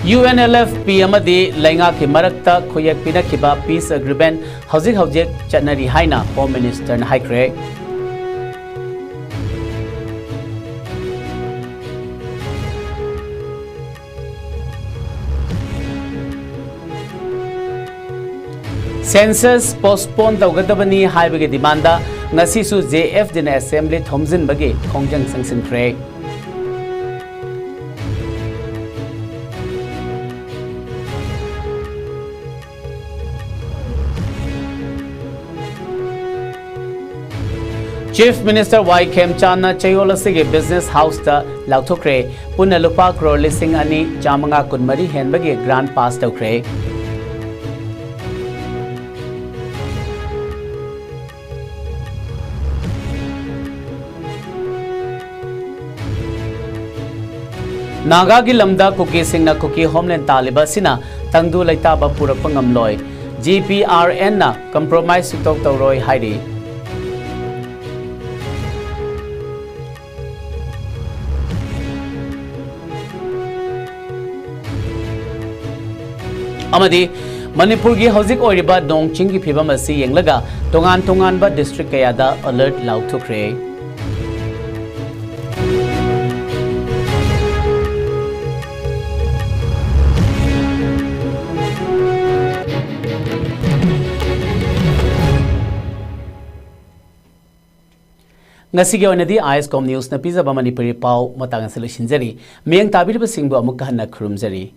U N L F P ꯑꯃꯗꯤ ꯂꯩꯉꯥꯛꯀꯤ ꯃꯔꯛꯇ ꯈꯨꯌꯦꯛ ꯄꯤꯅꯈꯤꯕ peace agreement ꯍꯧꯖꯤꯛ ꯍꯧꯖꯤꯛ ꯆꯠꯅꯔꯤ ꯍꯥꯏꯅ Home Minister ꯅ ꯍꯥꯏꯈ꯭ꯔꯦ꯫ Census postpone ꯇꯧꯒꯗꯕꯅꯤ ꯍꯥꯏꯕꯒꯤ demand ꯗ ꯉꯁꯤꯁꯨ J F D ꯅ Assembly ꯊꯣꯝꯖꯤꯟꯕꯒꯤ ꯈꯣꯡꯖꯪ ꯆꯪꯁꯤꯟꯈ꯭ꯔꯦ꯫ Chief Minister Y ꯈꯦꯝꯆꯥꯟꯅ ꯆꯌꯣꯜ ꯑꯁꯤꯒꯤ Business House ꯇ ꯂꯥꯎꯊꯣꯛꯈ꯭ꯔꯦ꯫ ꯄꯨꯟꯅ ꯂꯨꯄꯥ ꯀ꯭ꯔꯣꯔ ꯂꯤꯁꯤꯡ ꯑꯅꯤ ꯆꯥꯃꯉꯥ ꯀꯨꯟꯃꯔꯤ ꯍꯦꯟꯕꯒꯤ grant pass ꯇꯧꯈ꯭ꯔꯦ꯫ ꯅꯥꯒꯥꯒꯤ ꯂꯝꯗ ꯀꯨꯀꯤꯁꯤꯡꯅ ꯀꯨꯀꯤ homeland ꯇꯥꯜꯂꯤꯕ ꯑꯁꯤꯅ ꯇꯪꯗꯨ ꯂꯩꯇꯥꯕ ꯄꯨꯔꯛꯄ ꯉꯝꯂꯣꯏ꯫ G P R N ꯅ compromise ꯁꯨꯛꯇꯧ ꯇꯧꯔꯣꯏ ꯍꯥꯏꯔꯤ꯫ ꯑꯃꯗꯤ ꯃꯅꯤꯄꯨꯔꯒꯤ ꯍꯧꯖꯤꯛ ꯑꯣꯏꯔꯤꯕ ꯅꯣꯡ ꯆꯤꯡꯒꯤ ꯐꯤꯕꯝ ꯑꯁꯤ ꯌꯦꯡꯂꯒ ꯇꯣꯉꯥꯟ ꯇꯣꯉꯥꯟꯕ ꯗꯤꯁꯇ꯭ꯔꯤꯛ ꯀꯌꯥꯗ ꯑꯂꯔꯠ ꯂꯥꯎꯊꯣꯛꯈ꯭ꯔꯦ꯫ ꯉꯁꯤꯒꯤ ꯑꯣꯏꯅꯗꯤ ꯑꯥꯏ ꯑꯦꯁ ꯀꯣꯝ ꯅ꯭ꯌꯨꯁꯅ ꯄꯤꯖꯕ ꯃꯅꯤꯄꯨꯔꯤ ꯄꯥꯎ ꯃꯇꯥꯡ ꯑꯁꯤ ꯂꯣꯏꯁꯤꯟꯖꯔꯤ꯫ ꯃꯤꯠꯌꯦꯡ ꯇꯥꯕꯤꯔꯤꯕꯁꯤꯡꯕꯨ ꯑꯃꯨꯛꯀ ꯍꯟꯅ ꯈꯨꯔꯨꯝꯖꯔꯤ꯫